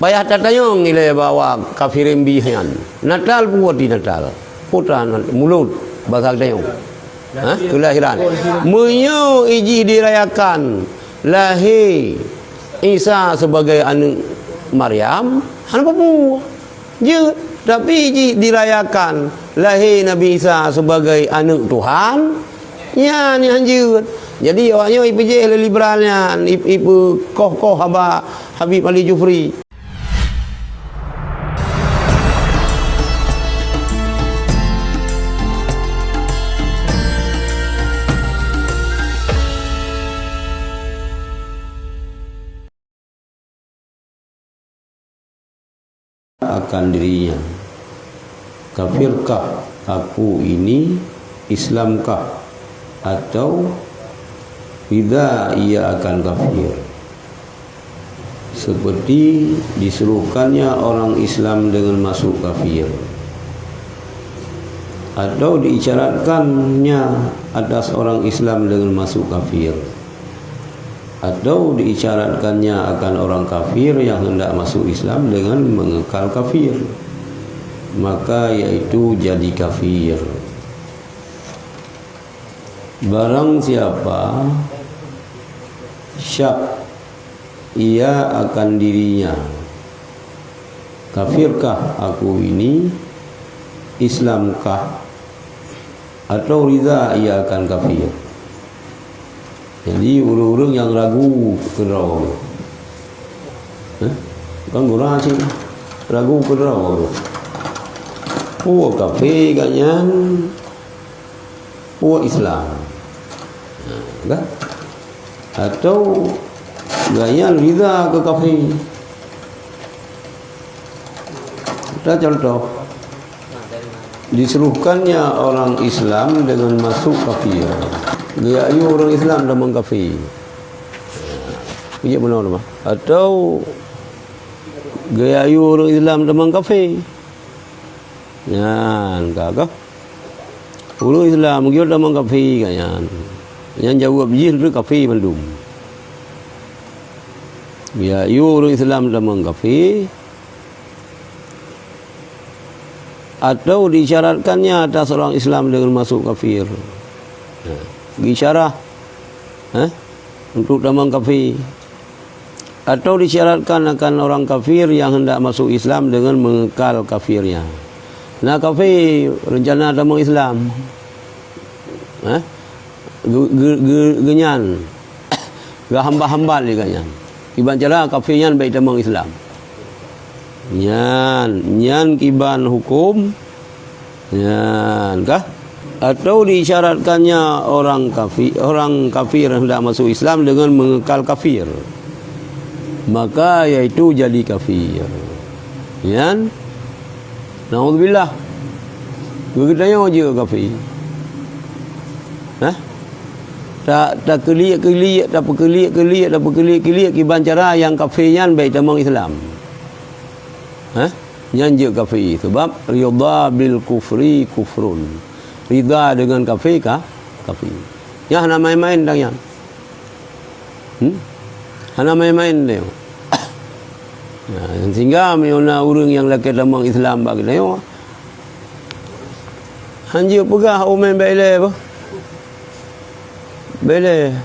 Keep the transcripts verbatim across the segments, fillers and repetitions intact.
Payah tatanyong ilée bahwa kafirin bih nyan. Natal peue arti Natal? Peue tan Mulod, basa geutanyoe. Ha? Keulahiran. Meunyoe ijih dirayakan lahé Isa sebagai aneuëk Maryam, hana peue-peue. Jeuet, tapi jih dirayakan lahé Nabi Isa sebagai aneuëk Tuhan, nyan nyang jeuet. Jadi, awaknyoe ipeujéh lé liberal nyan, ip-, ipeukoh-koh haba Habib Ali Jufri. Akan dirinya. Kafirkah aku ini, Islamkah, atau ridha ia akan kafir? Seperti disuruhkannya orang Islam dengan masuk kafir, atau diisyaratkannya atas orang Islam dengan masuk kafir, atau diisyaratkannya akan orang kafir yang hendak masuk Islam dengan mengekal kafir, maka yaitu jadi kafir. Barang siapa syak ia akan dirinya, kafirkah aku ini, Islamkah, atau ridha ia akan kafir. Jadi, ureuëng-ureuëng nyang ragu keudroe, eh? Bukan gura cit, ragu keudroe. Peue kafé gobnyan, peue Islam. Nah, kan? Atau gobnyan ridha keu kafé. Kita contoh, disuruhkannya orang Islam dengan masuk kafir. Geuyue ureuëng Islam tamong kafé. Bijak beuna teuma. Atau geuyue ureuëng Islam tamong kafé. Nyan ka kah? Ureuëng Islam geuyue tamong kafé gobnyan. Nyan jaweueb jih lé kafé mandum. Geuyue ureuëng Islam tamong kafé, atau diisyaratkannya atas orang Islam dengan masuk kafir. Nah, geuisyarah, eh, untuk tamong kafé. Atau disyaratkan akan orang kafir yang hendak masuk Islam dengan mengekal kafirnya. Nah, kafé rencana tamong Islam. Eh? Ge-, ge-, ge-, gobnyan. Geuhambat-hambat lé gobnyan. Kiban cara kafé nyan bèk tamong Islam. Nyan, nyan kiban huköm. Nyan kah? Atau diisyaratkannya orang kafi-, orang kafir hendak masuk Islam dengan mengekal kafir, maka yaitu jadi kafir. Nyan, naudzubillah. Geutanyoe jeuet kafé. Hah? Ta-, takeuliek-keuliek, tapeukeuliek-keuliek, tapeukeuliek-keuliek kiban cara nyang kafé nyan bèk tamong Islam. Hah? Nyan jeuet kafé, sabab ridha bil kufri kufrun. Ridha dengan kafé ka, kafé. Nyan hana main-main tang nyan. Hmm? Hana main-main nyoe. Nah, sehingga meunyoe na ureuëng nyang lakèe tamong Islam bak geutanyoe, hanjeuet peugah, "Oh, meu'en bèk ilèe beuh. Bèk ilèe.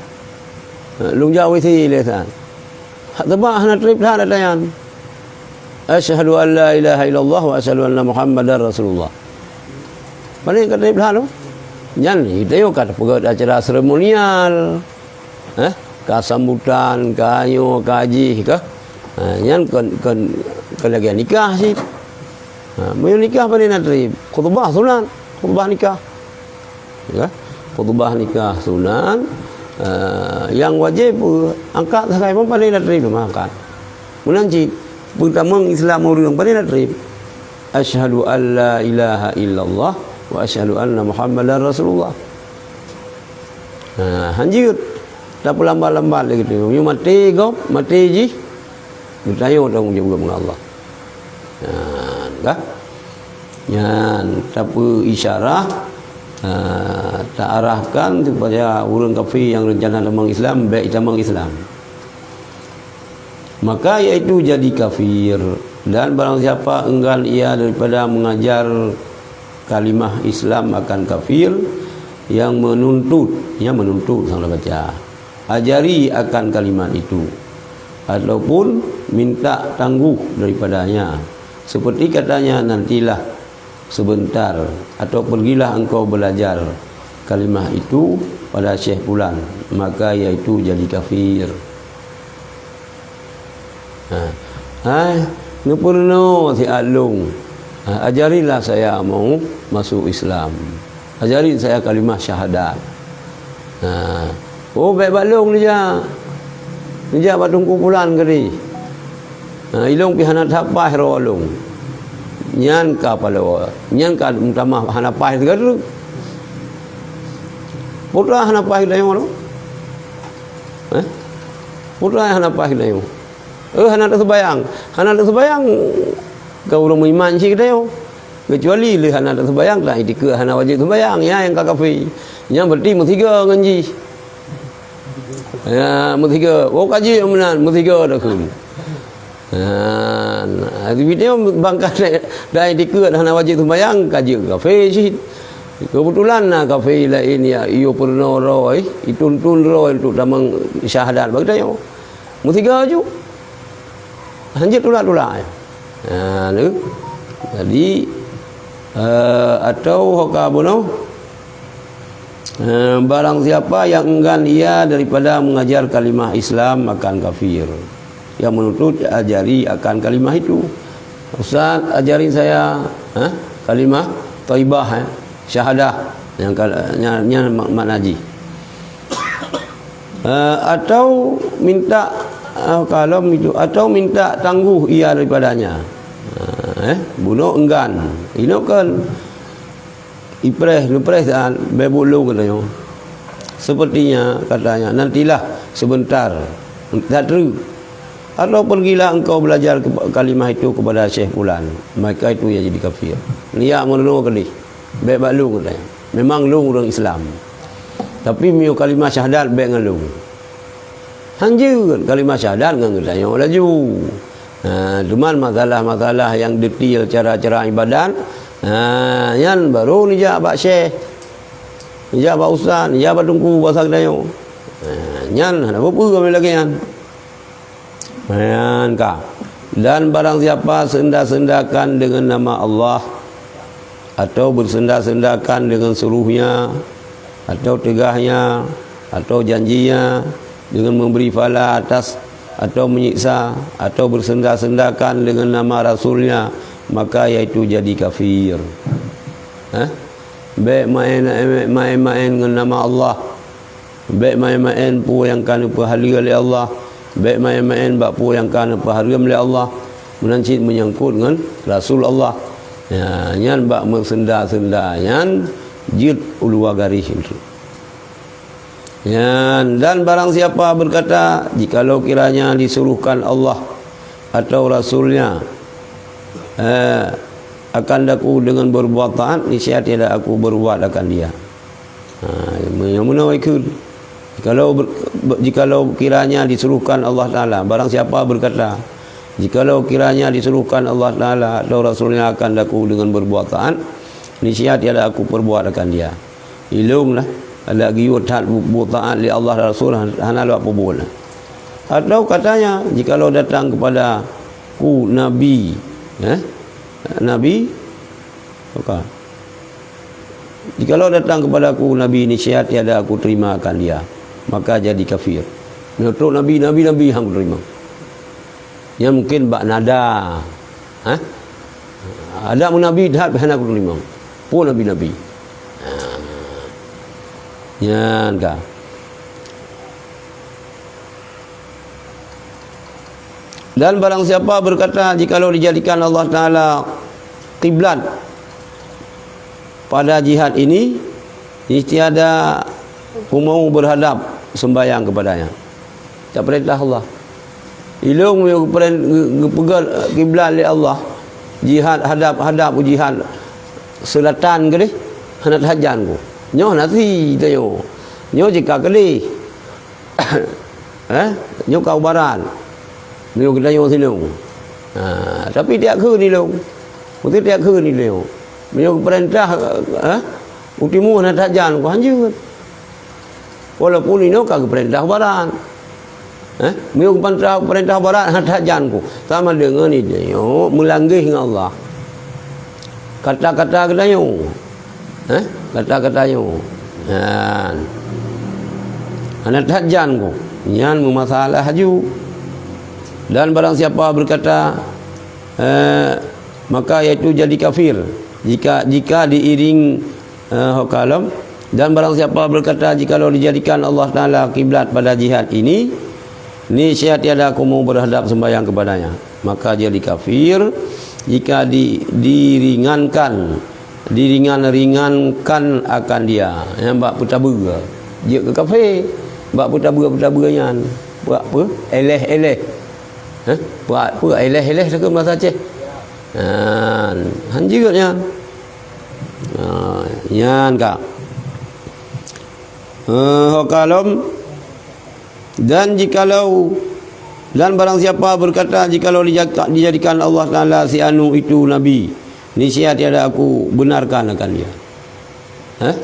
Lôn jak W C ilèe san." Hak teuma hana trép that ata nyan. "Asyhadu an la ilaha illallah wa asyhadu anna Muhammadar Rasulullah." Pane ka trép that tu? Nyan, geutanyoe ka tapeugöt acara seremonial. Eh, ka sambutan, ka nyoe, ka jih, ka. Ha, nyan kon, kon, kon lagèe nikah cit. Ha, meunyoe nikah pane na trép? Khutbah sunat, khutbah nikah. Ya, khutbah nikah sunat, eh, nyang wajéb angkat sagai, pane na trép meuangkat. Meunan cit, peutamong Islam ureuëng, pane na trép? Asyhadu an la ilaha illallah wa asyhadu anna Muhammadar Rasulullah. Nah, hanjeuet tapeulambat-lambat lé geutanyoe. Meunyoe maté gob, maté jih, geutanyoe tanggông jaweueb ngon Allah. Nyan, ka? Nyan, tapeuisyarah, ah, taarahkan supaya ureuëng kafé nyang reuncana tamong Islam, bèk tamong Islam. Maka yaitu jadi kafir. Dan barang siapa enggan ia daripada mengajar kalimah Islam akan kafir, yang menuntut, yang menuntut, salah baca, ajari akan kalimat itu, ataupun minta tangguh daripadanya, seperti katanya, nantilah sebentar, atau pergilah engkau belajar kalimah itu pada Syekh Fulan, maka yaitu jadi kafir. Ha. Hai, neupeurunoe siat lôn. Ha, ajarilah saya mau masuk Islam. Ajari saya kalimah syahadat. Ha. Oh, bèk bak lôn neujak. Neujak bak Teungku Pulan keudeh. Ha, ilôn pih hana that paih droe lôn. Nyan ka paloe. Nyan ka meutamah hana paih sigoe treuk. Peue teuma hana paih geutanyoe lôn? Eh? Peue teuma hana paih geutanyoe? Eh, hana taseumayang. Hana taseumayang, ka ureueng meuiman cit geutanyoe. Keucuali lé hana taseumayang, ta-, iktikeut hana wajéb seumayang, nyan nyang ka kafé. Nyan berarti meusigoe ngon jih. Ya, meusigoe. Oh, ka jeuet meunan, meusigoe takheun. Ha, nah, tapi dia bangka dan iktikeut hana wajéb seumayang, ka jeuet kafé cit. Keubeutulan na kafé laén nyang iyue peurunoe droe, ituntun droe untuk tamong syahadat bak geutanyoe. Meusigoe ju. Hanjeuet tulak-tulak. Ha, tu. Jadi, eh, atau ho ka bunoe, eh, barang siapa yang enggan ia daripada mengajar kalimah Islam akan kafir, yang menuntut ajari akan kalimah itu. Ustaz, ajari saya, ha, kalimah thaibah, eh, syahadah. Yang ka-, nya, nya mak-, makna jih. Eh, atau minta, eh, kalau itu, atau minta tangguh ia daripadanya. Eh, bunoe enggan. Inoe kan ipreh, neupreh saat bèk buet lôn geutanyoe. Sepertinya, katanya, nantilah sebentar, that treuk. Atau pergilah engkau belajar ke-, kalimah itu kepada Syekh Fulan, maka itu ia jadi kafir. Nyan meurunoe keudeh. Bèk bak lôn geutanyoe. Memang lôn ureueng Islam. Tapi meunyoe kalimah syahadat bèk ngon lôn. Hanjeuet kalimah syahadat ngon geutanyoe laju. Ha, cuman masalah-masalah nyang detail cara-cara ibadat, ha, nyan baru neujak bak syekh, neujak bak ustaz, neujak bak teungku basa geutanyoe. Ha, nyan hana peue-peue lagèe nyan. Nyan ka. Dan barang siapa senda-sendakan dengan nama Allah, atau bersenda-sendakan dengan suruhnya, atau teugahnya, atau janjinya, dengan memberi pahala atas, atau menyiksa, atau bersenda-sendakan dengan nama Rasulnya, maka yaitu jadi kafir. Hah? Bèk maén, maén-maén ngon nama Allah. Bèk maén-maén peue nyang ka neupeuhaleue lé Allah. Bèk maén-maén bak peue nyang ka neupeuhareuem lé Allah. Meunan cit meunyangkot ngon Rasul Allah. Ya, nyan bak meusenda-senda nyan jeuet u luwa garéh. Nyan, dan barang siapa berkata, "Jikalau kiranya disuruhkan Allah atau Rasulnya, eh, akan daku dengan berbuat taat, niscaya tiada aku berbuat akan dia." Ha, nyang meunoe ikheun. Jikalau ber-, be-, jikalau kiranya disuruhkan Allah Taala, barang siapa berkata, "Jikalau kiranya disuruhkan Allah Taala atau Rasulnya akan daku dengan berbuat taat, niscaya tiada aku perbuat akan dia." Ilôn lah, adak geuyue that bu-, buet taat lé Allah dan Rasul, han-, hana lôn peubuet lah. Atau katanya, "Jikalau datang kepadaku Nabi," eh? Nabi, maka, "Jikalau datang kepadaku Nabi, niscaya tiada aku terima akan dia, maka jadi kafir." Meunyoe trok Nabi, Nabi, Nabi han kuterima. Nyan mungkin bak nada. Hah? Adak meunabi that hana kuterima. Peue nabi-nabi? Ha. Nyan ka. Dan barang siapa berkata, "Jikalau dijadikan Allah Taala kiblat pada jihad ini, niscaya aku mau berhadap sembahyang kepadanya." Tak perintah Allah. Ilôn geupeugah kiblat lé Allah. Jihad hadap-hadap u jihad selatan keudeh, hana tahajan ku. Nyoe hana si tanyoe. Nyoe jika keudeh. Eh, nyoe ka u barat. Meunyoe geutanyoe sinong. Ha, tapi tiak kheun ilong. Beutôi tiak kheun ilong. Meunyoe geupeurintah, ha, utimu hana that jan, ku hanjeuet. Walaupun inoe ka geupeurintah barat. Eh? Meunyoe geupeurintah, peurintah barat hana that jan ku. Sama deungon itanyoe meulanggeh ngon Allah. Kata-kata geutanyoe. Eh? Kata-kata nyoe. Nyan. Hana that jan ku. Nyan meumasalah laju. Dan barang siapa berkata, eh, maka yaitu jadi kafir. Jika, jika diiring, eh, ho kalom. Dan barang siapa berkata, "Jikalau dijadikan Allah Taala kiblat pada jihad ini, niscaya tiada kamu berhadap sembahyang kepadanya." Maka jadi kafir jika di, diringankan, diringan-ringankan akan dia. Nyang bak peutabeue, jeuet keu kafé. Bak peutabeue-peutabeue nyan. Bak peu? Éléh-éléh. Hah? Bak peu? Éléh-éléh takheun bahasa Aceh. Nyan. Hanjeuet nyan. Ha, nyan ka. Eh, ho kalom, dan jikalau, dan barang siapa berkata, "Jikalau dijaka-, dijadikan Allah Taala si anu itu nabi, niscaya tiada aku benarkan akan dia." Hah?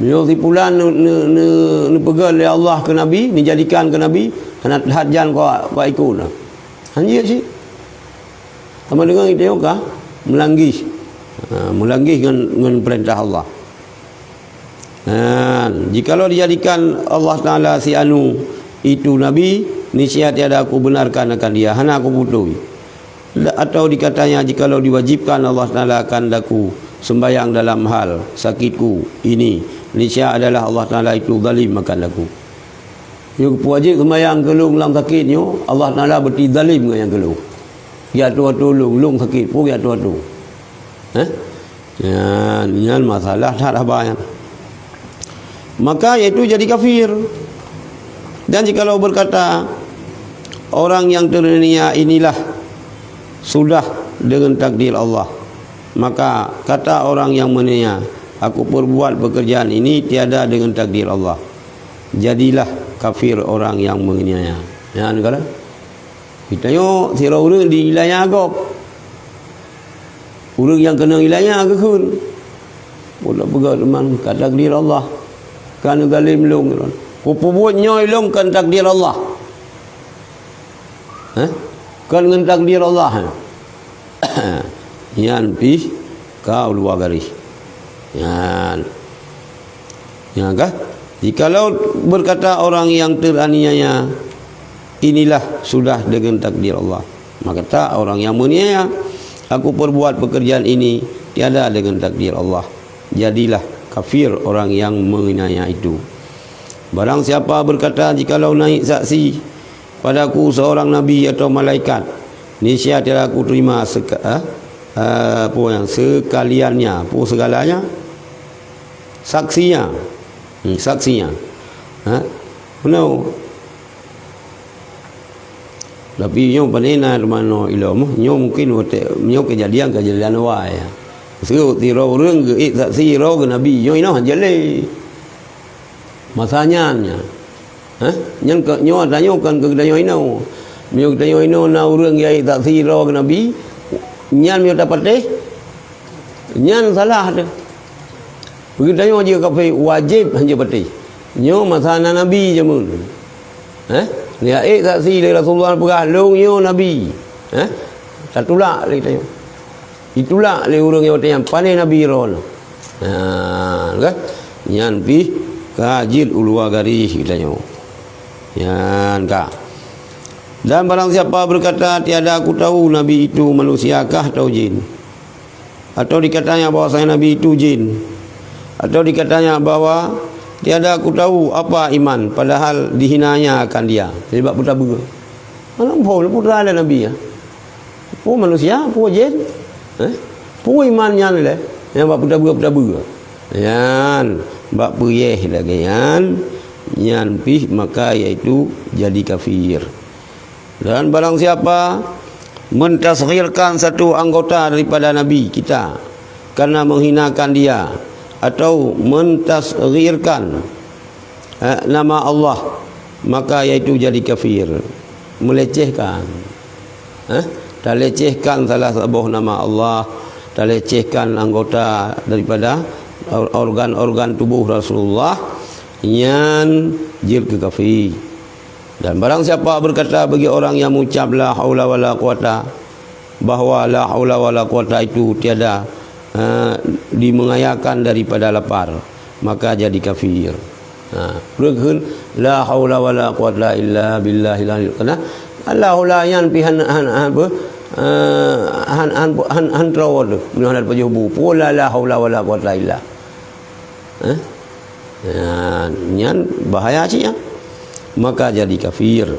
Meunyoe si pulan ne-, ne-, ne-, neupeugah lé Allah keu nabi, neujadikan keu nabi, hana that jan keu, keu ikot na. Hanjeuet cit. Sama deungon geutanyoe ka meulanggih. Ha, meulanggih ngon, ngon peurintah Allah. Nah, jikalau dijadikan Allah Taala si anu itu nabi, niscaya tiada aku benarkan akan dia, hana aku beutôi. Da-, atau dikatanya, jikalau diwajibkan Allah Taala akan daku sembahyang dalam hal sakitku ini, niscaya adalah Allah Taala itu zalim akan daku. Nyoe geupeuwajéb seumayang keu lôn lam sakét nyoe, Allah Taala beuti zalim ngon nyang keu lôn. Geuyue atoe-atoe lôn, lôn sakét, peue geuyue atoe-atoe. Hah? Nyan, nyan masalah that haba nyan. Maka yaitu jadi kafir. Dan jikalau berkata orang yang teraniaya inilah sudah dengan takdir Allah, maka kata orang yang menganiaya, "Aku perbuat pekerjaan ini tiada dengan takdir Allah." Jadilah kafir orang yang menganiaya. Nyan kala. Geutanyoe sidroe ureuëng dianiaya gob. Ureuëng nyang keunong aniaya geukheun, "Ulôn peugah teuma ka takdir Allah. Ka neuzalim lôn." Kupeubuet nyoe lôn kon takdir Allah. Hah? Kon ngon takdir Allah. Nyan pih ka u luwa garéh. Nyan. Nyan kah? Jikalau berkata orang yang teraniaya, "Inilah sudah dengan takdir Allah," maka kata orang yang menganiaya, "Aku perbuat pekerjaan ini tiada dengan takdir Allah." Jadilah kafir orang yang menganiaya itu. Barang siapa berkata, "Jikalau naik saksi padaku seorang nabi atau malaikat, niscaya tiada aku terima seka-, eh, eh, apa yang sekaliannya, apa segalanya, saksinya." Hmm, saksinya. Ha? Meunoe. Tapi nyoe pane na teumanoe ilom, nyoe mungkin watée, nyoe keujadian-keujadian awai. Seuôt sidroe ureuëng geuék saksi droe keu nabi, nyoe inoe han jeuet lé. Masa nyan nyan. Hah? Nyan ka, nyoe ata nyoe kon keu geutanyoe inoe. Meunyoe geutanyoe inoe na ureuëng geuék saksi droe keu nabi, nyan meunyoe tapatéh, nyan salah teuh. Geutanyoe jeuet kafé wajéb hanjeuet patéh. Nyoe masa na nabi jameun. Eh? Geuék saksi lé Rasulullah peugah, "Lôn nyoe nabi." Eh? Tatulak lé geutanyoe. Ditulak lé ureuëng nyang watée nyan panéh nabi droeneuh. Nah, kan? Nyan pih ka jeuet u luwa garéh geutanyoe. Nyan ka. Dan barang siapa berkata, "Tiada aku tahu nabi itu manusia kah atau jin." Atau dikatanya bahwasanya nabi itu jin. Atau dikatanya bahwa tiada aku tahu apa iman, padahal dihinanya akan dia. Jadi bak peutabeue. Aneuk phon, peue lé nabi nyan? Peue manusia, peue jin? Eh? Peue iman nyan lé? Nyang bak peutabeue-peutabeue. Nyan, bak peuyeh lagée nyan, nyan pih maka yaitu jadi kafir. Dan barang siapa mentasghirkan satu anggota daripada nabi kita karena menghinakan dia atau mentasghirkan, eh, nama Allah, maka yaitu jadi kafir, melecehkan. Eh, talecehkan salah saboh nama Allah, talecehkan anggota daripada or-, organ-organ tubuh Rasulullah, nyan jeuet keu kafé. Dan barang siapa berkata bagi orang yang mengucap la haula wala quwata, bahwa la haula wala quwata itu tiada, eh, dimengayakan daripada lapar, maka jadi kafir. Ha, peue kheun, "La haula wala quwata illa billahil aliyil." Karena la haula nyan pih han, han, han, apa, eh, han, han, han, han troe tu. Meunyoe hana pajoh bu, peue la, la haula wala quwata illa. Eh? Ya, nyan bahaya cit nyan. Maka jadi kafir.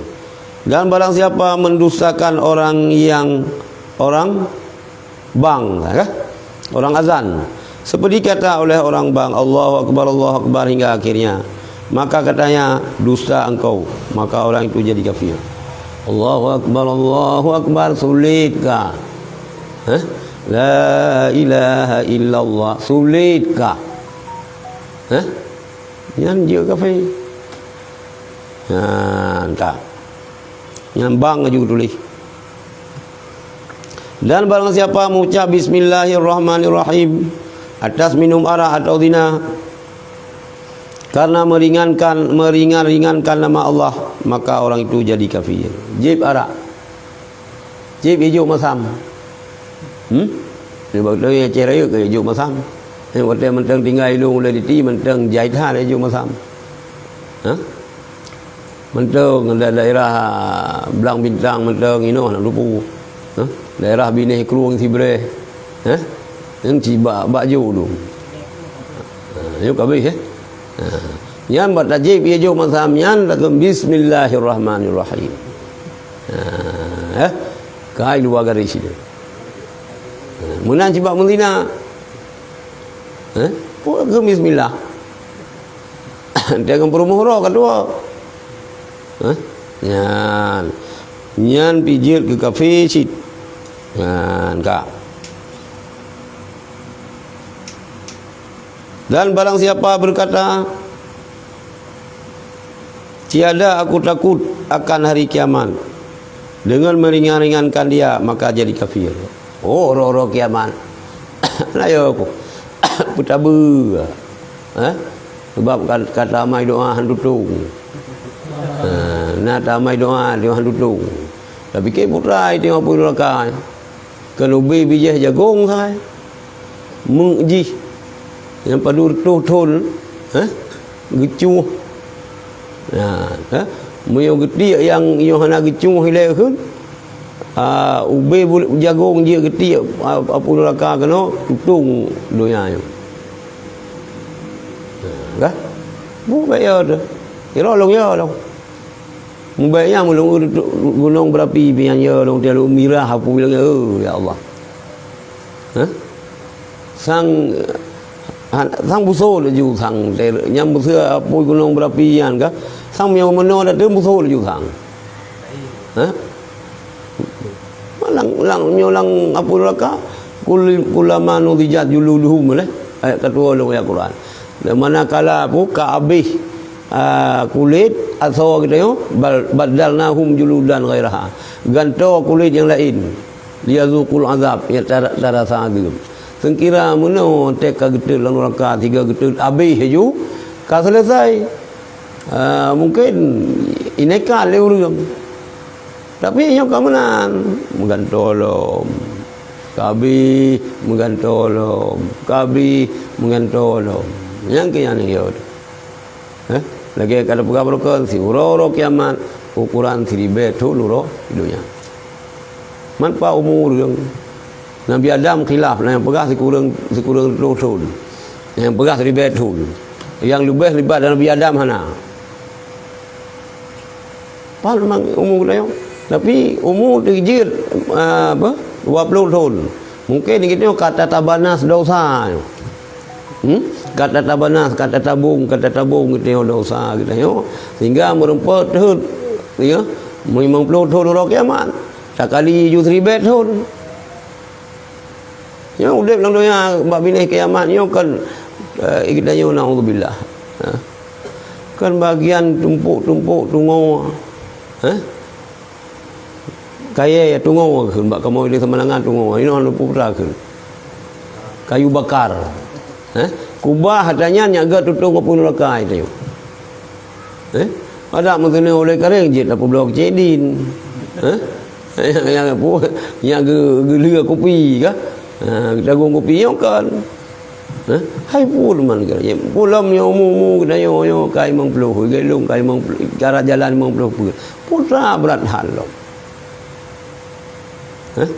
Dan barang siapa mendustakan orang yang, orang bang, kan? Orang azan. Seperti kata oleh orang bang, "Allahu Akbar, Allahu Akbar," hingga akhirnya. Maka katanya, "Dusta engkau." Maka orang itu jadi kafir. "Allahu Akbar, Allahu Akbar," sulit kah? Hah? "La ilaha illallah," sulit kah? Hah? Nyan jeuet kafé. Nah, entah. Nyan bang laju tuléh. Dan barang siapa mengucap bismillahirrahmanirrahim atas minum arak atau zina, karena meringankan, meringan-ringankan nama Allah, maka orang itu jadi kafir. Jieb arak. Jieb ijok masam. Hmm? Di waktu Aceh Rayeuk ke ijok masam. Di waktu mantong tinggai ilong ulai diti, mantong jai that ijok masam. Hah? Mantong da-, daerah Blang Bintang mantong inoe nak lupu. Ha? Daerah Binéh Krueng Sibreh. Ha? Nyan ci bak, bak ju tu. Ha, yuk habéh, eh. Ha. Nyan bak tajib ia jok masam nyan lagu bismillahirrahmanirrahim. Ha, eh. Kai luwa garis itu. Ha, meunan ci bak meuzina. Ha? Kok ke bismillah? Tengok peurumoh roh ka tuwo. Hah? Nyan. Nyan pih jeuet keu kafé cit. Nyan ka. Dan barang siapa berkata, "Tiada aku takut akan hari kiamat," dengan meringan-ringankan dia, maka jadi kafir. Oh, uroe-uroe kiamat. Nah, ya, apa? Peutabeue. Ha? Sebab ka-, ka tamai doa han tutong. Ha, na tamai doa, doa han tutong. Tapi ke putra itu yang apa neraka. Kan ubé bijéh jagong sagai. Meuk jih. Nyang padub reutôh thon, ha? Geucuh. Nah, ha? Meunyoe geutiek nyang nyoe hana geucuh ilée kheun, ah, ubé bu-, jagong jeuet geutiek, ah, apui neuraka keunoe, tutong donya nyoe. Nah, ka? Bu, bèk yo teuh. Kira lôn yo lôn. Mubèk nyan meulôn gunong beurapi pih nyan yo lôn, teuh lôn mirah apui lôn, oh, ya Allah. Hah? Sang, han, sang beuso laju sang, nyang beuso apui gunong beurapi nyan ka, sang meunyoe meunoe dak teuh beuso laju sang. Hah? Lang, lang, nyoe lam apui neuraka, kul-, kullama nudijat juluduhum lé, ayat ka tuwo lam ayat Quran. Dan manakala apui ka abéh, ah, kulét asoe geutanyoe, bal-, baddalnahum juludan ghairaha. Gantoe kulét nyang laén. Liyazuqul azab, ya tara-, tarasa azab. Seukira meunoe teuka geutot lam neuraka, siga geutot abéh laju, ka seuleusai. Ah, mungken inekan lé ureuëng. Tapi nyoe ka meunan, meugantoe lom. Ka abéh, meugantoe lom. Ka abéh, meugantoe lom. Nyang keu nyan yo. Eh, lagèe ka tapeugah baroekon, siuroe-uroe kiamat, ukoran siribèe thon uroe donya. Man pat umu ureuëng. Nabi Adam khilaf, na nyang peugah sikureueng, sikureueng reutôh thon. Na nyang peugah siribèe thon. Nyang leubeh libat dari Nabi Adam hana. Pat memang umu geutanyoe. Tapi umu teujeuet, ah, apa, dua ploh thon. Mungken geutanyoe ka tatabanas dosa nyoe. Hmm? Ka tatabanas, ka tatabong, ka tatabong geutanyoe dosa geutanyoe. Sehingga meureumpok teuheuet, ya, limong ploh thon uroe kiamat. Takali ju siribèe thon. Nyang udép lam donya bak binéh kiamat nyoe kan, eh, geutanyoe naudzubillah. Ha? Kan bagian tumpôk-tumpôk tungoe. Ha? Kayèe tungoe kheun bak kamoe di Samalanga tungoe. Inoe hana peue peue kheun. Kayu bakar. Eh? Kubah ata nyan nyang gèt tutong keu peue neuraka itu. Eh? Ada meuteuneu ulèe kareng jeuet tapeubloe keu Cik Din. Eh? Nyang, nyang, nyang geu-, geulheu kupi kah? Ha, geutagong kupi nyoe kan. Eh? Hai peue teuma kira. Peue lom nyoe umu-umu geutanyoe nyoe ka limong ploh, geulong ka limong ploh, jalan limong ploh peue. Peue teuma brat that lom. Eh?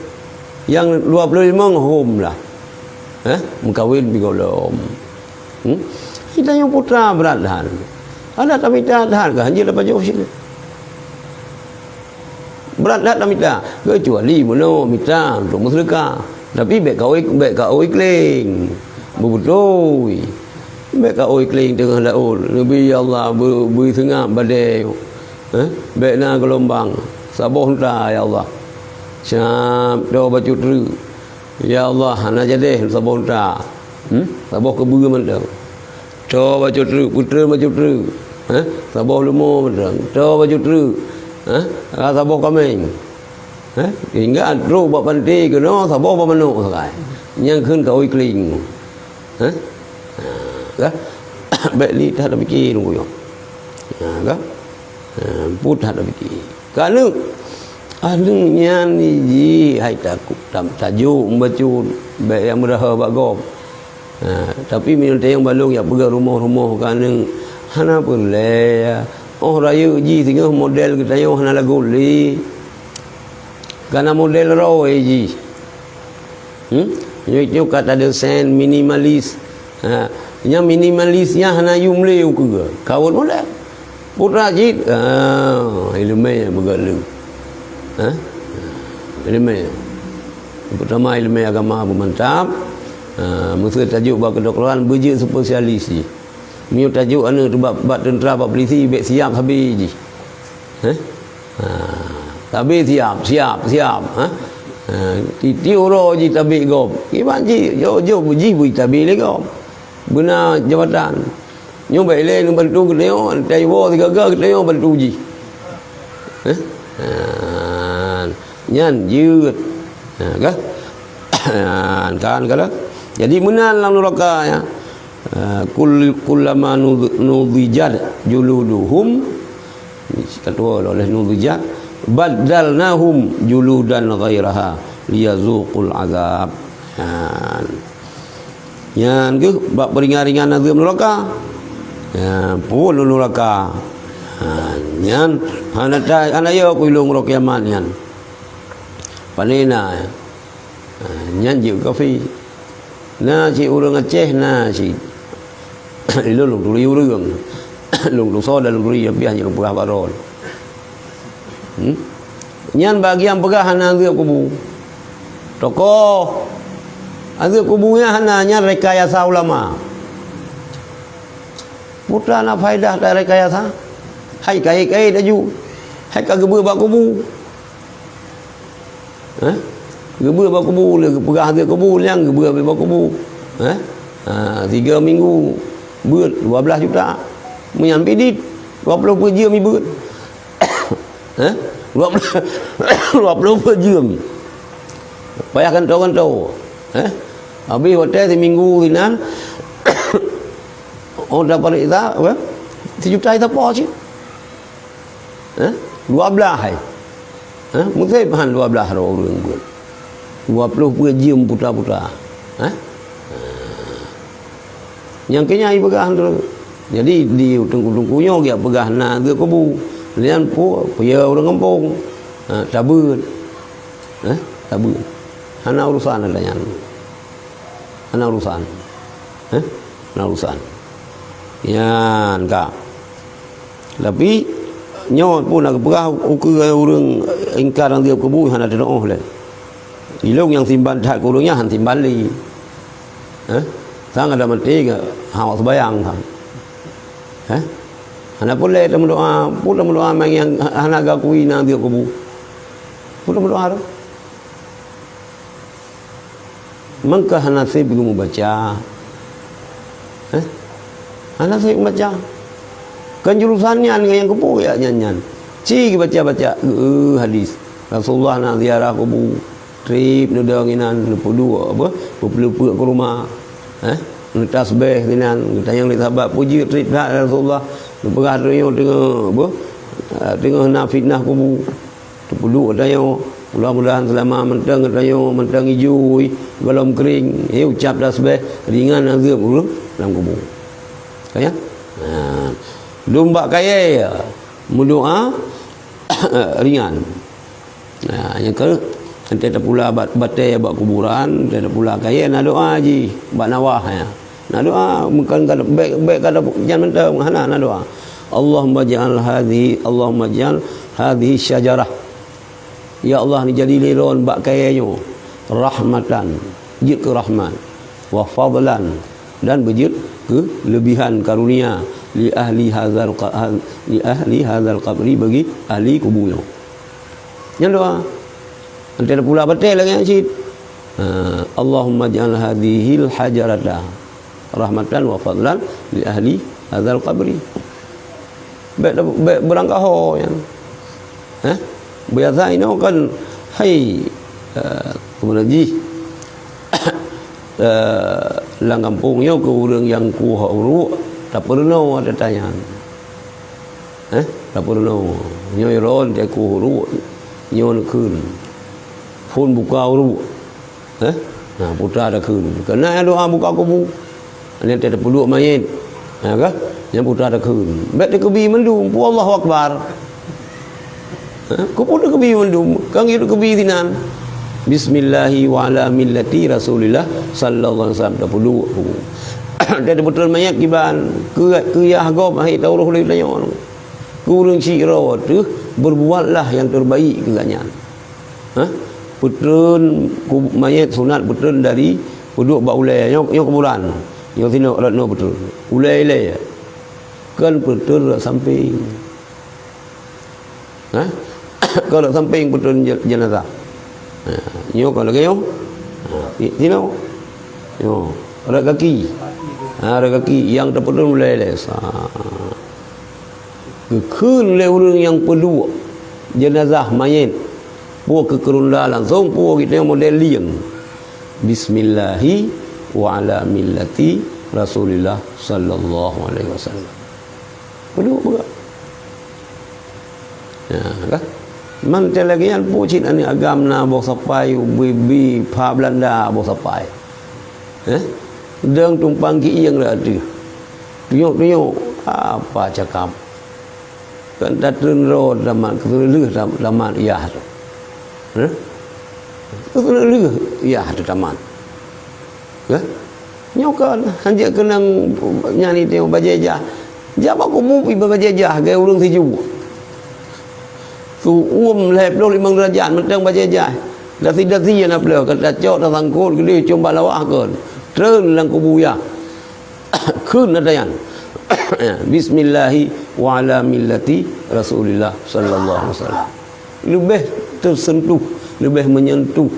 Nyang dua ploh limong hom lah. Eh? Meukawen pih gohlom. Hmm? Geutanyoe peue teuma brat that. Adak tamita that kah hanjeuet tapajoh sinan. Brat that tamita, keucuali meunoe mita untuk meuseudeukah. Tapi bèk ka oi, bèk ka oi kleng. Beubeutôi. Bèk ka oi kleng teungoh laôt. Neubi, "Ya Allah, beu-, beu seungab badée." Eh? Bèk na geulombang. Saboh unta, ya Allah. Siap, toh bacut treuk. Ya Allah, hana jadeh saboh unta. Hmm? Saboh keubeue mantong. Toh bacut treuk, peutrön bacut treuk. Eh? Saboh leumo mantong. Toh bacut treuk. Eh? Saboh kaméng. Eh? Hingga trok bak panté keunoe saboh bak manok sagai. Nyang kheun ka oi kleng. Eh? Ha, kah? Bèk li that tapike lôn kuyong. Ha, kah? Ha, peue that tapike. Keu aneuk, aneuk nyan jih hai takot, tam-, tajok meubacut, bèk jak meureuha bak gob. Ha, tapi meunyoe tayang balong jak peugah rumoh-rumoh keu aneuk, hana peureulèe. Óh rayeuk jih singoh model geutanyoe hana lagot lé. Ka na model roe jih. Hmm? Nyoe, nyoe ka tadesain minimalis. Ha, nyang minimalis nyan hana yum lé ukeue. Kawot model. Putra cit, ah, ileumèe beugöt lé. Ha? Ileumèe. Peutama ileumèe agama beumantap. Ha, meuseu tajok bak keudoktoran beujeuet spesialis jih. Meunyoe tajok aneuk teuh bak, bak teuntra, bak polisi, bèk siap sabe jih. Heh? Ha, sabe siap, siap, siap, ha? Ha, tiep-tiep uroe jih tabek gob. Kiban jih, jok, jok, jih bui tabek lé gob. Beuna jabatan. Nyoe bèk ilèe neubantu geutanyoe, taiwoe sigaga geutanyoe bantu jih. Heh? Ha, nyan jeuet. Ha, kah? Kan, kan, kan. Jadi meunan lam nuraka, ya. Ha, kul-, kullama nudh-, nudhijat juluduhum, kata oleh nudhijat, baddalnahum juludan ghairaha liyazuqul azab. Ha. Nyan keuh bak peuringan-ringan azeueb nuraka. Ha, phon nuraka. Ha, nyan hana ta-, hana yo keu ilôn uroe kiamat nyan. Pane na. Ha, nyan jeuet kafé. Na cit ureuëng Aceh, na cit. Ilôn lôn turi ureuëng. Lôn tusoe dan lôn turi, piah nyang peugah bak droe. Hmm? Nyan bagian peugah hana azeueb kubu. Tokoh. Azeueb kubu nyan hana, nyan rekayasa ulama. Putra na faedah ta rekayasa. Hai kait-kait laju. Hai ka geubeuet bak kubu. Eh? Geubeuet bak kubu, lé geupeugah azeueb kubu, nyang geubeuet bak kubu. Eh? Ha, tiga minggu beuet dua belas juta. Meunyan pidit dua ploh peuet jeuem ibeuet. Eh? Dua ploh, dua ploh peuet jeuem. Payah gantoe-gantoe. Eh? Habéh watèe siminggu sinan, oh, dapat ita, apa? Sijuta ita po cit. Eh? Dua belas hai. Eh? Musém han dua belas droe ureuëng buet. Dua ploh peuet jeuem puta-puta. Eh? Nyang keu nyan ipeugah droe. Jadi di teungku-teungku nyoe geujak peugah na azeueb kubu. Nyan pu-, peue ureuëng gampông. Ha, tabeuet. Eh? Tabeuet. Hana urusan ada nyan. Hana urusan. Eh? Hana urusan. Nyan ka. Tapi nyoe pun na geupeugah ukeue ureuëng ingkar azeueb kubu hana teunoh lé. Ilôn nyang simban that keu ureuëng nyan han simban lé. Heh? Sang ada maté ke hawa sembayang sang. Heh? Hana pun lé tameudoa, pun tameudoa nyang hana geuakui na azeueb kubu. Pun tameudoa tu. Mangka hana sép geumeubaca. Heh? Hana sép geubaca. Kan jurusan nyan nyang keupeue ya nyan nyan. Ci geubaca-baca, eh, hadis. Rasulullah na ziarah kubu, trép neudong inan, neupeuduek apa? Neupeuleupeuek keu rumoh. Eh? Neutasbeh sinan, geutanyong lé sahabat, "Peue jeuet trép that, ya Rasulullah?" Neupeugah, "Tanyoe teungoh apa? Ah, teungoh na fitnah kubu." Teupeuduek tanyoe, mudah-mudahan seulama mantong tanyoe mantong ijui, gohlom kering. Eh, ucap tasbeh, ringan azeueb ureueng lam kubu. Ka nyan? Ha. Lom bak kayèe, meudoa, ringan. Nah, nyang keu, enteuk tapula bat-, batèe bak kuburan, enteuk tapula kayèe, na doa jih bak Nawah, ya. Na doa, bukan kada, bèk, bèk kada nyan mantong, hana, na doa. Allahumma ij'al hadhihi, Allahumma ij'al hadhihi syajarah. Ya Allah, neujadi lé lôn bak kayèe nyoe rahmatan, jeuet keu rahmat, wa fadlan, dan beujeuet keu leubihan karunia, li ahli hadzal qa-, ha-, li ahli hadzal qabri, bagi ahli kubu nyoe. Nyan doa. Enteuk tapula batèe lagèe nyan cit. Ha, Allahumma ij'al hadzihil hajarata rahmatan wa fadlan li ahli hadzal qabri. Bèk, bèk beurangkaho nyan. Hah? Biasa inoe kan, hai, eh, keumudian jih, eh, lam gampông nyoe keu ureueng nyang kueh uruek, tapeurunoe ata nyan. Eh, tapeurunoe. Nyoe ron teuku uruek, nyoe neukheun. Phôn buka uruek. Eh? Nah, putra takheun. Keunan doa buka kubu. Nyan teuh tapeuduek manyét. Ha, ka? Nyan putra takheun. Bèk takheun mandum. Pu Allahu Akbar. Ha? Kubu takheun mandum. Kan gitu takheun sinan. Bismillahi wa ala millati Rasulillah sallallahu alaihi wasallam. Tapeuduek kubu. Dan beutôi manyét kiban. Keu, keu yah gob, hai taurôh lé tanyoe. Keu ureueng syik droe teuh, berbuatlah yang terbaik keu gobnyan. Hah? Peutreun ku-, manyét sunat peutreun dari peuduek bak ulèe. Nyoe, nyoe kuburan. Nyoe sinoe rot nyoe peutreun. Ulèe ilèe. Kon peutreun rot sampéng. Hah? Kon rot sampéng peutreun je-, jenazah. Ha, nyoe kon lagèe nyoe. Ha, si-, sinoe. Nyoe. Rot gaki. Ha, rot gaki nyang tapeutreun ulèe ilèe. Sa. Geukheun lé ureueng nyang peuduek jeunazah manyét, peue keu keureunda langsong, peue geutanyoe model lieng. Bismillahi wa ala millati Rasulillah sallallahu alaihi wasallam. Peuduek peugah. Ya, kan? Man teuh lagèe nyan peue cit aneuk agam na boh sapai, ubé-bé, pha Beulanda boh sapai. Eh? Dong tumpang ki-ieng lam ateueh. Tunyok-tunyok, apa cakap? Kan tatreun droe tamat, keuneulheueh tam-, tamat yah tu. Eh? Keuneulheueh yah tu tamat. Eh? Nyoe kan, hanjeuet keunong nyan itu bajèe jah. Jah bak kubu pih bajèe jah, lagèe ureueng sijuek. Su uem lhèe ploh limong deurajat, mantong bajèe jah. Dasi-dasi nyang na pleuh, ka tacok, tasangkot, geudeh, com bak lawah kon. Treun lam kubu yah. Kheun ata nyan. Bismillahi wa ala millati Rasulillah sallallahu alaihi wasallam. Leubeh teuseuntuh, leubeh meunyentuh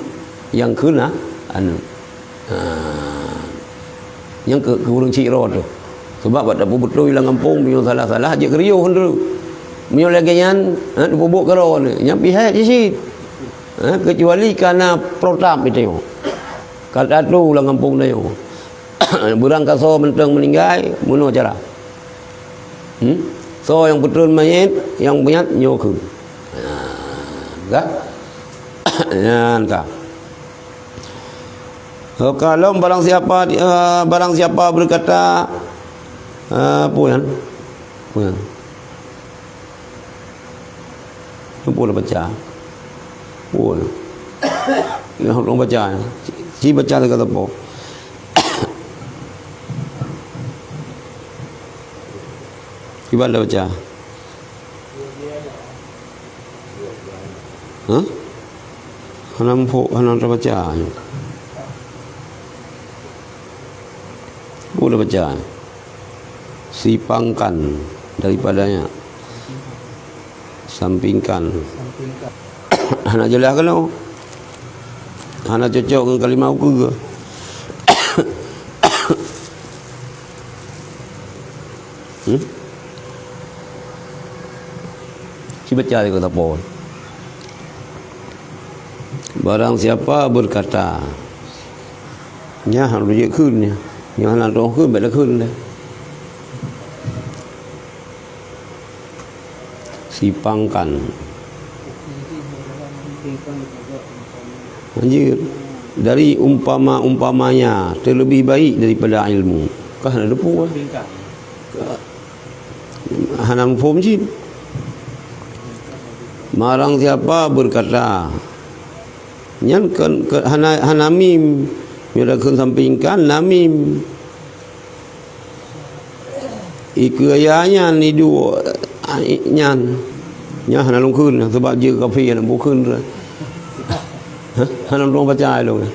nyang kheun aneuk. Ha. Nyang keu, keu ureueng syik droe teuh. Sabab bak tapeubeutôi lam gampông, meunyoe salah-salah, jeuet keuriôh nyoe. Meunyoe lagèe nyan, ha, tapeubuet keudroe nyoe, nyan pih hèk cit. Ha, keucuali ka na protap itu. Ka tatu lam gampông tanyoe. Beurangkasoe mantong meuninggai, bunoe cara. Hmm? Soe nyang peutreun manyét, nyang manyét nyoe kheun. Ha, ka? Nyan ka. Oka lom barang siapa, eh, barang siapa berkata, eh, peue nyan? Peue nyan? Peue na baca? Peue? Nyang ureueng baca. Si baca teuka teupeu. Kiban baca. Hah? Hana muphom, hana tabaca nyoe. Peue tabaca? Sipangkan daripadanya. Sampingkan. Hana jeulaih keunoe. Hana cocok ngon kalimah ukeue. Hmm? Ci baca lé keu sapo. Barang siapa berkata, nyan harôh jeuet kheun nyan. Nyan hana troh kheun, bèk takheun lé. Sipangkan. Lanjut. Dari umpama-umpamanya, terlebih baik daripada ilmu. Kah na depu, eh? Hana muphom cit. Barang siapa berkata, nyan kan, kan hana, hana mim. Nyoe dah kheun sampingkan, na mim. Ikeue ya nyan idu, ah, nyan. Nyan hana lôn kheun, sabab jeuet kafé hana bukheun. Hah? Hana lôn baca lôn.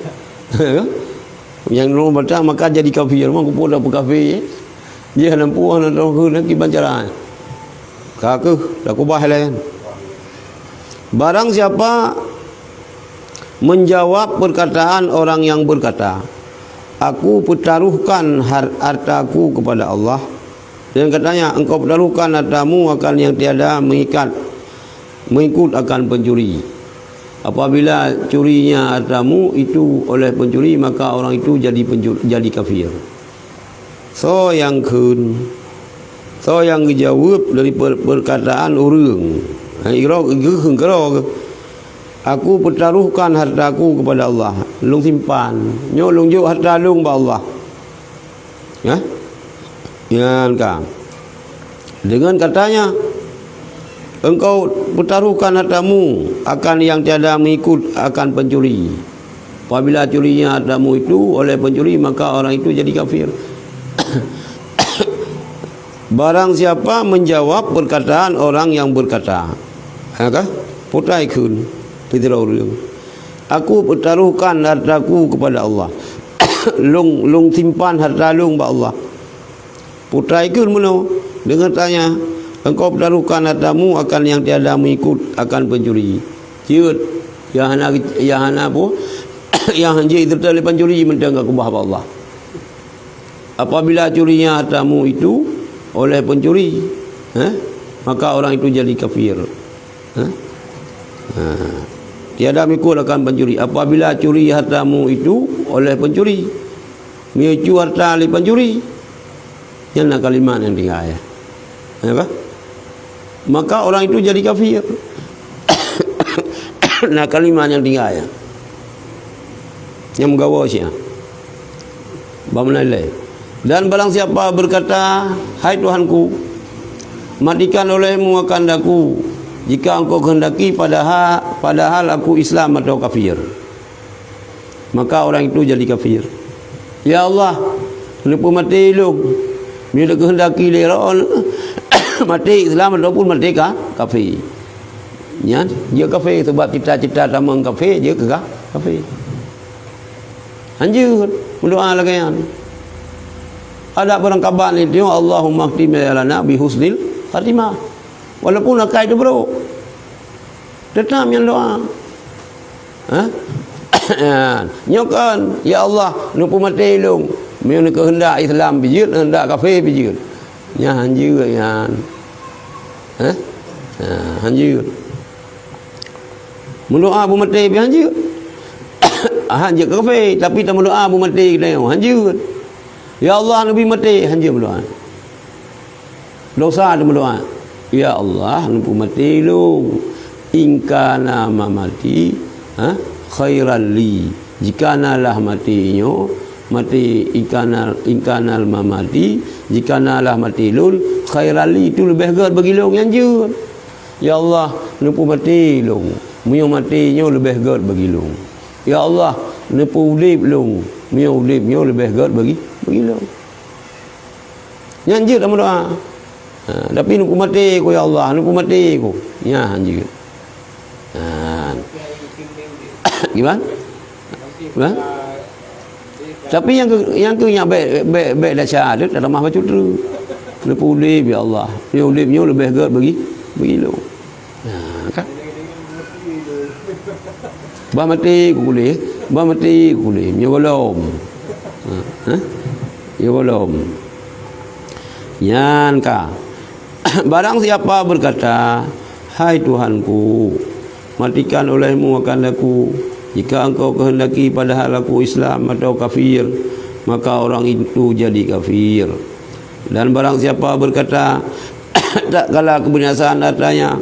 Nyang lôn baca maka jadi kafir, memang kupeu dak peukafé. Jih hana peue, hana lôn kheun, kiban cara. Ka keuh, dak kubah laén. Barang siapa menjawab perkataan orang yang berkata, "Aku petaruhkan har-, hartaku kepada Allah," dan katanya, "Engkau petaruhkan hartamu akan yang tiada mengikat, mengikut akan pencuri. Apabila curinya hartamu itu oleh pencuri, maka orang itu jadi pencu-, jadi kafir." Soe nyang kheun? Soe nyang geujaweueb dari per-, perkataan ureuëng? Ha, iro geuh keudroe geuh. "Aku petaruhkan hartaku kepada Allah." Lôn simpan. Nyoe lôn jok harta lôn bak Allah. Ya? Nyan ka. Dengan katanya, "Engkau petaruhkan hartamu akan yang tiada mengikut akan pencuri. Apabila curinya hartamu itu oleh pencuri, maka orang itu jadi kafir." Barang siapa menjawab perkataan orang yang berkata, ha kah? Putai kheun, sidroe ureuëng, "Aku petaruhkan hartaku kepada Allah." Lôn, lôn simpan harta lôn bak Allah. Putai kheun meunoe, deungon tanya, "Engkau petaruhkan hartamu akan yang tiada mengikut akan pencuri." Jeuet, nyang hana, nyang hana peue, nyang hanjeuet seutôt lé pencuri mantong ka keubah bak Allah. "Apabila curinya hartamu itu oleh pencuri, eh, maka orang itu jadi kafir." Eh? Ha. Tiada mengikut akan pencuri. Apabila curi hartamu itu oleh pencuri, meunyoe harta lé pencuri, nyan na kalimat nyang tinggai. Ya kah? Maka orang itu jadi kafir. Na kalimat nyang tinggai. Nyang meugawa sia. Bak meunan lé. Dan barang siapa berkata, "Hai Tuhanku, matikan olehmu akan daku, jika engkau kehendaki, padahal, padahal aku Islam atau kafir." Maka orang itu jadi kafir. "Ya Allah, neupeumaté lôn. Meunyoe dikehendaki lé Droe, maté Islam ataupun maté ka, kafé." Nyan, jeuet kafé, sebab cita-cita tamong kafé, jeuet keu ka, kafé. Hanjeuet meudoa lagée nyan. Adak barangkaban itu, "Allahumma khtim lana bi husnil khatimah." Walaupun akai teubrok, teutap nyan doa. Ha? Nyoe kan, "Ya Allah, neupeumaté lôn. Meunyoe neukeuheundak Islam pih jeuet, neukeuheundak kafé pih jeuet." Nyan hanjeuet nyan. Ha? Ha, hanjeuet. Meudoa beumaté pih hanjeuet. Hanjeuet keu kafé, tapi tameudoa beumaté geutanyoe, hanjeuet. "Ya Allah, neubri maté," hanjeuet meudoa. Dosa tameudoa. "Ya Allah, neupeumaté lôn. In kana mamati, ha, khairan li." Jika na lah maté nyoe, maté in kana, in kana mamati, jika na lah maté lôn, khairan li, itu leubeh gét bagi lôn, nyan jeuet. "Ya Allah, neupeumaté lôn. Meunyoe maté nyoe leubeh gét bagi lôn. Ya Allah, neupeuudeb lôn. Meunyoe udeb nyoe leubeh gét bagi, bagi lôn." Nyan jeuet tameudoa. Ha, tapi neupeumaté ku, "Ya Allah, neupeumaté ku." Nyan jeuet. Ha. Gimana? Gimana? Tapi nyang keu, nyang keu nyak bék, bék, bék desya tu, tamah bacut tu. Neupeuudeb, "Ya Allah, meunyoe udeb nyoe leubeh gét bagi, bagi lôn." Ha, kan? Bah maté ku kuleh, bah maté ku kuleh, meunyoe gohlom. Ha, ha? Meunyoe gohlom. Nyan ka. Barang siapa berkata, "Hai Tuhanku, matikan olehmu akan aku, Jika engkau kehendaki padahal aku Islam atau kafir, maka orang itu jadi kafir. Dan barang siapa berkata, tatkala kebinasaan hartanya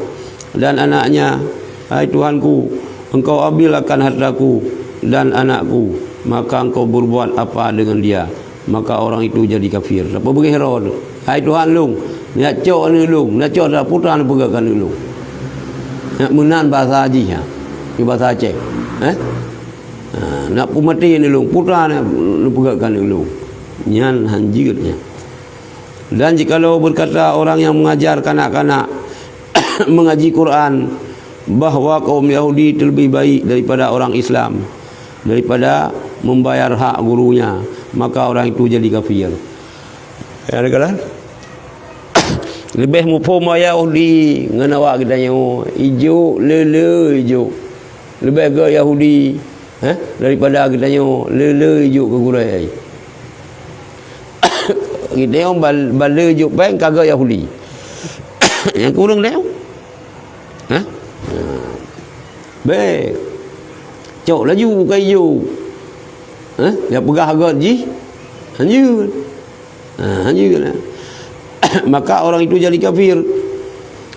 dan anaknya, "Hai Tuhanku, engkau adil akan hartaku dan anakku," maka engkau berbuat apa dengan dia, maka orang itu jadi kafir. Tapeubeuréh droe, "Hai Tuhan lôn, neujak cok aneuk lôn, neujak cok putra neupeugét keu aneuk lôn." Nyan meunan bahasa jih, ha. Nyan bahasa Aceh. Eh? Ha, "Neujak peumaté aneuk lôn, putra neupeugét keu aneuk lôn." Nyan han jeuet nyan. Dan jikalau berkata orang yang mengajar kanak-kanak mengaji Quran bahwa kaum Yahudi terlebih baik daripada orang Islam, daripada membayar hak gurunya, maka orang itu jadi kafir. Ya, ada kalah? Leubeh muphom Yahudi ngon awak geutanyoe, ijok, le-le ijok. Leubeh gét Yahudi, eh, daripada geutanyoe, le-le ijok keu gurée. Geutanyoe bal-, bale ijok péng ka gét Yahudi. Nyang kureueng tanyoe. Hah? Bèk. Cok laju ka ijok. Hah? Nyang peugah gét jih. Hanjeuet. Ha, hanjeuet lah. Maka orang itu jadi kafir.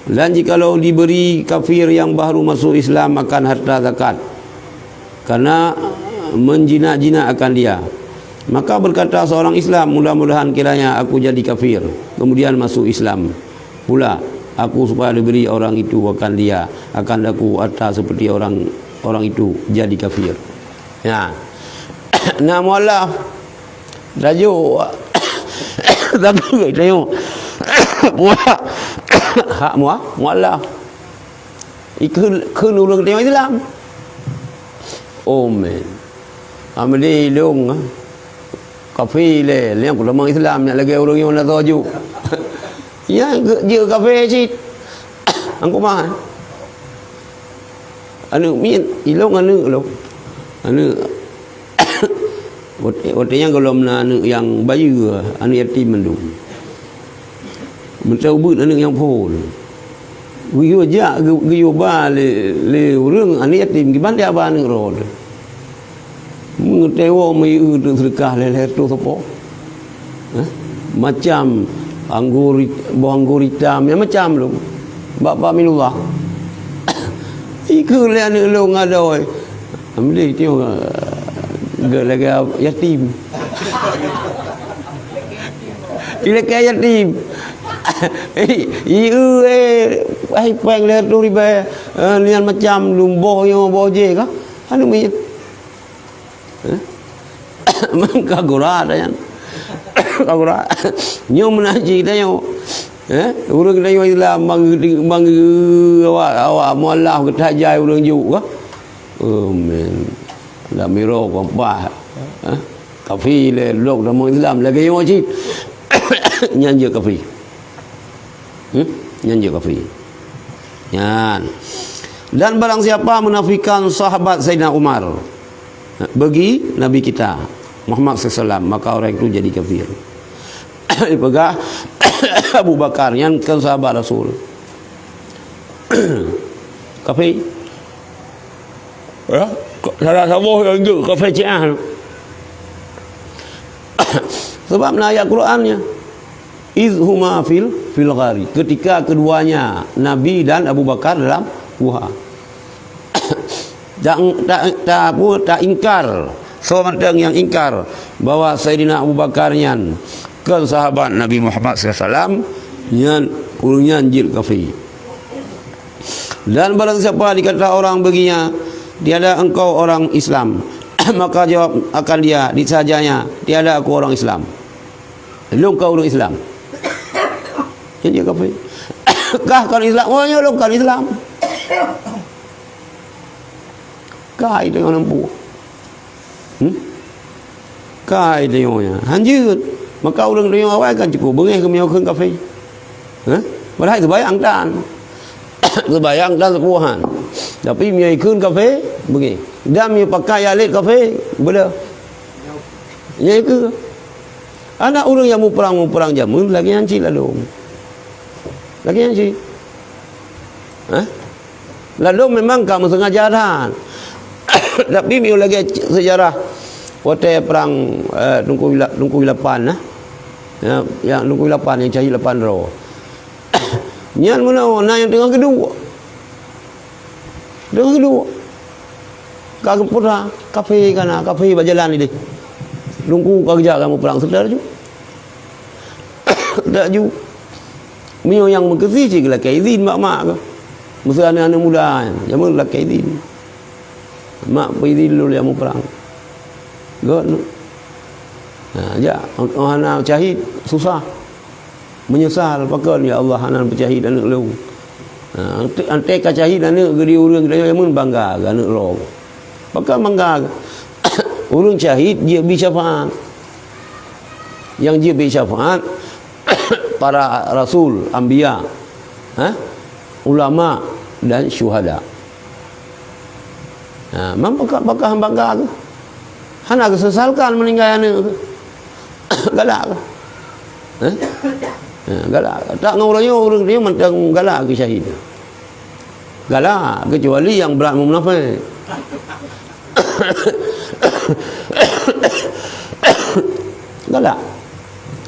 Dan jikalau diberi kafir yang baru masuk Islam akan harta zakat, karena menjinak-jinak akan dia, maka berkata seorang Islam, "Mudah-mudahan kiranya aku jadi kafir, kemudian masuk Islam pula aku, supaya diberi orang itu akan dia, akan aku harta seperti orang, orang itu jadi kafir." Ya. Na mualaf. Tajuk. Tapi tanyoe. Mualaf. Hak mua-, mualaf. Ikheun, kheun ureueng tanyoe Islam. Oh, man. Amri lôn, ah. Kafé lé, lé aku tamong Islam, nyak lagèe ureueng nyoe na tajuk. Ya, jeuet kafé cit. Angku mah. Aneuk miet, ilong aneuk lom. Aneuk. Watèe, watèe nyan gohlom na aneuk nyang bayeue, aneuk yatim mandum. Meuteubeuet aneuk nyang phôn. Geuyue jak, geu-, geuyue ba lé, lé ureueng aneuk yatim, kiban jak ba aneuk droe. Meungeuteuwoe meu-eu teuk seudeukah lhèe-lhèe reutôh sapo. Hah? Macam anggur it-, boh anggur itam, ya macam lom. Bak, bak Minullah. Ikheun lé aneuk lôn ngadoi. Alhamdulillah, tengok, eh, gét lagèe yatim. Ilakèe yatim. I-, i-, eh, ai péng lhèe reutôh ribèe, eh, nyan macam lom boh nyoe boh jéh kah? Aneuk miet. Eh? Ka gura dah nyan. Ka gura. Nyoe meunan cit tanyoe. Eh? Ureueng tanyoe Islam bang, bang, awak, awak mualaf geutajai ureueng juk kah? Oh, man. Lam biro kompah. Eh? Kafé lé lok tamong Islam lagèe nyoe cit. Nyan jeuet kafé. Hmm? Nyan jeuet kafé. Nyan. Dan barang siapa menafikan sahabat Saidina Umar bagi Nabi kita Muhammad sallallahu alaihi wasallam, maka orang itu jadi kafir. Dipeugah Abu Bakar, nyan kan sahabat Rasul. Kafé. Ya, salah saboh nyang jeuet kafé Syiah. Sebab na ayat Quran nyan. "Iz huma fil, fil ghari." Ketika keduanya, Nabi dan Abu Bakar dalam guha. Tak, tak, tak apa, tak ingkar. Soe mantong nyang ingkar bahwa Saidina Abu Bakar nyan kon sahabat Nabi Muhammad sallallahu alaihi wasallam, nyan ureueng nyan jeuet kafé. Dan barang siapa dikata orang baginya, "Tiada engkau orang Islam," maka jawab akan dia, disajanya, "Tiada aku orang Islam." Lôn ka ureueng Islam. Nyan jeuet kafé. Kah kon Islam? Oh, nyoe lôn kon Islam. Ka itu nyang nampu. Hmm? Ka itu nyoe nyan. Hanjeuet. Maka ureueng tanyoe awai kan cukup beungéh keu meunyoe kheun kafé. Hah? Padahai seubayang tan. Seubayang tan seukuhan. Tapi meunyoe ikheun kafé, beungéh. Dan meunyoe pakai alet kafé, beude. Nyan ikheun. Aneuk ureueng nyang muprang-muprang jameun lagèe nyan cit ladôm. Lagèe nyan cit. Hah? Ladôm memang ka meusengaja that. Tapi meunyoe lagée sejarah watée perang, eh, Teungku Ila-, Teungku Ilapan, nah. Ya, nyang Teungku Ilapan nyang syahid lapan droe. Nyan meunan na nyang teungoh geuduek. Teungoh geuduek. Ka geupeura, kafé ka na, kafé bak jalan idéh. Teungku ka geujak kamoe perang seudeh ju. Dak ju. Meunyoe nyang meukeusih cit geulakée idhin bak mak keuh. Meuseu aneuëk-aneuëk muda nyan, jameun geulakée idhin. Mak peuidhin lôn lé muprang. Gét. Ha, jak, oh hana syahid, susah. Meunyeusal, pakon, "Ya Allah, hana peusyahid aneuëk lôn." Ha, ante-, ante ka syahid aneuëk geuh di ureuëng geutanyoe jameun bangga keu aneuëk lom. Pakon bangga keu? Ureuëng syahid jeuet bi syafaat. Nyang jeuet bi syafaat para rasul, anbiya, ha? Ulama dan syuhada. Ha, man pakon, pakon bangga keuh? Hana geusesalkan meuninggai aneuëk keuh? Galak keuh? Eh? Ha, galak. Tak ngon uroe nyoe ureuëng nyoe mantong galak keu syahid. Galak, keucuali nyang brat munafék. Galak.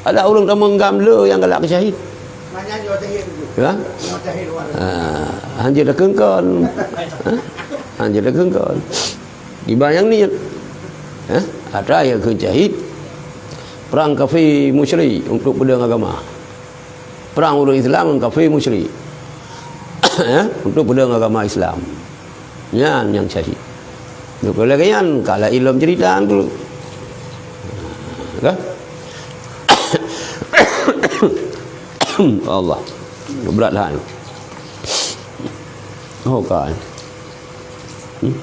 Ada ureuëng tamong gam le nyang galak keu syahid. Maknanya nyoe syahid tu. Ya? Nyoe syahid awak. Ah, hanjeuet takeungkon. Ha? Hanjeuet takeungkon. Dibayang niet. Ha? Atra ya keu syahid. Perang kafé musyrik untuk peudeueng agama. Perang ureuëng Islam ngon kafé musyrik. Ya, untuk peudeueng agama Islam. Nyan nyang syahid. Nyoe lagée nyan ka laén lom cerita tu. Ka? Allah. Berat lah. Oh, ka. Hmm.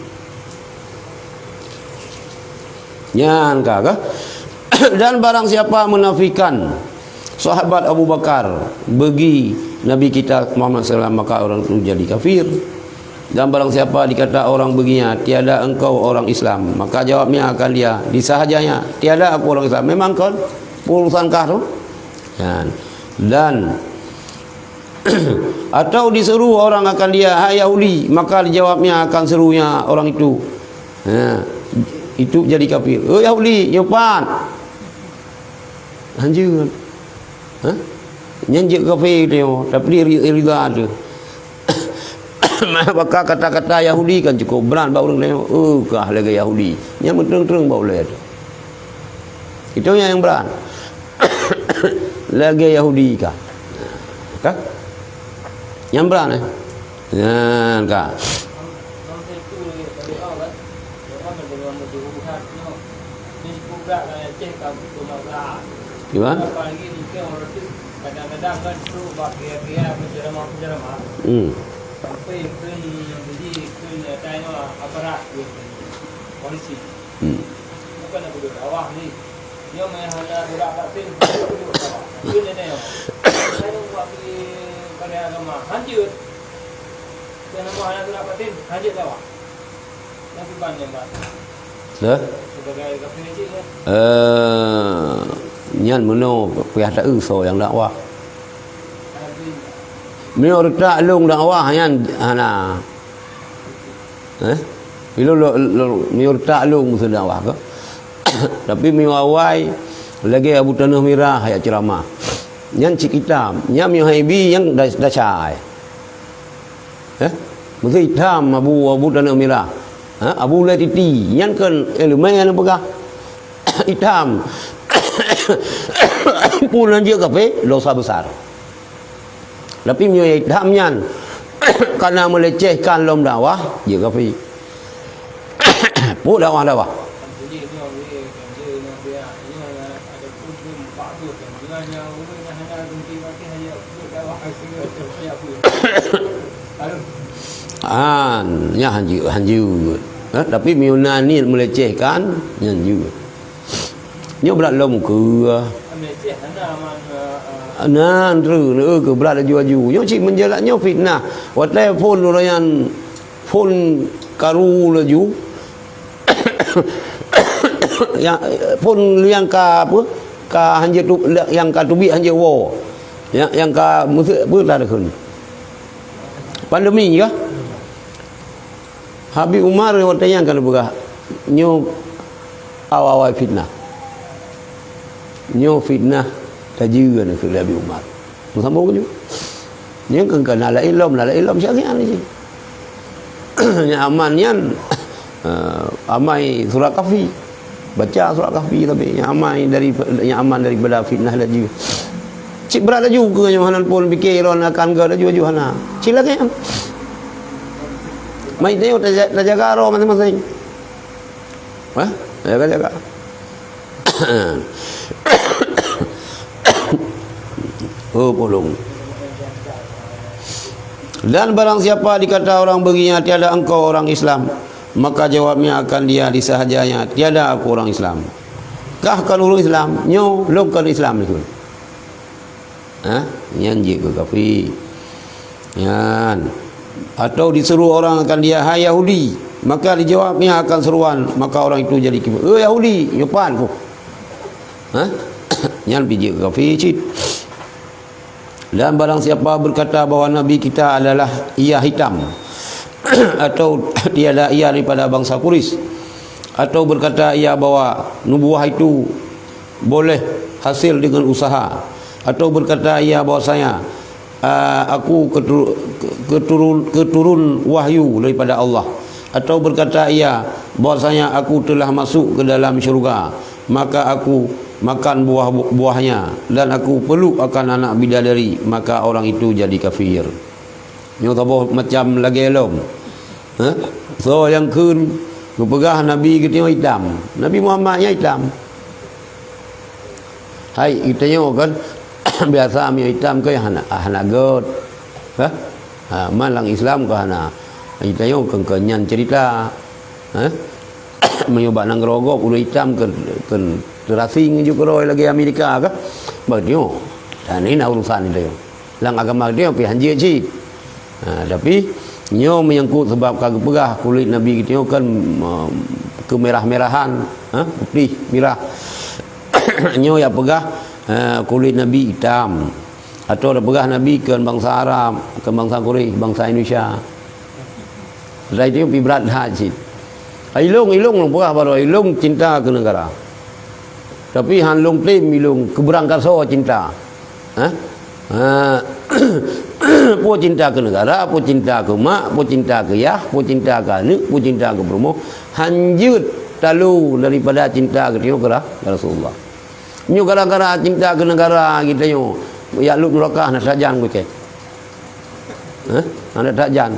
Nyan ka, ka? Dan barang siapa menafikan sahabat Abu Bakar bagi Nabi kita Muhammad sallallahu alaihi wasallam, maka orang itu jadi kafir. Dan barang siapa dikata orang baginya, "Tiada engkau orang Islam," maka jawabnya akan dia, "Disahajanya, tiada aku orang Islam." Memang kon, urusan kah tu. Nyan. Dan atau diseru orang akan dia, "Hai Yahudi," maka dijawabnya akan serunya orang itu, ha, itu jadi kafir. "Oh Yahudi, nyoe pat." Hanjeuet. Ha? Nyan jeuet kafé teuh, tapi ri-, rida tu. Maka kata-kata Yahudi kan cukup berat bak ureuëng laén. "Oh, kah lagée Yahudi." Nyan meutreueng-treueng bak ulée tu. Itu nyang, nyang brat. Lagée Yahudi ka. Ka? Nyang brat, eh? Nyan ka. Gimana? Hmm. Hmm. Bukan aku duduk dakwah ni. Nyoe meuhana surat batin, hanjeuet dakwah. Keu nenek nyoe. Saya buat di pada agama, hanjeuet. Keu nama hana surat batin, hanjeuet dakwah. Tapi ban yang bak. Dah? Sebagai kafir cik ya. Eh, nyan meunoe payah taeu soe nyang dakwah. Tapi meunyoe reutak lôn dakwah nyan hana. Eh? Ilôn lo, lo, meunyoe reutak lôn meuseudang wah keuh. Tapi meunyoe awai, lagée Abu Tanoh Mirah jak ceuramah. Nyan cit itam. Nyan meunyoe haibi nyang da-, dasai. Eh? Meuseue itam Abu, Abu Tanoh Mirah. Ha? Abu Ulée Titi. Nyan kon iéleumé nyang peugah. Itam. Pun hanjeuet kafé, dosa besar. Tapi meunyoe itam nyan kana meulecehkan lom dakwah, jeuet kafé. Peue dakwah-dakwah? Ah, nyan hanjeuet, hanjeuet. Ha, tapi meunyoe na niet meulecehkan, nyan hanjeuet. Nyoe brat lom keue. Nan treuk, eh, keu brat laju-laju. Nyoe cit meujalan nyoe fitnah. Watée phon ureuëng nyan, phon karu laju. Ya, phon nyang ka apa? Ka hanjeuet tu, nyang ka teubiet hanjeuet woe. Ya, nyang ka meuseuk apa tadi kheun? Pandemi kah? Habib Umar watée nyan ka geupeugah, nyoe awai-awai fitnah. Nyoe fitnah tajeuet keu Habib Umar. Meusambông laju. Nyan kan, kan na laén lom, na laén lom siat nyan. Nyang aman nyan, eh, amai surat Kahfi. Baca surat Kahfi tapi nyang amai dari, nyang aman daripada fitnah laju. Cit brat laju keu nyoe hana pun pikir lôn akan geuh laju-laju hana. Cit lagée nyan. Mai tengok taja-, tajaga roh masing-masing. Hah? Jaga-jaga. Oh, polong. Dan barang siapa dikata orang baginya, "Tiada engkau orang Islam," maka jawabnya akan dia, "Disahajanya tiada aku orang Islam." Kah kon ureuëng Islam? Nyoe, lôn kon Islam nyoe. Ha? Nyan jeuet keu kafé. Nyan. Atau disuruh orang akan dia, "Hai Yahudi," maka dijawabnya akan seruan, maka orang itu jadi kafir. "Eh Yahudi, nyoe pat ku." Ha? Nyan pih jeuet keu kafé cit. Dan barang siapa berkata bahwa Nabi kita adalah ia hitam, atau tiada ia daripada bangsa Quraisy, atau berkata ia bahwa nubuah itu boleh hasil dengan usaha, atau berkata ia bahwasanya, "Ah, aku ketu-, keturun, keturun wahyu daripada Allah," atau berkata ia bahwasanya, "Aku telah masuk ke dalam syurga, maka aku makan buah-buahnya, dan aku peluk akan anak bidadari," maka orang itu jadi kafir. Nyoe saboh macam lagée lom. Ha? Soe nyang kheun geupeugah Nabi geutanyoe itam. Nabi Muhammad nyan itam. Hai, geutanyoe kan biasa meunyoe itam kan hana, hana göt. Ha? Ha, man lam Islam ka hana. Geutanyoe kan, kan nyan cerita. Ha? Meunyoe bak nanggroe gob ureuëng itam keu, keu teurasing ju keurôi lagée Amerika kah? Bak nyoe. Dan ini na urusan geutanyoe. Lam agama geutanyoe pih hanjeuet cit. Ha, tapi nyoe menyangkut sebab ka geupeugah kulit Nabi geutanyoe kan, em, keumerah-merahan, ha, putih, mirah. Nyoe jak peugah, eh, kulit Nabi itam. Atau jak peugah Nabi kon bansa Arab, kon bansa Quraisy, bansa Indonesia. Dah itu pih brat that cit. Ilong, ilong lôn peugah baroe, ilong cinta keu negara. Tapi han lôn tem ilong keu beurangkasoe cinta. Ha? Ha. Peue cinta keu negara, peue cinta keu mak, peue cinta keu yah, peue cinta keu aneuëk, peue cinta keu peurumoh. Hanjeuet talo daripada cinta geutanyoe keu Ra-, Rasulullah. Nyoe gara-gara cinta keu negara geutanyoe, jak lut nuraka hana sajan geucet. Hah? Hana sajan.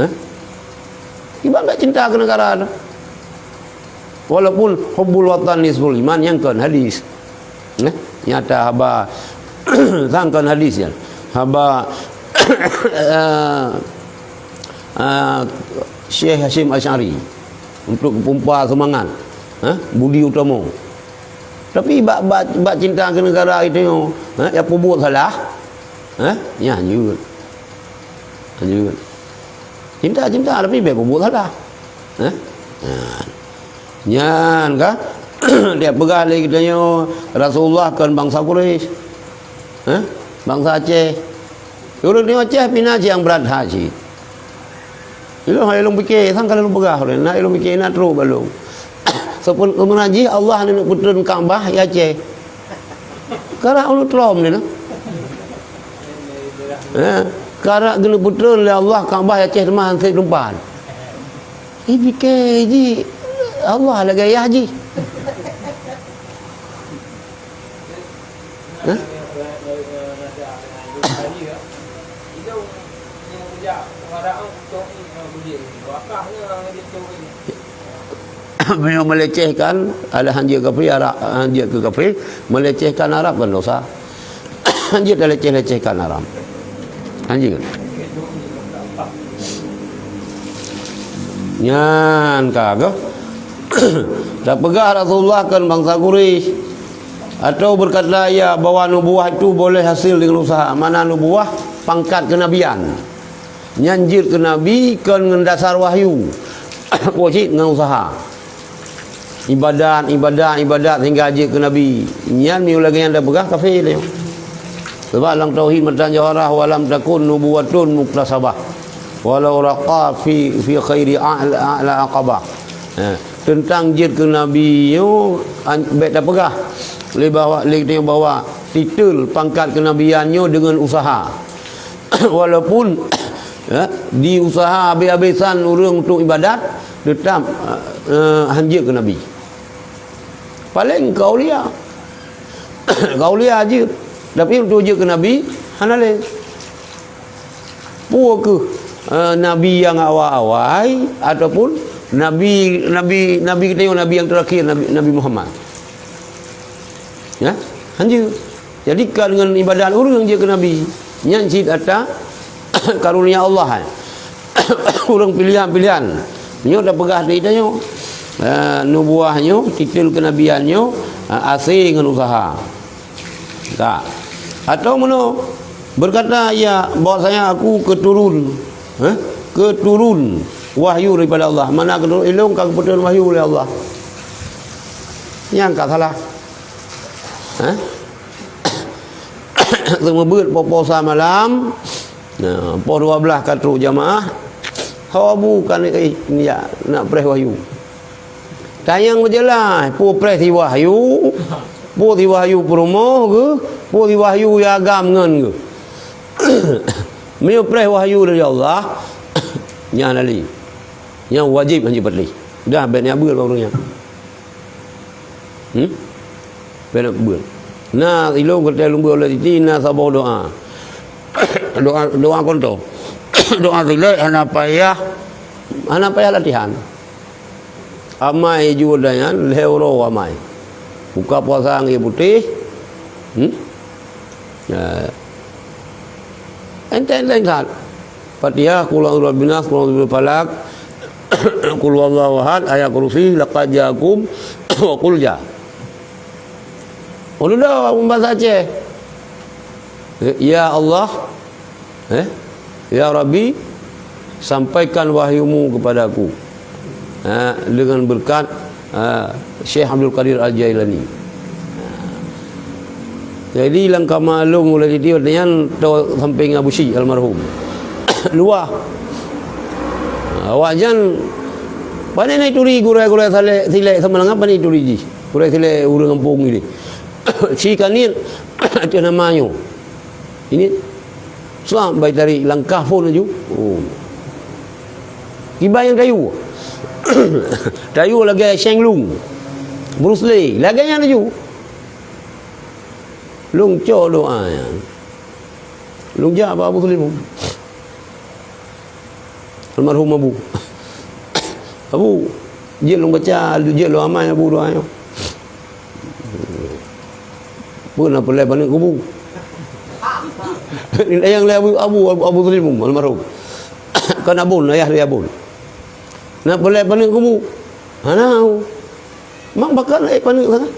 Hah? Ibarat cinta keu negara tu. Walaupun hubbul watan nisful iman nyang kon hadis. Nah, nyata haba sang kon hadis nyan. Haba, eh, eh, Syekh Hasyim Asy'ari untuk pumpa seumangat, eh, budi utomo. Tapi bak, bak, bak cinta keu negara geutanyoe, eh, nyang peubuet salah, eh, nyan jeuet. Jeuet. Cinta-cinta tapi bèk peubuet salah. Eh? Nyan. Nyan ka? Dia peugah lé geutanyoe Rasulullah kon bansa Quraisy. Eh? Bansa Aceh. Ureuëng di Aceh pih na nyang brat that cit. Ilong hai lôn pike, sang ka lôn peugah ureuëng, na ilong pike na trok bak lôn. Seupun keumeunajih Allah neuneuk peutreun Ka'bah di Aceh. Karab ulôn trom lé na. Eh, karab geuneuk peutreun lé Allah Ka'bah di Aceh teuma han sép teumpat. Ih, pike jih Allah lagée yah jih. Hah? Meunyoe melecehkan, ada hanjeuet kafir, Arab, hanjeuet keu kafir, melecehkan Arab kan dosa. Hanjeuet taleceh-lecehkan Arab. Hanjeuet. Nyan ka geuh. Tapeugah Rasulullah kon bansa Quraisy. Atau berkata ia bahwa nubuah itu boleh hasil dengan usaha. Mana nubuah? Pangkat kenabian. Nyan jeuet keu nabi kon ngon dasar wahyu. Peue cit ngon usaha. Ibadat, ibadat, ibadat sehingga jeuet keu nabi. Nyan meunyoe lagée nyan tapeugah kafé lé. Sebab lam tauhid matan jawharah, "Wa lam takun nubuwatun muktasabah." Walau raqa fi, fi khairi a'la, a'la aqabah. Ha, teuntang jeuet keu Nabi nyoe, an-, bèk tapeugah lé bahwa, lé geutanyoe bahwa titel pangkat keunabian nyoe deungon useuha. Walaupun, ya, diuseuha abéh-abésan ureuëng untuk ibadat, teutap, eh, han jeuet keu Nabi. Paleng keu aulia. Keu aulia jeuet. Tapi untuk jeuet keu Nabi, hana lé. Peue keuh, eh, nabi nyang awai-awai ataupun nabi, nabi, nabi geutanyoe, nabi nyang terakhir, Nabi, Nabi Muhammad? Ya, han jeuet. Jadi, ka deungon ibadat ureuëng jeuet keu nabi. Nyan cit ata karunia Allah, eh. Ureuëng pilihan-pilihan. Nyoe tapeugah di tanyoe, eh, nubuah nyoe, titel keunabian nyoe, eh, asé ngon useuha. Tak. Atau meunoe, berkata ia, bahwasanya aku keturun, eh, keturun wahyu daripada Allah. Mana keturun, ilong ka geupeutron wahyu oleh Allah. Nyang ka salah. Eh? Seumeubeuet poh puasa malam, nah, poh dua belas ka trok jamaah, hawa bu kan, eh, ya, nak preh wahyu. Tanyong beujeulaih, peue preh si wahyu, peue si wahyu peurumoh geuh, peue si wahyu nyang agam ngon geuh. Meunyoe preh wahyu dari Allah, nyan lali. Nyan wajéb hanjeuet patéh. Dah, bèk nyan beul bak ureuëng nyan. Hmm? Bèk nyan beul. Na ilong keutai lôn beuet lé Siti, na saboh doa. Doa, doa konto. Doa silek hana payah, hana payah latihan. Amai jeuet nyan lhèe uroe amai. Buka puasa ngon ié putéh. Hmm? Ya. Enteng-enteng that. Fatihah, Qul a'udzu birabbin nas, Qul a'udzu birabbil falaq, Qul huwallahu ahad, Ayat Kursi, Laqad ja'akum, wa Qul ja. Ulun dah bahasa Aceh. Ya Allah, eh, ya Rabbi, sampaikan wahyumu kepadaku. Ha, dengan berkat, ha, Syekh Abdul Qadir Al-Jailani. Jadi, lam kama lôn mulai jadi, watèe nyan tô sampéng Abu Syik almarhum. Luwah. Awak nyan, pane na ituri gurèe-gurèe salek, silek sama dengan pane ituri jih. Gurèe silek ureuëng gampông ini. Si kaniet, ateueh nama nyoe. Ini, suah bai tarék langkah phon laju. Oh. Kiban nyang tayue. Tayue lagèe Shang Lung. Bruce Lee. Lagèe nyan laju. Lôn cok doa nyan. Lôn jak bak Abu Sulim. Almarhum Abu. Abu, jeuet lôn baca, jeuet lôn amai Abu doa nyoe. Peue na peureulèe paneuk kubu? Nyang lé Abu, Abu, Abu Sulim almarhum. Kan Abon, ayah dari Abon. Na peureulèe paneuk kubu? Hana. Mak bakal ék paneuk sangat.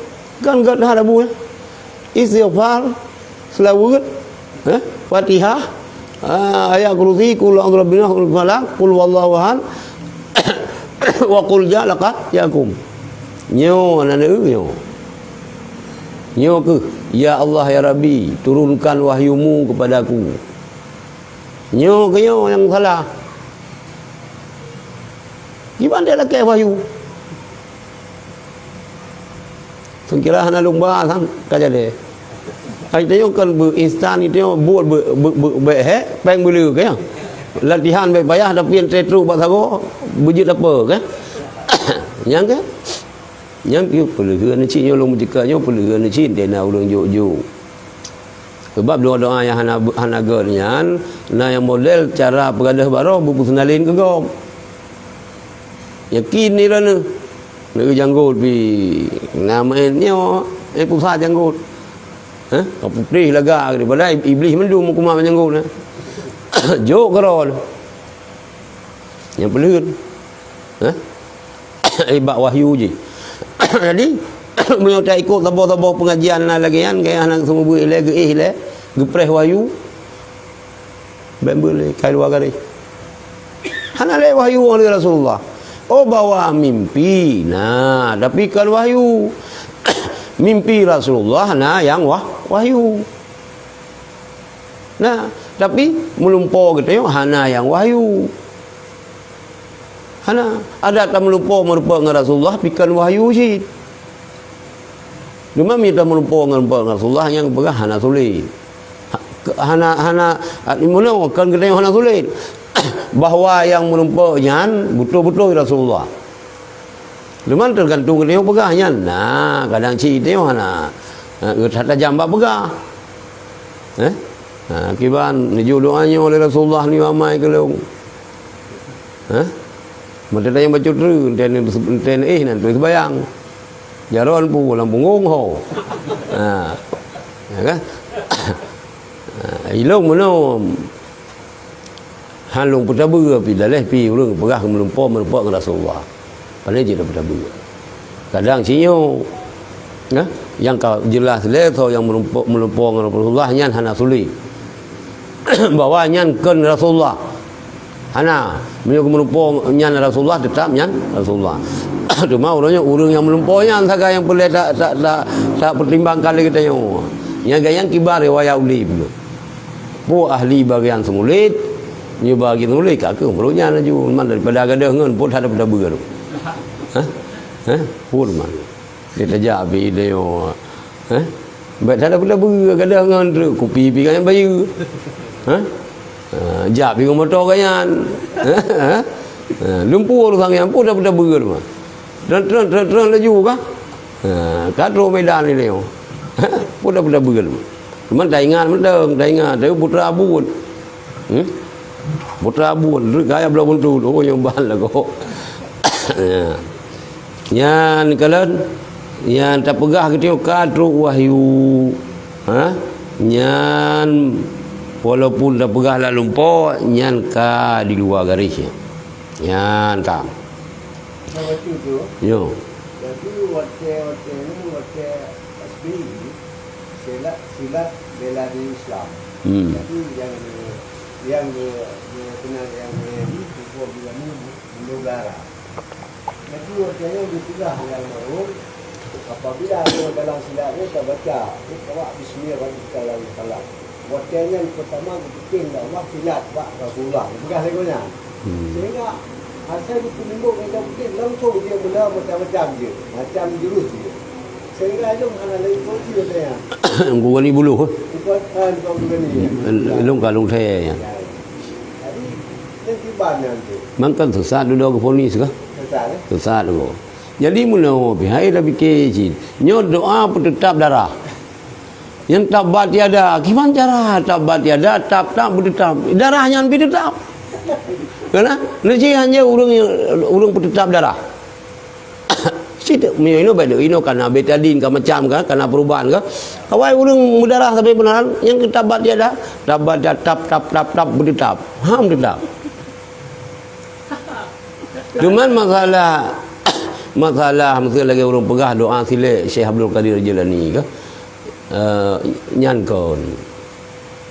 Kan gata hana bu, ya. Istighfar, selawat, eh, Fatihah, ah, Ayat Kursi, Qul a'udzu birabbin nas, Qul falaq, Qul huwallahu ahad, wa Qul ja laqad ja'akum. Nyoe na neu nyoe. Nyoe keuh, "Ya Allah, ya Rabbi, turunkan wahyumu kepadaku." Nyoe keuh nyoe nyang salah. Kiban dia lakèe wahyu. Seukilah hana lumba sang ka jadi. Hai tanyoe kan beu instan, tanyoe buet beu, beu, beu, beu hek, péng beuleu keuh. Latihan bèk payah, tapi enteuk trok bak sagoe, beujeuet apa keuh. Nyang keuh? Nyang keuh peuleuheuen cit nyoe lôn meuceuka nyoe peuleuheuen cit dena ureueng jok-jok. Sebab doa-doa nyang hana, hana göt nyan, na nyang model cara peugadôh baroe beupeuseunaléng keu gob. Yakin ni droeneuh. Neu janggot pi na maén nyoe, eh, pusat janggot. Hah? Ka putéh laga daripada ib-, iblih mandum meukumat janggot na. Jok keudroe. Nyang peuleuheuen. Hah? Eh, bak wahyu jih. Jadi, meunyoe taikot saboh-saboh pengajian na lagèe nyan, gaya hana seumeubeuet ilèe, geuéh ilèe, geupreh wahyu, bèk beulé, kai luwa garéh. Hana lé wahyu oleh Rasulullah. Oh, bawa mimpi. Nah, tapi kan wahyu. Mimpi Rasulullah na nyang wah-, wahyu. Nah, Tapi meulumpoe geutanyoe hana nyang wahyu. Hana. Adak tameulumpoe meurumpok ngon Rasulullah pih kon wahyu cit. Cuma meunyoe tameulumpoe ngon, ngon Rasulullah nyang peugah hana sulet. Ha, ke-, hana, hana, a, meunoe kon geutanyoe hana sulet. Bahwa nyang meurumpok nyan beutôi-beutôi Rasulullah. Cuma teugantung geutanyoe peugah nyan. Nah, kadang cit geutanyoe hana, ha, geutajam bak peugah. Eh? Ha, kiban neujok doa nyoe lé Rasulullah nyoe amai keu lôn. Hah? Meuteutanyong bacut treuk, enten, enten éh nan tueng seubayang. Jaroe pu lam punggong ho. Ha. Ya kan? Ha, ilong meunoe. Han lôn peutabeue pih, daleh pih ureueng peugah meulumpoe, meulumpoe ngon Rasulullah. Pane jeuet peutabeue. Kadang sinyoe, nah, nyang ka jeulaih lé soe nyang meulumpo-, meulumpoe ngon Rasulullah nyan hana sulet. Bahwa nyan kon Rasulullah. Hana, meunyoe meulumpoe nyan Rasulullah, teutap nyan Rasulullah. Teuma uroe nyoe ureueng nyang meulumpoe nyan sagai nyang peureulée ta-, ta-, ta-, tapeutimbangan lé geutanyoe. Nyan geuh nyang kiban riwayat udeb. Peue ahli bagian seumulet, nyoe bagian seumulet ka keuh meureuh nyan laju. Man daripada gadôh ngon peue that peutabeue tu. Hah? Hah? Peue man? Dia tajak pi idéo. Hah? Baik that peutabeue gadôh ngon treuk kupi pi kan bayeue. Hah? Ha, jak pi ngon moto kan nyan. Hah? Ha, lumpur sang nyan peue that peutabeue tu. Tron, tron, tron, tron laju kah? Ha, ka trok Medan ni leo. Peue that peutabeue tu. Cuman taingat mantong, taingat, tapi putra abot. Hmm? Putra abot, rot kaya bloe buntut, oh, nyoe ban lagoe. Ya. Nyan kalon, nyan tapeugah geutanyoe ka trok wahyu. Ha? Nyan walaupun tapeugah lam lumpoe, nyan ka di luwa garéh. Nyan ka. Nah, waktu tu, Yo. Jadi, watèe-watèe ni, watèe S B Y, silat, silat bela diri Islam. Hmm. Jadi, yang di, yang di, di, kena yang di, di, di, di, di, di, di, Jadi, watèe nyan geupeugah lé almarhum, apabila ada dalam silat nyoe tabaca, "Iqra bismi rabbikal ladzi khalaq." Watèe nyan peutama geupeutem lé Allah silat bak Rasulullah. Geupeugah lé gobnyan. Hmm. Sehingga asai geupeulimbok ngon geupeugah langsung dia mula macam-macam jih, macam jurus jih. Sehingga ilong hana lé ikot jih watèe nyan. Gurani buluh, eh? Ikot, ah, ikot gurani, ya. Ilong kalong thèe, ya. Ya. Jadi, nyan kiban nyan tu. Mangkon sesat dudoe geufonis kah? Sesat, eh? Sesat kah. Jadi, meunoe pih hai tapike cit. Nyoe doa peuteutap darah. Nyang tabbat yada, kiban cara tabbat yada, tap, tap, peuteutap. Darah nyan pih teutap. Kana? Neuci hanya ureueng, ureueng peuteutap darah. Cit, meunyoe inoe bacut, inoe kana betadin ka macam ka, kana perubahan ka. Awai ureueng meudarah sabe beuneuran, nyang tabbat yada, tabbat yada, tap, tap, tap, tap, peuteutap. Ha, peuteutap. Cuman masalah, masalah meuseu lagèe ureueng peugah doa silek Syekh Abdul Qadir Jailani ka, eh, nyan kon.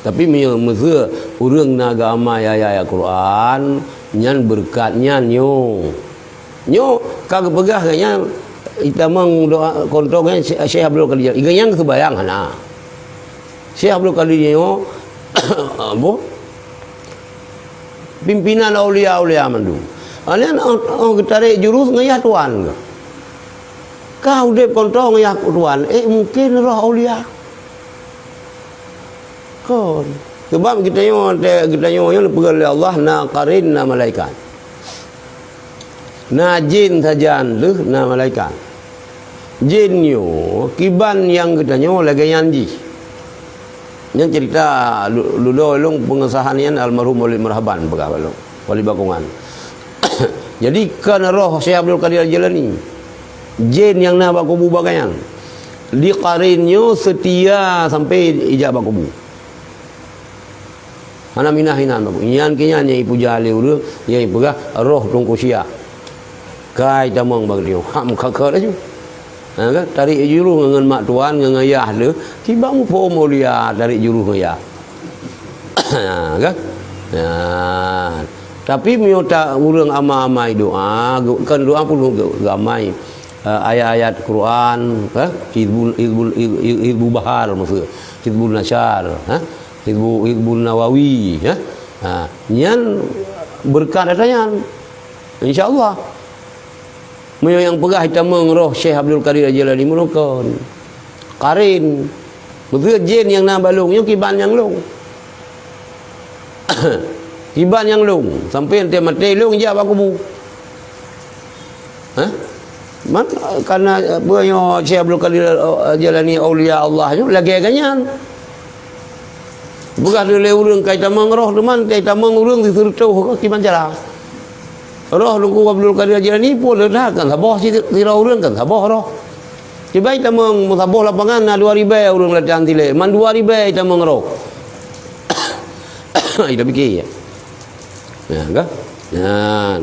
Tapi meunyoe meuseu ureueng na geuamai ayat-ayat Quran, nyan beureukat nyan nyoe. Nyoe ka geupeugah geuh nyan, itamong doa kontong nyan Syekh, Syekh Abdul Qadir. Geuh nyan geuseubayang hana. Syekh Abdul Qadir nyoe, apa? Pimpinan aulia-aulia mandum. Alèh nyan, oh, oh, geutarek jurus ngon yah tuan geuh. Ka udeb kontong ngon yah tuan, eh, mungken roh aulia. Kon. Sebab geutanyoe, geutanyoe nyoe neupeugah lé Allah, na qarin, na malaikat. Na jén sajan lheueh na malaikat. Jén nyoe kiban nyang geutanyoe lagèe nyan jih. Nyan cerita lu-, ludoe lôn pengesahan nyan almarhum Walid Marhaban peugah bak lôn, Walid Bakongan. Jadi, kon roh Syekh Abdul Qadir Jailani. Jén nyang na bak kubu bak gobnyan. Di qarin nyoe seutia sampai ijak bak kubu. Hana minah inan bagoe. Nyan keu nyan nyang ipuja lé ureueng, nyang ipeugah roh Teungku Syiah. Kai tamong bak geutanyoe. Hak meukat-kat laju. Ha, kan? Tarek jurus ngon mak tuan, ngon ayah lé. Kiban muphom mulia tarek jurus ngon ayah. Ha, kan? Ha. Tapi meunyoe ta-, ureueng amai-amai doa, geu-, kan doa pun geu-, geuamai, eh, ayat-ayat Quran, ha? Hizbul, Hizbul, Hizbul Bahar maksud. Hizbul Nasyar, ha? Hizbu, Hizbun Nawawi, ya. Ha, nyan beureukat ata nyan. Insya Allah. Meunyoe nyang peugah itamong roh Syekh Abdul Qadir Al-Jilani meurukon. Karin. Meuseu jén nyang na bak lôn, nyoe kiban nyang lôn. Kiban nyang lôn. Sampai enteuk maté lôn jak bak kubu. Hah? Man, karena, eh, peue nyoe Syekh Abdul Qadir, eh, Jailani aulia Allah nyoe lagèe geuh nyan. Peugah lé ureueng ka itamong roh, teuma ka itamong ureueng siseureutoh ka kiban cara. Roh Teungku Abdul Qadir Jailani pun leudah kan saboh si-, sidroe ureueng kan saboh roh. Kiban itamong meusaboh lapangan na dua ribèe ureueng latihan silek, man dua ribèe itamong roh. Ita pikir. Nah, kan? Nah,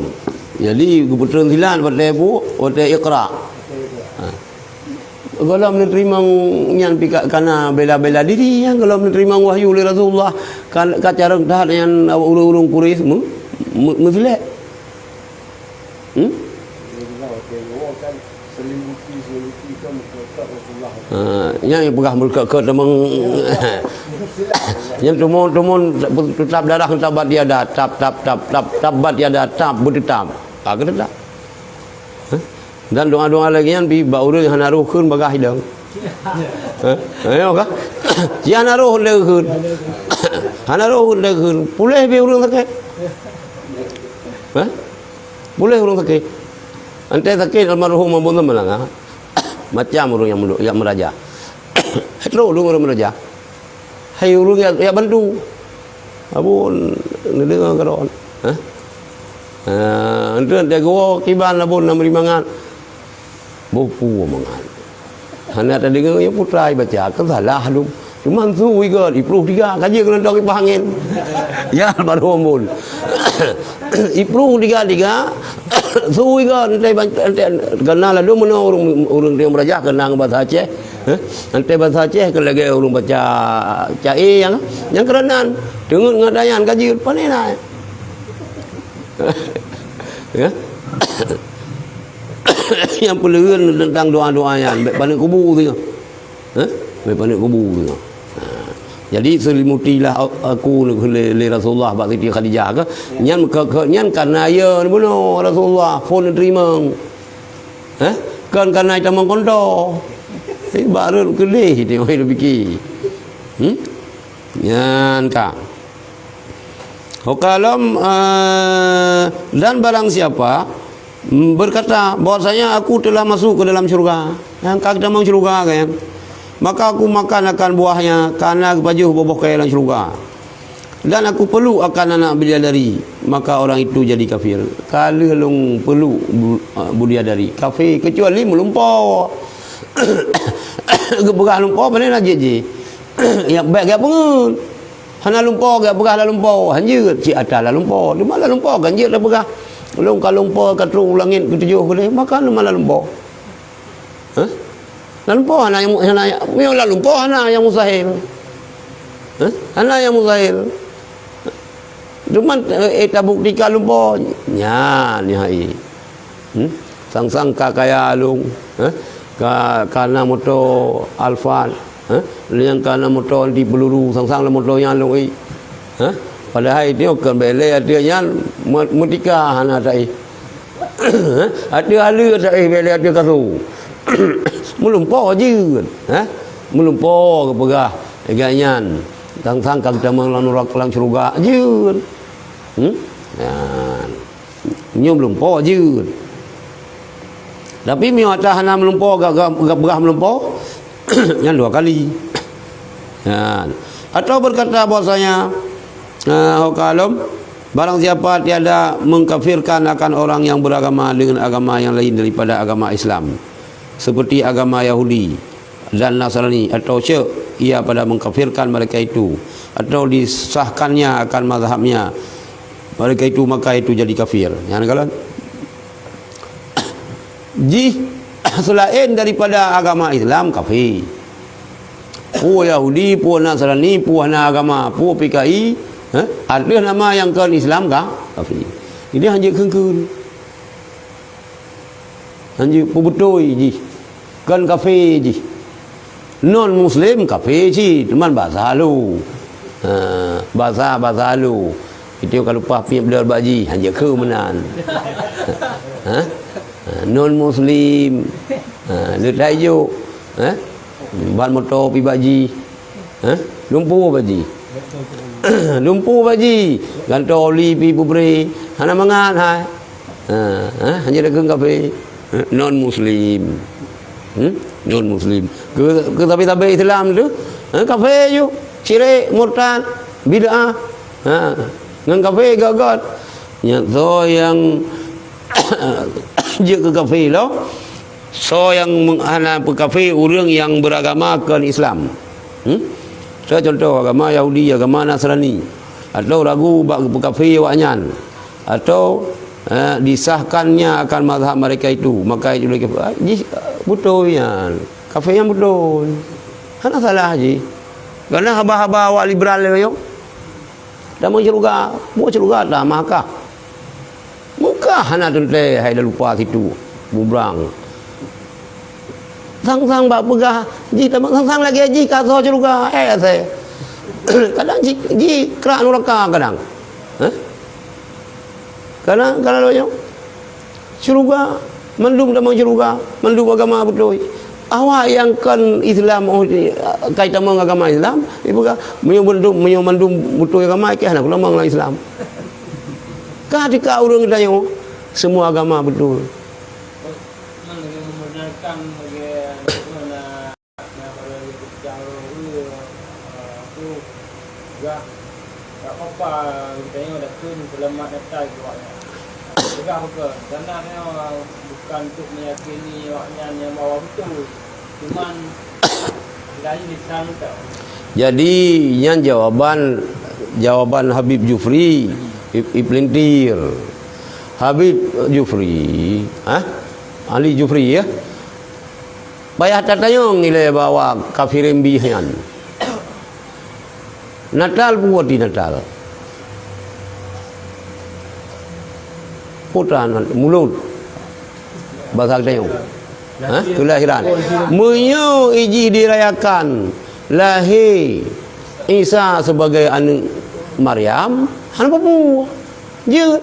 jadi geupeutrön silat watèe bu, watèe Iqra. Ha. Gohlom neuteurimong nyan pih ka, kana bela-bela diri, ya, gohlom neuteurimong wahyu lé Rasulullah, kan, ka carông that nyan ureueng-ureueng Quraisy meu-, meu-, meusilek. Hmm? Ha, nyan nyang peugah meureukat-kat teumong. Nyan tumon-tumon teutap darah tabbat yada, tap, tap, tap, tap, tabbat yada, tap, beuteutap. Ha, ka teutap. Ha? Dan doa-doa lagèe nyan pih bak ureueng hana roh kheun bagah idong. Ha? Ayo kah? Sia hana roh lé kheun. Hana roh lé kheun. Puléh pih ureueng sakét. Ha? Puléh ureueng sakét. Enteuk sakét almarhum Abu Zaman Langa. Macam ureueng nyang meulu-, nyang meuraja. Trok ureueng meuraja. Hai ureueng nyang, nyang bantu. Abu neudeungoe keudroe. Hah? Ah, enteuk, enteuk geuwoe kiban Abu na meuri mangat. Boh peue mangat. Hana tadeungoe, ya putra ibaca, kan salah lom. Teuma su igat, ipluh tiga, ka jeuet keunoe dong ipah angén. Ya, baru ombon. Ipluh tiga-tiga, su igat, entah ban-, entah, kena lalu meunoe ureueng, ureueng dia meuraja kena bahasa Aceh. Heh? Entah bahasa Aceh ke lagèe ureueng baca cae nyang, nyang keuranan. Teungeut ngon dayan ka jeuet, pane na. Ya. Nyang peuleueun teuntang doa-doa nyan, bèk paneuk kubu tu. Heh? Bèk paneuk kubu tu. Ha. Jadi, seulimutilah aku lé, lé Rasulullah bak Siti Khadijah ke. Nyan ke, ke, nyan kana ya bunoe Rasulullah phon neuteurimong. Heh? Kon kana itamong konto. Eh, barot keudeh tengok dia fikir. Hmm? Nyan ka. Hokalom, eh, dan barang siapa, mm, berkata, bahwasanya aku telah masuk ke dalam syurga. Nyang ka geutamong syurga kan? Maka aku makan akan buahnya, karena geupajoh boh-boh kayèe lam syurga. Dan aku peluk akan anak bidadari, maka orang itu jadi kafir. Ka lheueh lôn peluk bu-, eh, bidadari, kafé, kecuali meulumpoe. Geupeugah lumpoe, pane na jeuet jih. Ya, bèk geupeungeut. Hana lumpoe, geupeugah lam lumpoe, hanjeuet, cit atra lam lumpoe. Teuma lam lumpoe kan jeuet tapeugah. Lôn ka lumpoe, ka trok u langèt keutujoh keudeh, maka teuma lam lumpoe. Hah? Lam lumpoe hana nyang mu-, hana nyang, meunyoe lam lumpoe hana nyang mustahil. Hah? Hana nyang mustahil. Teuma, eh, tabuktikan lumpoe. Nyan, nyan hai. Hmm? Sang-sang ka kaya lôn, eh? Ka, ka na moto Alphard, eh? Lheuh nyan ka na moto anti peluru, sang-sang lam moto nyan lôn, eh? Eh? Padahai nyoe kon bèk lé ateueh nyan, meu-, meutika hana taéh. Eh? Ateueh aleue taéh bèk lé ateueh kasô. Meulumpoe jeuet, eh? Meulumpoe geupeugah, lagèe nyan. Sang-sang ka geutamong lam nuraka, lam syeuruga jeuet. Hmm? Nyan. Nyoe meulumpoe jeuet. Tapi meunyoe atra hana meulumpoe, ga-, ga-, ga-, peugah meulumpoe, nyan dua kali. Nyan. Atau berkata bahwasanya, eh, hokalom, barang siapa tiada mengkafirkan akan orang yang beragama dengan agama yang lain daripada agama Islam, seperti agama Yahudi, dan Nasrani, atau syirik, ia pada mengkafirkan mereka itu, atau disahkannya akan mazhabnya mereka itu, maka itu jadi kafir. Nyan kalon. Jih selain daripada agama Islam, kafir. Peue Yahudi, peue Nasrani, peue hana agama, peue P K I, eh, ateueh nama nyang kon Islam ka, kafir. Jadi hanjeuet kheun-kheun. Hanjeuet peubeutôi jih. Kon kafé jih. Non muslim kafé cit, teuma bahasa halu. Ha, basa, basa lu. Itu ka lupa piep blur bak jih, hanjeuet keu meunan. Ha? Ha, non muslim. Ha, le tai jok. Ha? Ban moto pi bak jih. Ha? Lumpu bak jih. Lumpu bak jih. Gantoe oli pi pubri. Hana mangat hai. Ha, ha, hanya dagang kafe. Ha, non muslim. Hmm? Non muslim. Ke, ke tabe-tabe Islam tu, ha, kafe ju. Syirik, murtad, bid'ah. Ha, ngon kafe gagat. Nyan soe nyang jeuet keu kafe lo. Soe nyang meng-, hana peukafe ureuëng nyang beragama kon Islam. Hmm? Soe contoh agama Yahudi, agama Nasrani, atau ragu bak peukafe awaknyan, atau, eh, disahkannya akan mazhab mereka itu, maka itu lagi, ah, jih, ah, beutôi nyan. Kafe nyan beutôi. Hana salah jih. Karena haba-haba awak liberal lé nyoe. Tamong syeuruga, buet syeuruga tamah kah? Mukah hana teuntée hai dah lupa situ, mubrang. Sang-sang bak peugah, jih tamong sang-sang lagée jih ka soe syeuruga, eh, asai. Kadang jih, jih krak nuraka kadang. Hah? Kadang, kadang lo nyoe. Syeuruga, mandum tamong syeuruga, mandum agama beutôi. Awak nyang kon Islam, oh, kai tamong agama Islam, ipeugah, meunyoe mandum, meunyoe mandum beutôi agama, ikeh hana kutamong lam Islam. Ka teuka ureuëng geutanyoe, semua agama beutôi. Nah, baru lagi pecah lagi, eh, tu juga tak apa-apa, geutanyoe dah kheun seulamat Natal keu awaknyan. Peugah bukan, karena nyoe bukan untuk meyakini awaknyan nyang bahwa beutôi, cuman lain lisan tau. Jadi, nyan jawaban, jawaban Habib Jufri, ib-, ipelintir. Habib Jufri, ha? Ali Jufri, ya? Payah tatanyong ilée bahwa kafirin bih nyan. Natal peue arti Natal? Putra Mulud. Bahasa geutanyoe. Hah? Kelahiran. Meunyoe ijih dirayakan lahé Isa sebagai aneuëk Maryam, hana peue-peue. Jeuet.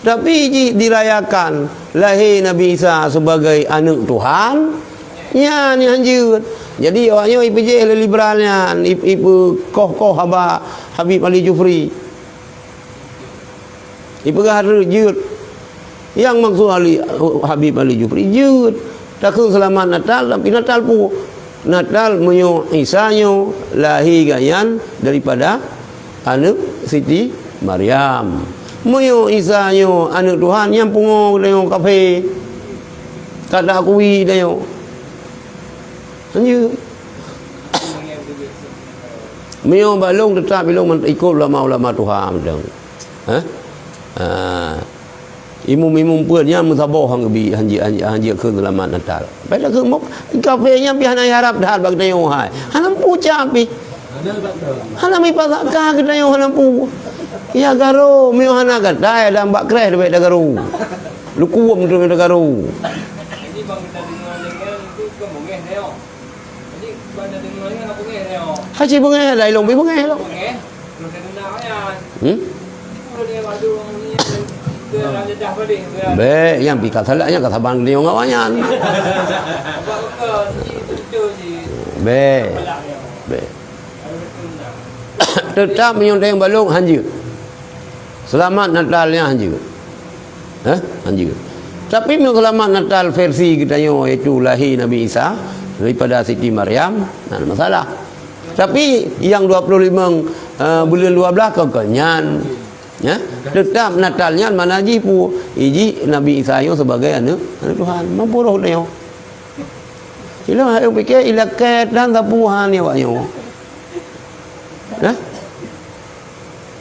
Tapi jih dirayakan lahé Nabi Isa sebagai aneuëk Tuhan, nyan nyang jeuet. Jadi awaknyoe ipeujéh lé liberal nyan, ip-, ipeukoh-koh haba Habib Ali Jufri. Ipeugah jeuet. Nyang maksud Ali, Habib Ali Jufri jeuet. Takheun seulamat Natal, tapi Natal peue? Natal meunyoe Isa nyoe lahé gobnyan daripada aneuëk Siti Maryam. Meunyoe Isa nyoe aneuëk Tuhan, nyan pungo geutanyoe kafé. Ka taakui geutanyoe. Lanjut. Meunyoe bak lôn teutap ilôn ikot ulama-ulama tuha mantong. Hah? Ha. Imum-imum peuet nyan meusaboh han geubi, han jeuet, han jeuet, han jeuet kheun seulamat Natal. Padahai kheun mok, kafé nyan pih hana harab that bak geutanyoe hai. Hana meupucap pih. Hana meuipat zakat geutanyoe hana pu. Ya garo, meunyoe hana gata ya dan bak kreh leubeh tagaro. Lukuem tu tagaro. Jadi bang kita dengar dengar itu ke mungeh neo. Jadi bang kita dengar dengar apa ngeh neo? Haji bengeh lah, ilong bi bengeh lah. Mungeh. Hmm? Bèk, nyang pih ka salah nyan ka saban geutanyoe ngon awaknyan. Bèk. Bèk. Teutap meunyoe tayong balong hanjeuet. Seulamat Natal nyan hanjeuet. Hah? Hanjeuet. Tapi meunyoe seulamat Natal versi geutanyoe, yaitu lahé Nabi Isa daripada Siti Maryam, hana masalah. Tapi nyang dua puluh lima, eh, buleuen dua belas kon, kon nyan. Ya? Teutap Natal nyan makna jih pu, ijih Nabi Isa nyoe sebagai aneuëk, aneuëk Tuhan. Mampu roh geutanyoe. Ilôn hayeu pike ilakée dan sapeue han nyoe awaknyoe. Hah?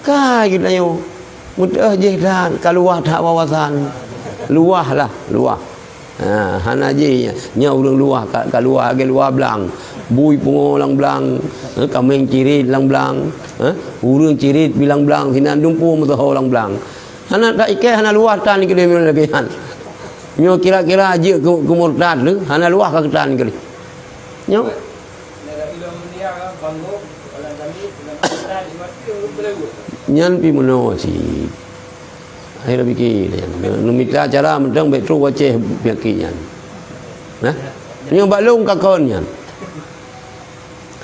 Kai geutanyoe. Meuteuh jih dan ka luwah that wawasan. Luwah lah, luwah. Ha, hana jih nya. Nya ureuëng luwah ka, ka luwah lagée luwah blang. Bui pungo lam blang. Ha, kaméng cirit lam blang. Ha, ureuëng cirit pih lam blang. Sinan dumpeue meusoho lam blang. Hana taikée, hana luwah tan keudeh meunyoe lagée nyan. Nyoe kira-kira jeuet keu, keu murtad lé, hana luwah ka keutan keudeh. Nyoe. Nyan pi meunoe cit. Akhé pike nyan. Neumita cara mantong bèk trok u Aceh penyakit nyan. Nah, nyoe bak lôn ka kon nyan.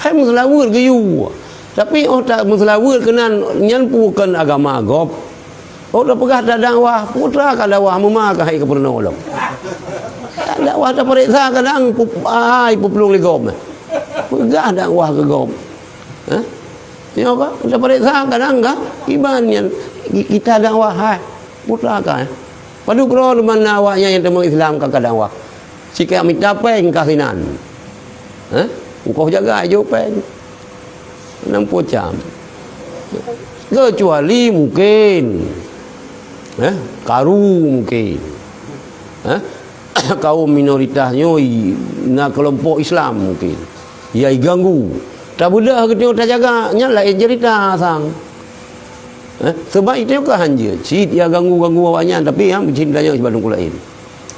Hai meuseulaweuet geuyue. Tapi óh ta meuseulaweuet keunan nyan bukan agama gob. Óh tapeugah ta dakwah, putra ka dakwah meuma ka hai ka peurunoe lom. Dakwah tapareksa kadang pu-, ai puplueng lé gob. Peugah dakwah keu gob. Hah? Nyoe ka, tapareksa kadang ka iman nyan ki-, kita dakwah hai. Putra ka. Padub droe teuma na awaknyan nyang teuma Islam ka ka dakwah. Sika mita péng ka sinan. Hah? Engkoh jaga ijo péng. Nampu cam. Kecuali mungkin, eh, karu mungkin. Eh, kaum minoritas nyoe na kelompok Islam mungkin. Ya iganggu. Tabeudah geutanyoe tajaga, nyan laén cerita sang. Eh, sebab itu ka hanjeuet cit ya ganggu-ganggu awaknyan, tapi ya meucit tanyong sibatung kulain.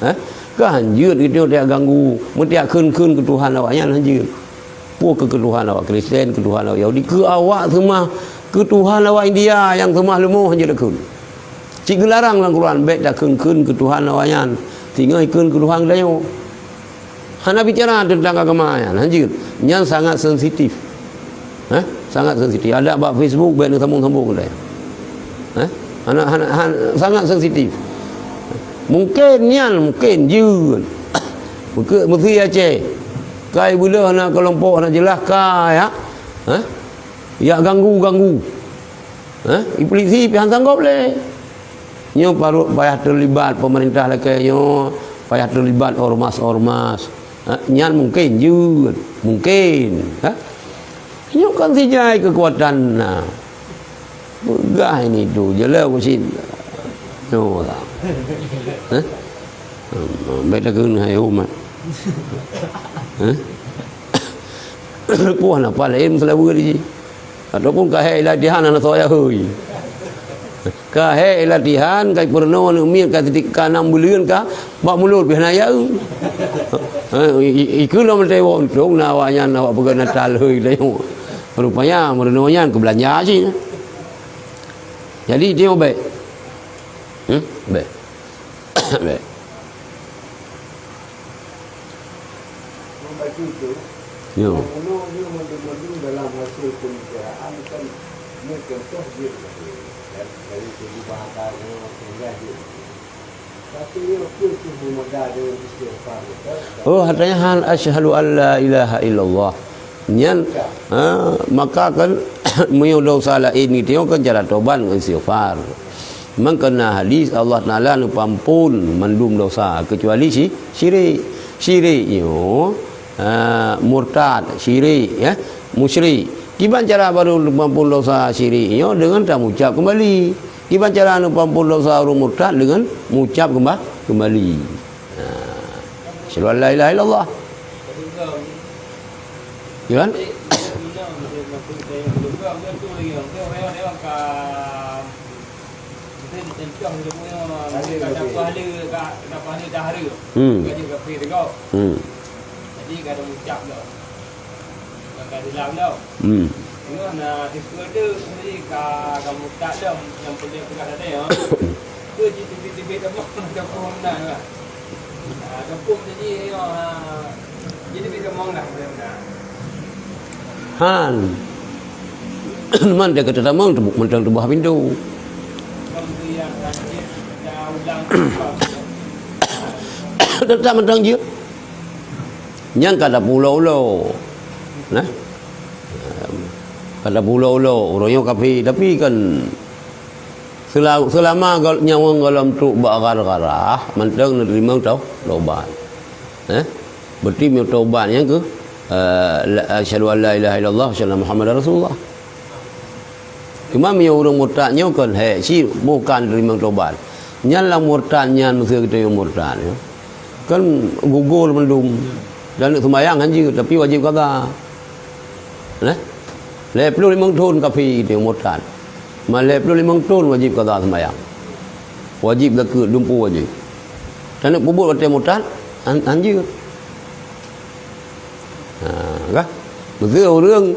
Eh, ka hanjeuet geutanyoe taganggu, meutiak kheun-kheun keu Tuhan awaknyan hanjeuet. Peue keu keu Tuhan awak Kristen, keu Tuhan awak Yahudi, keu awak seumah, keu Tuhan awak India nyang seumah leumo hanjeuet kheun. Cit geularang lam Quran, bèk takheun-kheun keu Tuhan awaknyan, singoh ikheun keu Tuhan geutanyoe. Hana bicara teuntang agama nyan, hanjeuet. Nyan sangat sensitif. Hah? Sangat sensitif. Ada bak Facebook bèk neusambung-sambung deh. Hah? Hana, hana, han-, sangat sensitif. Mungkin nyan, mungkin jeuet. Meuke-, meusi Aceh. Kai beuleuh na kelompok hana jeulaih ka ya. Hah? Ya ganggu-ganggu. Hah? Polisi pih han sanggob lé. Nyoe parot payah teulibat pemerintah lakèe nyoe, payah teulibat ormas-ormas. Ha, nyan mungkin jeuet, mungkin, ha? Nyoe kan sijai keukuatan na. Peugah ini tu, jeulaih usit. Nyoe lah. Ha? Hmm, bèk takheun hai umat. Ha? Puih na paléng seulaweue di jih. Ataupun ka hék latihan hana soe jahôi. Ka hék latihan, ka peurunoe aneuk miet, ka titik ka nam buleuen ka bak mulod pih hana yau. Ha, i-, i-, ikeu lom teuwoe untông na awaknyan awak peugah Natal hôi teuwoe. Rupanya meurunoe nyan keu beulanja cit. Jadi teuwoe bèk. Hmm? Bèk. Bèk. Membaca itu, Yo. Bunoe nyoe mandum-mandum dalam hasil pembicaraan kan nyoe contoh jeuet dari, dari segi bahasa nyoe sehingga jeuet. Tapi nyoe peue keuh meumada dengan istighfar nyoe, kan? Oh, katanya han asyhadu an la ilaha illallah. Nyan, ha, maka kan meunyoe desya laén geutanyoe kan cara tobat ngon istighfar. Mangkana hadis Allah Taala neupeuampôn mandum desya keucuali si-, syirik. Syirik nyoe, ha, murtad, syirik, ya, musyrik. Kiban cara baru neupeuampôn desya syirik nyoe deungon tamucab keumbali. Kiban cara neupeuampôn desya ureuëng murtad deungon mucab keumba-, keumbali. Ha. Asyhadu an la ilaha illallah. Ya kan? Hmm. Hmm. Ka dilam lom. Hmm. Nyoe na dikeue teuh, jadi ka, ka murtad lom, nyang peudeh peugah tadi, ya. Keu jiteubiet-teubiet tamong, gampông na, ya. Ah, gampông jadi, ya, jadi teubiet tamong lah, ya. Han. Man dia kata tamong, teubu-, mantong teuboh pintu. Tetap mantong jeuet. Nyang ka tapeulo-ulo. Nah. Ka tapeulo-ulo, uroe nyoe kafé, tapi kan sela-, selama gol-, nyawöng gohlom trok bak gara-gara, mantong neuteurimong tau-, taubat. Eh? Berarti meunyoe taubat nyang keu, eh, la, asyhadu an la ilaha illallah, asyhadu anna Muhammadar Rasulullah. Cuma meunyoe ureuëng murtad nyoe kon hék cit, bukan teurimong tobat. Nyan lam murtad nyan, meusé geutanyoe murtad nyoe. Kan gugor mandum. Dan neuk seumayang han jeuet, tapi wajéb qadha. Nah. Lhèe ploh limong thon kafé geutanyoe murtad. Ma lhèe ploh limong thon wajéb qadha seumayang. Wajéb zakeuet, dumpeue wajéb. Dan neuk peubuet watèe murtad, han, han jeuet. Ha, kah? Meusé ureuëng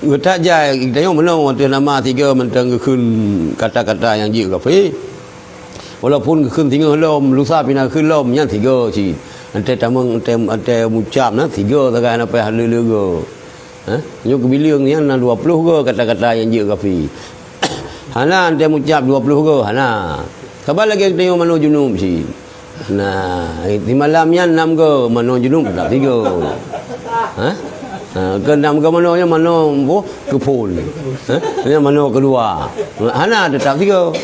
Geutak jai, geutanyoe meunoe watèe nama tiga mantong geukheun kata-kata nyang jeuet kafé. Walaupun geukheun singoh lom, lusa pih na geukheun lom, nyan tiga cit. Watèe tamong, watèe, watèe mucab na tiga sagai na payah lé-lé go. Ha? Nyoe keubileung nyan na dua ploh go kata-kata nyang jeuet kafé. Hana watèe mucab dua ploh go, hana. Saban lagèe geutanyoe manoe junub cit. Nah, di malam nyan nam go manoe junub tak tiga. Ha? Ha, keu nam go manoe nyan manoe boh keuphon. Ha? Nyan manoe keudua. Hana, teutap tiga.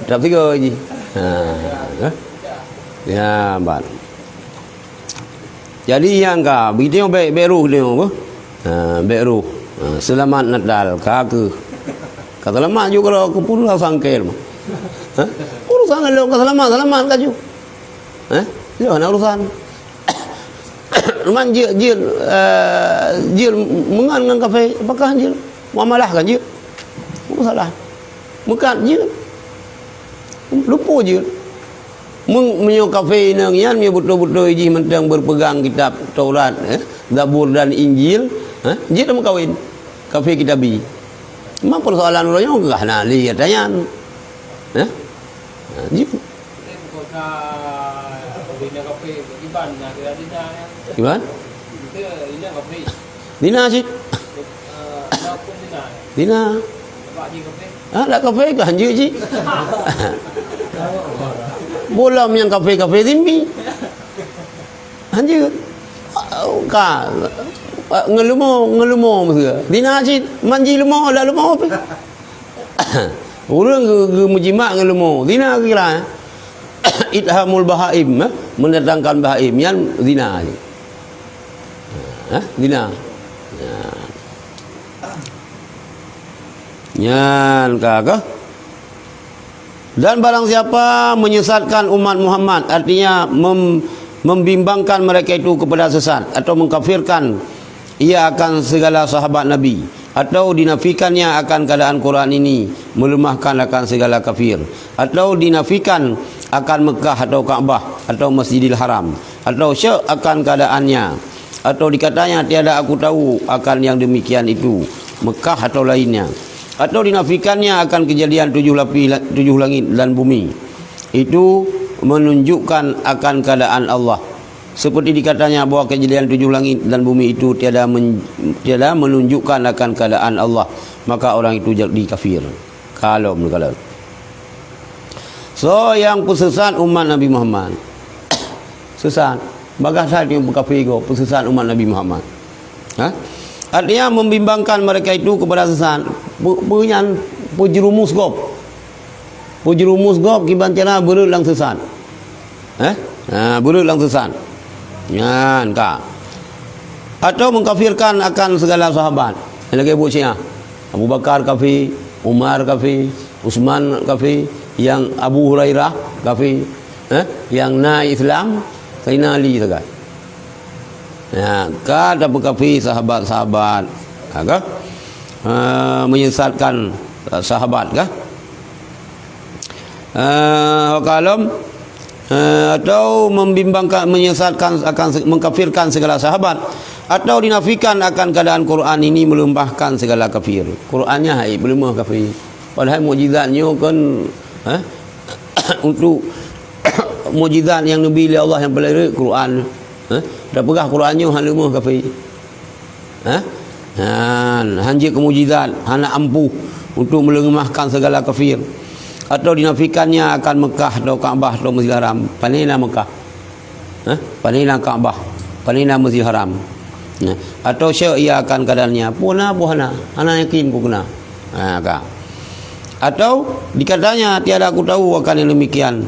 Teutap tiga jih. Ha. Ha? Ya, ban. Jadi nyang ka, begitu bèk, bèk roh dia apa? Ha, bèk roh. Ha, selamat Natal, ka keuh. Ka selamat juga kalau keupeue sangkèe mah. Ha? Urusan lalu ka selamat, selamat ka ju. Ha? Dia hana urusan. Man jeuet, jeuet, eh, jeuet meungon ngon kafé, apakah jeuet? Muamalah kan jeuet? Apa masalah? Meukat jeuet. Lupo jeuet. Meung-, meunyoe kafé inong nyan, meunyoe beutôi-beutôi jih mantong berpegang kitab Taurat, eh, Zabur dan Injil, eh, jeuet meukawen. Kafé kitabi. Memang persoalan uroe nyoe ka hana lé ata nyan. Eh? Ha, jeuet. Kiban? Dina cit. Dina. Ah, dak kafé ka hanjeuet cit. Bulam nyang kafé-kafé zimmi. Hanjeuet. Ka. Ngeulumo, ngeulumo meuseu. Dina cit, manji leumo, dak leumo pih. Ureueng geu-, geumeujimak ngeulumo. Zina kira, eh? Ithamul bahaim, eh? Mendatangkan bahaim. Nyan zina. Eh? Zina. Ya. Nyan ka kah? Dan barang siapa menyesatkan umat Muhammad, artinya mem-, membimbangkan mereka itu kepada sesat atau mengkafirkan ia akan segala sahabat Nabi, atau dinafikannya akan keadaan Quran ini, melemahkan akan segala kafir, atau dinafikan akan Mekah atau Ka'bah atau Masjidil Haram, atau syak akan keadaannya, atau dikatanya, "Tiada aku tahu akan yang demikian itu, Mekah atau lainnya." Atau dinafikannya akan kejadian tujuh lapi-, tujuh langit dan bumi. Itu menunjukkan akan keadaan Allah. Seperti dikatanya bahwa kejadian tujuh langit dan bumi itu tiada men-, tiada menunjukkan akan keadaan Allah, maka orang itu jadi kafir. Kalom, kalom. So, nyang peusesat umat Nabi Muhammad. Sesat. Bagaih that nyang peukafé gob, peusesat umat Nabi Muhammad. Ha? Artinya membimbangkan mereka itu kepada sesat. Pe-, pe-, nyan peujerumus gob. Peujerumus gob kiban cara beureuet lam sesat. Eh? Ha, beureuet lam sesat. Nyan ka. Atau mengkafirkan akan segala sahabat. Lagèe buet Syiah. Abu Bakar kafé, Umar kafé, Utsman kafé, nyang Abu Hurairah kafé, eh, nyang na Islam, Saidina Ali sagai. Ya, ka tapeukafé sahabat-sahabat. Ha, ka? Eh, menyesatkan, eh, sahabat, ka? Eh, kalom, eh, atau membimbangkan, menyesatkan, akan se-, mengkafirkan segala sahabat, atau dinafikan akan keadaan Quran ini melemahkan segala kafir. Qurannya hai melemah kafir. Padahai mukjizat nyoe kan, eh, untuk mukjizat nyang neubi lé Allah nyang paleng rhot Quran. Eh, tapeugah Quran nyoe hana lemah kafir. Ha? Han, hanjeuet keu mukjizat, hana ampuh untuk meuleumahkan segala kafir. Atau dinafikannya akan Mekah atau Ka'bah atau Masjidil Haram. Pane na Mekah? Ha? Pane na Ka'bah? Pane na Masjidil Haram? Nah, atau syak ia akan keadaannya. Peue na, peue hana? Hana yakin peue keunan. Ha, ka. Atau dikatanya, "Tiada aku tahu akan yang demikian,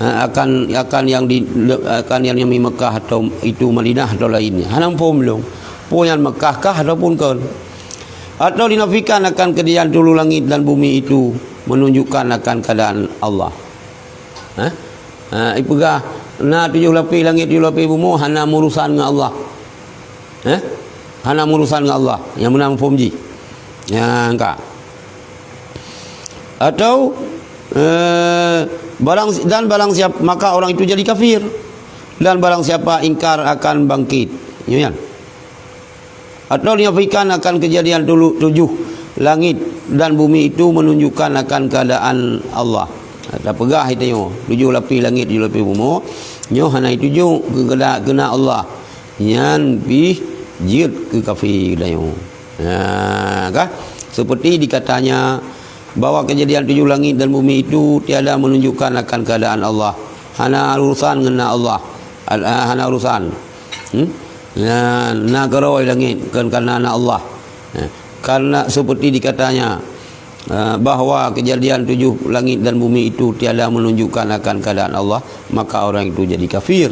ha, akan, akan yang di, akan yang di Mekah atau itu Madinah atau lainnya." Hana muphom lôn. Peue nyan Mekah kah ataupun kon? Atau dinafikan akan kejadian tujuh langit dan bumi itu menunjukkan akan keadaan Allah. Ha? Ha, ipeugah, na tujoh lapéh langét, tujoh lapéh bumoe, hana meurusan ngon Allah. Eh? Hana meurusan ngon Allah. Nyang meunan muphom jih. Nyang ka. Atau, eh, barang si-, dan barang siap-, maka orang itu jadi kafir. Dan barang siapa ingkar akan bangkit. Nyoe nyan. Atau dinafikan akan kejadian tulu-, tujuh langit dan bumi itu menunjukkan akan keadaan Allah. Tapeugah itu nyoe, tujuh lapis langit, tujuh lapis bumoe, nyoe hana jituju keu keuheundak Allah. Nyan pih jeuet keu kafé geutanyoe. Ha, kah? Seperti dikatanya bahwa kejadian tujuh langit dan bumi itu tiada menunjukkan akan keadaan Allah. Hana urusan ngon Allah. Al-, ah, hana urusan. Hmm? Na, na keurôi langit, kan, karena na Allah. Eh, karena seperti dikatanya, eh, bahwa kejadian tujuh langit dan bumi itu tiada menunjukkan akan keadaan Allah, maka orang itu jadi kafir.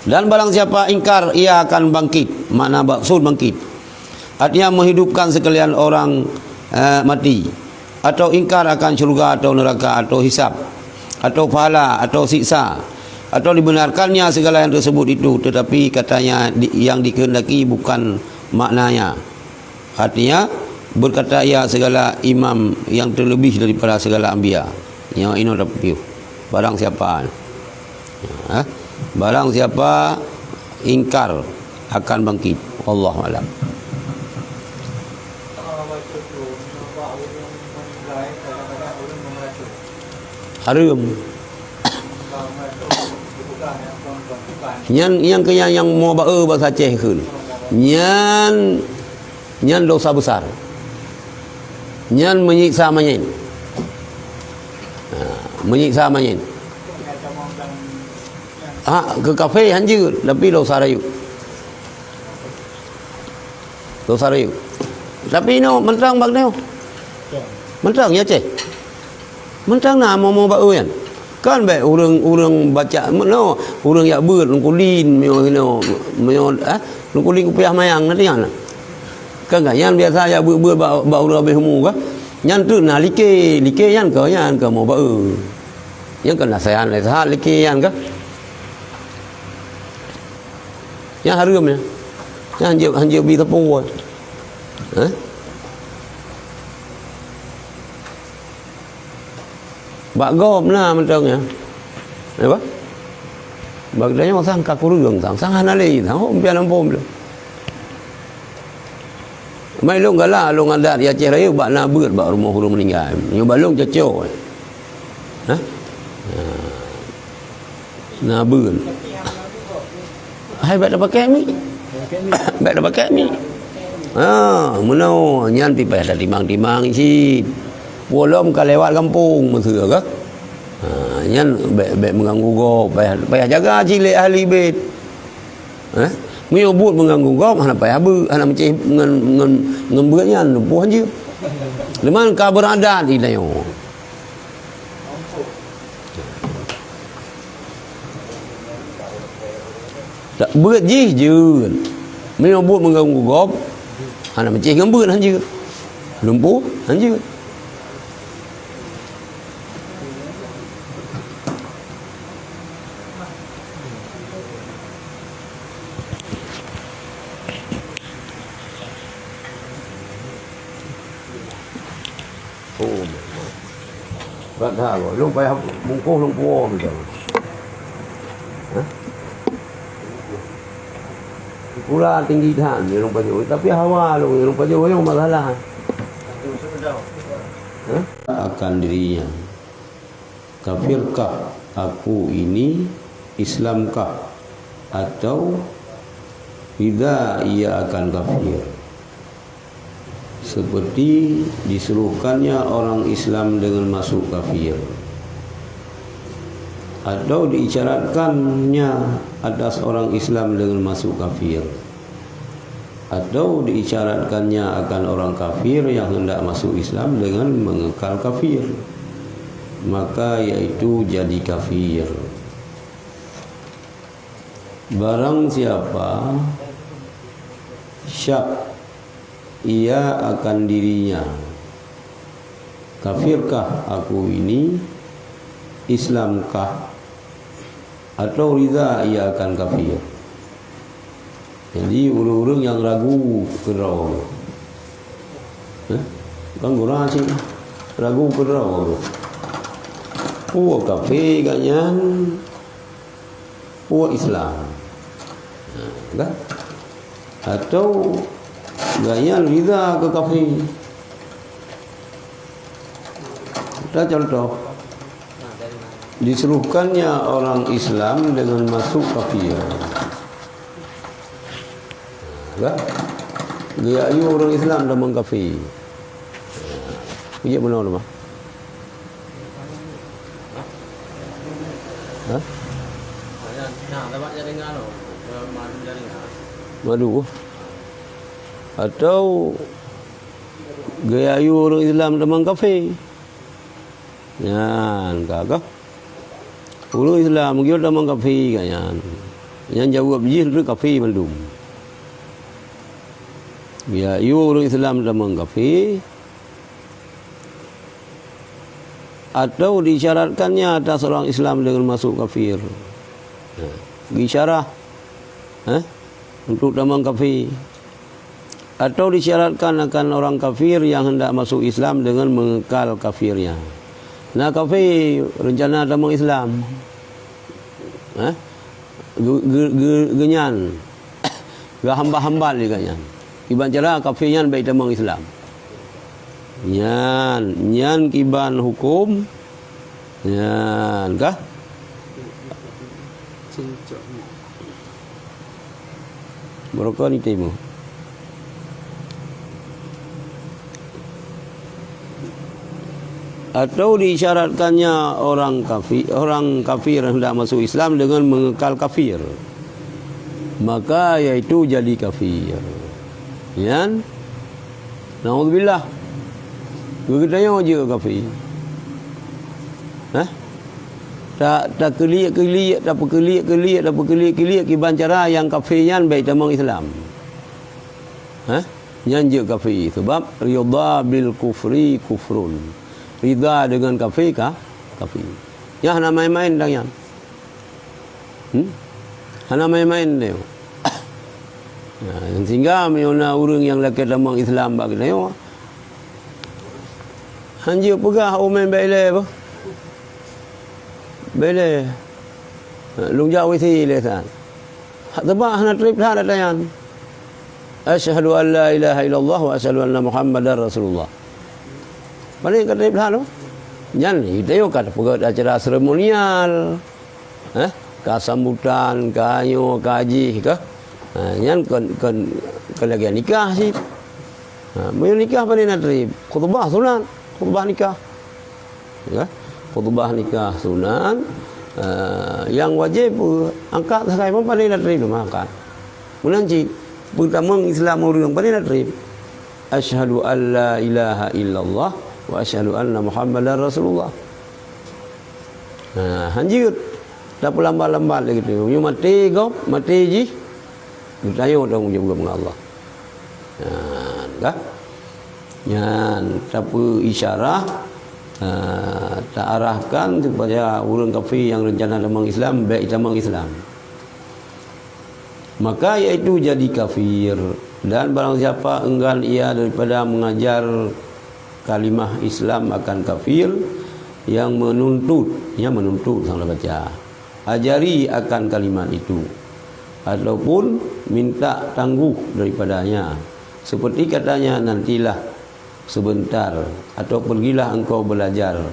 Dan barang siapa ingkar, ia akan bangkit. Makna maksud bangkit, artinya menghidupkan sekalian orang, eh, mati, atau ingkar akan syurga atau neraka, atau hisab, atau pahala, atau siksa, atau dibenarkannya segala yang tersebut itu, tetapi katanya di-, yang dikehendaki bukan maknanya. Artinya, berkata ia segala imam yang terlebih daripada segala anbiya. Nyoe inoe tapiôh. Barang siapa, ha? Barang siapa ingkar akan bangkit. Wallahu a'lam. Hareuem. Nyan, nyan keuh nyang, nyang moe ba-e basa Aceh kheun. Nyan, nyan dosa besar. Nyan menyiksa manyét. Ha, menyiksa manyét. Ha, keu kafé hanjeuet, tapi dosa rayeuk. Dosa rayeuk. Tapi inoe mantong bak nyoe. Mantong ya, Ceh. Mantong na moe-moe ba-e nyan. Kan bèk ureueng, ureueng baca, meunoe, ureueng jak beuet lungkulin, meunyoe, meunyoe, meunyoe, ah, lungkulin kupiah mayang na tiang na. Kan ka nyan biasa jak beuet-beuet bak, bak ureueng habéh umu ka. Nyan teuk na like, like nyan ka, nyan ka moe ba-e. Nyan ka na sayan le sahat like nyan ka. Nyan hareuem nyan. Nyan hanjeuet, hanjeuet bi sapeue. Hah? Bak gob na mantong nyan. Apa? Bak geutanyoe sang ka kureueng sang, sang hana lé sang, oh, pian ampôn. Mai lôn galak, lôn adat di Aceh Rayeuk bak na beuet bak rumoh ureueng meuninggai. Nyoe bak lôn cocok. Hah? Ha. Na beuet. Hai, bèk tapakék mi. Bèk tapakék mi. Ha, meunoe nyan pih payah tatimang-timang cit. Peue lom ka lewat gampông meuseue ka. Ha, nyan bèk, bèk meuganggu gob, payah, payah jaga cit lé ahli bét. Eh? Meunyoe buet meuganggu gob, hana payah beuet, hana meucéh ngon, ngon, ngon beuet nyan, lumpuh hanjeuet. Leumah ka beuradat di tanyoe. Tak, beuet jih jeuet. Meunyoe buet meuganggu gob, hana meucéh ngon beuet hanjeuet. Lumpuh hanjeuet. Oh. Brat that, lôn payah bungkôh lôn puwoe mantong. Hah? Pula tinggi that lôn pajoh, tapi hawa lôn, lôn pajoh nyoe masalah. Hah? Akan dirinya. Kafirkah aku ini, Islamkah, atau ridha ia akan kafir? Seperti disuruhkannya orang Islam dengan masuk kafir, atau diisyaratkannya atas orang Islam dengan masuk kafir, atau diisyaratkannya akan orang kafir yang hendak masuk Islam dengan mengekal kafir, maka yaitu jadi kafir. Barang siapa syak ia akan dirinya, kafirkah aku ini, Islamkah, atau ridha ia akan kafir. Jadi, ureueng-ureueng nyang ragu keudroe, eh, kan gura cit, ragu keudroe, peue kafé gobnyan, peue Islam. Nah, kan? Atau gobnyan ridha keu kafé. Kita contoh, disuruhkannya orang Islam dengan masuk kafir. Kan? Geuyue ureuëng Islam tamong kafé. Kujak meunoe teuma. Hah? Madu. Atau geuyue ureuëng Islam tamong kafé. Nyan ka kah? Ureuëng Islam geuyue tamong kafé ka nyan. Nyan jaweueb jih lé kafé mandum. Geuyue ureuëng Islam tamong kafé, atau diisyaratkannya atas orang Islam dengan masuk kafir. Nah, geuisyarah, eh, untuk tamong kafé. Atau disyaratkan akan orang kafir yang hendak masuk Islam dengan mengekal kafirnya. Nah, kafé rencana tamong Islam. Eh? Ge-, ge-, ge-, geunyan. Geuhambat-hambat lé gobnyan. Kiban cara kafé nyan bèk tamong Islam. Nyan, nyan kiban huköm. Nyan kah? Barokon itemu. Atau diisyaratkannya orang kafi-, orang kafir hendak masuk Islam dengan mengekal kafir, maka yaitu jadi kafir. Nyan, naudzubillah. Geutanyoe jeuet kafé. Hah? Ta-, takeuliek-keuliek, tapeukeuliek-keuliek, tapeukeuliek-keuliek kiban cara nyang kafé nyan bèk tamong Islam. Hah? Nyan jeuet kafé, sabab ridha bil kufri kufrun. Ridha dengan kafé ka, kafé. Nyan hana main-main tang nyan. Hmm? Hana main-main nyoe. Nah, sehingga meunyoe na ureuëng nyang lakèe tamong Islam bak geutanyoe, hanjeuet peugah, "Oh, meu'en bèk ilèe bah. Bèk ilèe. Lôn jak W C ilèe san." Hak teuma hana trép that ata nyan. "Asyhadu an la ilaha illallah wa asyhadu anna Muhammadar Rasulullah." Paléng ka trép that tu. Nyan, geutanyoe ka tapeugöt acara seremonial. Eh, ka sambutan, ka nyoe, ka jih, ka. Ha, nyan kon, kon, kon lagèe nikah cit. Ha, meunyoe nikah pane na trép, khutubah sunat, khutubah nikah. Ya, khutubah nikah sunat, eh, nyang wajéb angkat sagai pun pane na trép meuangkat. Meunan cit, peutamong Islam ureuëng pane na trép. Asyhadu an la ilaha illallah wa asyhadu anna Muhammadar Rasulullah. Nah, hanjeuet tapeulambat-lambat lagèe tu. Meunyoe maté gob, maté jih, geutanyoe tanggông jaweueb ngon Allah. Nyan, ka? Nyan, tapeu isyarah, ha, taarahkan supaya ureuëng kafé nyang reuncana tamong Islam, bèk tamong Islam. Maka yaitu jadi kafir. Dan barang siapa enggan ia daripada mengajar kalimah Islam akan kafir yang menuntut, ya, menuntut, salah baca, ajari akan kalimat itu, ataupun minta tangguh daripadanya, seperti katanya, "Nantilah sebentar," atau, "Pergilah engkau belajar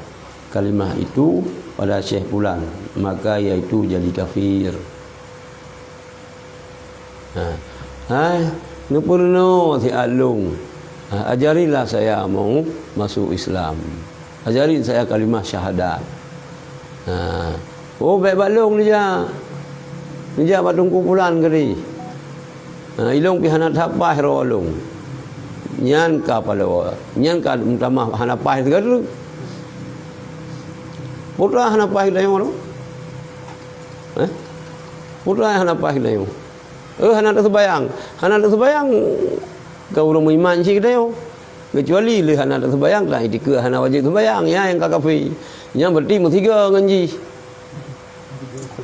kalimah itu pada Syekh Fulan," maka yaitu jadi kafir. Ha. Hai, neupeurunoe siat lôn. Ha, ajarilah saya mau masuk Islam. Ajarin saya kalimah syahadat. Ha. Oh, bèk bak lôn neujak. Neujak bak Teungku Fulan keudeh. Ha, ilôn pih hana that paih droe lôn. Nyan ka paloe. Nyan ka meutamah hana paih teuka teuk. Peue teuma hana paih geutanyoe tu? Eh? Peue teuma hana paih geutanyoe? Eh, hana taseumayang. Hana taseumayang, ka ureuëng meuiman cit geutanyoe. Keucuali lé hana taseumayang, ka itikeue hana wajéb seumayang, nyan nyang ka kafé. Nyan berarti meusigoe ngon jih.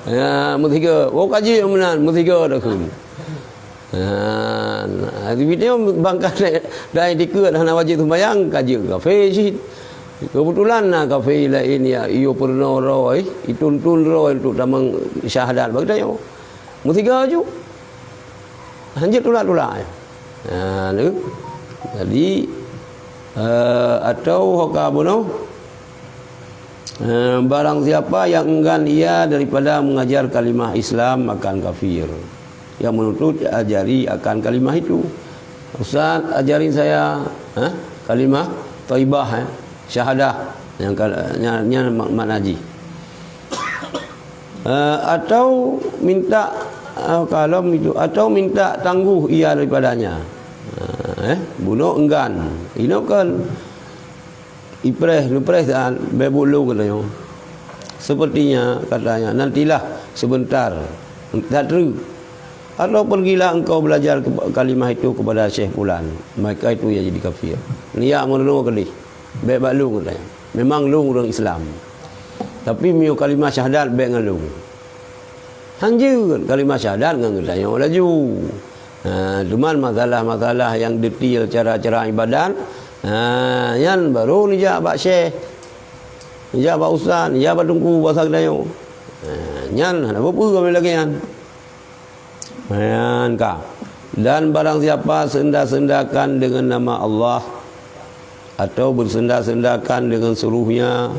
Ya, meusigoe. Oh, ka jeuet meunan, meusigoe dah kheun. Ha, nah, di video bangka dan itikeue hana wajéb seumayang, ka jeuet kafé cit. Keubeutulan na kafé laén nyang iyue peurunoe droe, ituntun droe untuk tamong syahadat bak geutanyoe. Meusigoe ju. Hanjeuet tulak-tulak. Ha, tu. Jadi, eh, atau ho ka bunoe, eh, barang siapa yang enggan ia daripada mengajar kalimah Islam akan kafir. Yang menuntut ajari akan kalimah itu. Ustaz, ajarin saya, ha? Kalimah thaibah, eh? Syahadah. Yang kal-, nya, nya mak-, makna jih. Eh, atau minta, eh, kalau itu, atau minta tangguh ia daripadanya. Eh, bunoe enggan. Inoe kan ipreh, neupreh saat bèk buet lôn geutanyoe. Sepertinya, katanya, nantilah sebentar, tak teru. Atau pergilah engkau belajar ke-, kalimah itu kepada Syekh Fulan, maka itu ia jadi kafir. Nyak meurunoe keudeh, bèk bak lôn geutanyoe. Memang lôn ureueng Islam. Tapi meunyoe kalimah syahadat bèk ngon lôn. Hanjeuet kalimah syahadat ngon geutanyoe laju. Ha, cuman masalah-masalah nyang detail cara-cara ibadat, ha, nyan baru neujak bak syekh, neujak bak ustaz, neujak bak teungku basa geutanyoe. Ha, nyan hana peue-peue lagèe nyan. Nyan ka. Dan barang siapa senda-sendakan dengan nama Allah, atau bersenda-sendakan dengan suruhnya,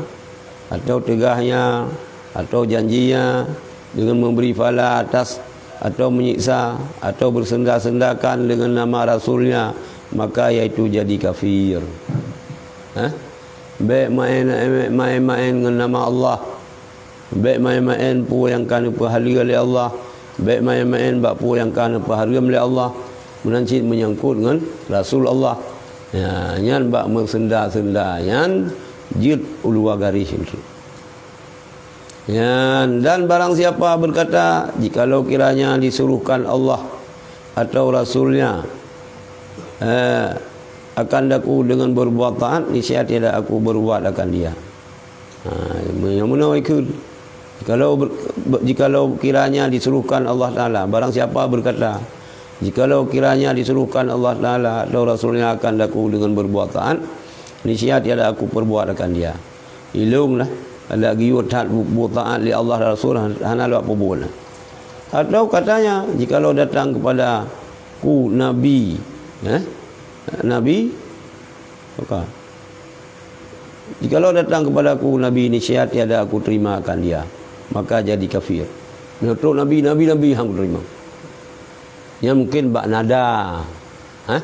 atau teugahnya, atau janjinya, dengan memberi pahala atas atau menyiksa, atau bersenda-sendakan dengan nama Rasulnya, maka ia itu jadi kafir. Hah? Bèk maén, maén-maén ngon nama Allah. Bèk maén-maén peue nyang ka neupeuhaleue lé Allah. Bèk maén-maén bak peue nyang ka neupeuhareuem lé Allah. Meunan cit meunyangkot ngon Rasul Allah. Ya, nyan bak meusenda-senda nyan jeuet u luwa garéh. Nyan, dan barang siapa berkata, "Jikalau kiranya disuruhkan Allah atau Rasulnya, eh, akan daku dengan berbuat taat, niscaya tiada aku berbuat akan dia." Ha, nyang meunoe ikheun. Jikalau ber-, be-, jikalau kiranya disuruhkan Allah Taala, barang siapa berkata, "Jikalau kiranya disuruhkan Allah Taala atau Rasulnya akan daku dengan berbuat taat, niscaya tiada aku perbuat akan dia." Ilôn lah, adak geuyue that bu-, buet taat lé Allah dan Rasul, han-, hana lôn peubuet lah. Atau katanya, jikalau datang kepada ku Nabi, eh? Nabi, maka, jikalau datang kepada aku Nabi, niscaya tiada aku terima akan dia, maka jadi kafir. Meunyoe trok Nabi, Nabi, Nabi han kuterima. Nyan mungkin bak nada. Hah?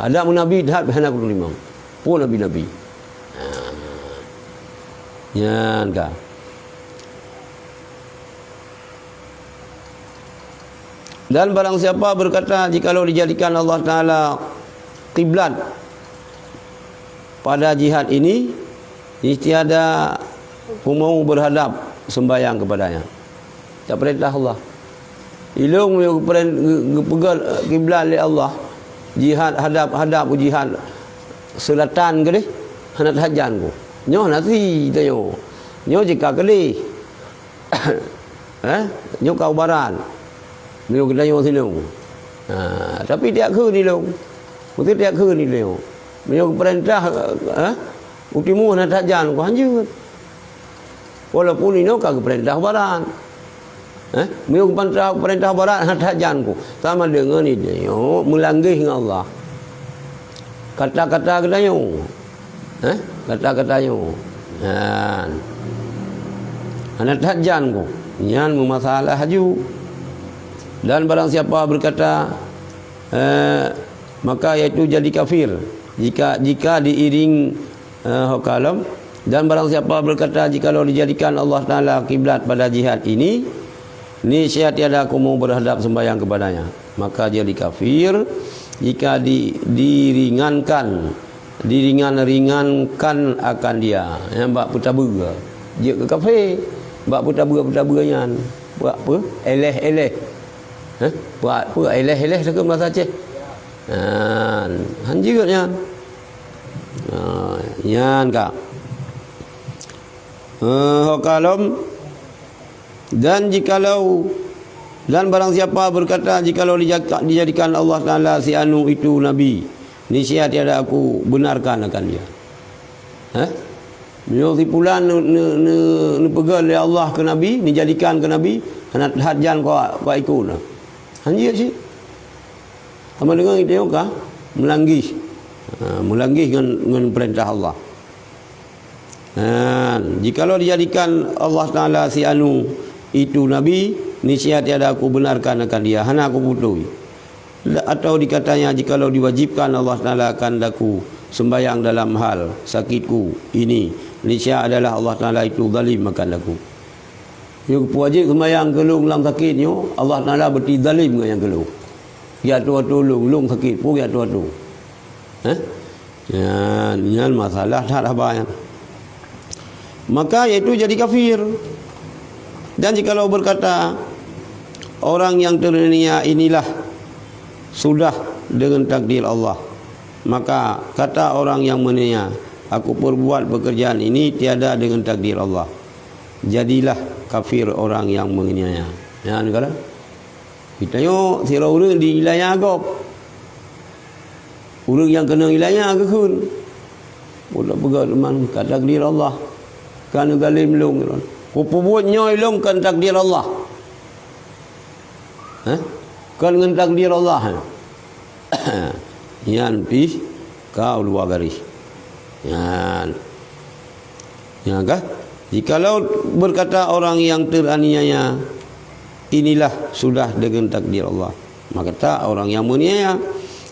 Adak meunabi that hana kuterima. Peue nabi-nabi? Ha. Nyan ka. Dan barang siapa berkata, "Jikalau dijadikan Allah Taala kiblat pada jihad ini, niscaya aku mau berhadap sembahyang kepadanya." Tak perintah Allah. Ilôn meunyoe geupeurén-, geu-, geupeugah kiblat lé Allah, jihad hadap-hadap u jihad seulatan keudeh, hana that jan ku. Nyoe hana si tanyoe. Nyoe jika keudeh. Eh? Nyoe ka u barat. Meunyoe geutanyoe silôn. Ha, tapi tiak kheun ilôn. Beutôi tiak kheun ilôn. Meunyoe geupeurintah, eh, u timu hana that jan ku, hanjeuet. Walaupun inoe ka geupeurintah u barat. Eh, meunyoe geupeurintah, geupeurintah u barat hana that jan ku. Sama deungon nyoe meulanggeh ngon Allah. Kata-kata geutanyoe. Eh? Kata-kata nyoe. Nyan. Hana that jan ku. Nyan meumasalah laju. Dan barang siapa berkata, eh, maka ia itu jadi kafir. Jika, jika diiring, eh, ho ka lom. Dan barang siapa berkata, "Jikalau dijadikan Allah Taala kiblat pada jihad ini, niscaya tiada aku mau berhadap sembahyang kepadanya." Maka jadi kafir jika di-, diringankan, diringan-ringankan akan dia. Nyan bak peutabeu. Jeuet keu kafé. Bak peutabeu-peutabeu nyan. Bak peuéléh-éléh. Hah? Bak peuéléh-éléh takheun bahasa Aceh. Nyan. Hanjeuet nyan. Ha, nyan ka. Eh, ho ka lom. Dan jikalau, dan barang siapa berkata, "Jikalau dijaka-, dijadikan Allah Taala si anu itu nabi, niscaya tiada aku benarkan akan dia." Hah? Meunyoe si pulan ne-, ne-, ne-, neupeugah lé Allah keu nabi, neujadikan keu nabi, hana that jan ku, ku ikut na. Hanjeuet cit. Sama dengan kita ka meulanggih. Ha, meulanggih ngon, ngon peurintah Allah. Ha, jikalau dijadikan Allah Taala si anu itu nabi, niscaya tiada aku benarkan akan dia, hana aku putui. La-, atau dikatanya, jikalau diwajibkan Allah Taala akan daku sembahyang dalam hal sakitku ini, niscaya adalah Allah Taala itu zalim akan daku. Nyoe peue wajéb seumayang keu lôn lam sakét nyoe, Allah Taala beuti zalim ngon nyang keu lôn. Geujak atô-atô lôn, lôn sakét, peue geujak atô-atô. Hah? Nyan, nyan masalah that haba nyan. Maka yaitu jadi kafir. Dan jikalau berkata, orang yang teraniaya inilah sudah dengan takdir Allah. Maka kata orang yang menganiaya, aku perbuat pekerjaan ini tiada dengan takdir Allah. Jadilah kafir orang yang menganiaya. Nyan kala. Geutanyoe sidroe ureuëng dianiaya gob. Ureuëng nyang keunong aniaya geukheun. Budak peugah teuma ka takdir Allah. Ka neuzalim lôn. Kupeubuet nyoe lôn kon takdir Allah. Hah? Kon ngon takdir Allah. Nyan pih ka u luwa garéh. Nyan. Nyan kah? Jikalau berkata orang yang teraniaya, "Inilah sudah dengan takdir Allah," maka kata orang yang menganiaya,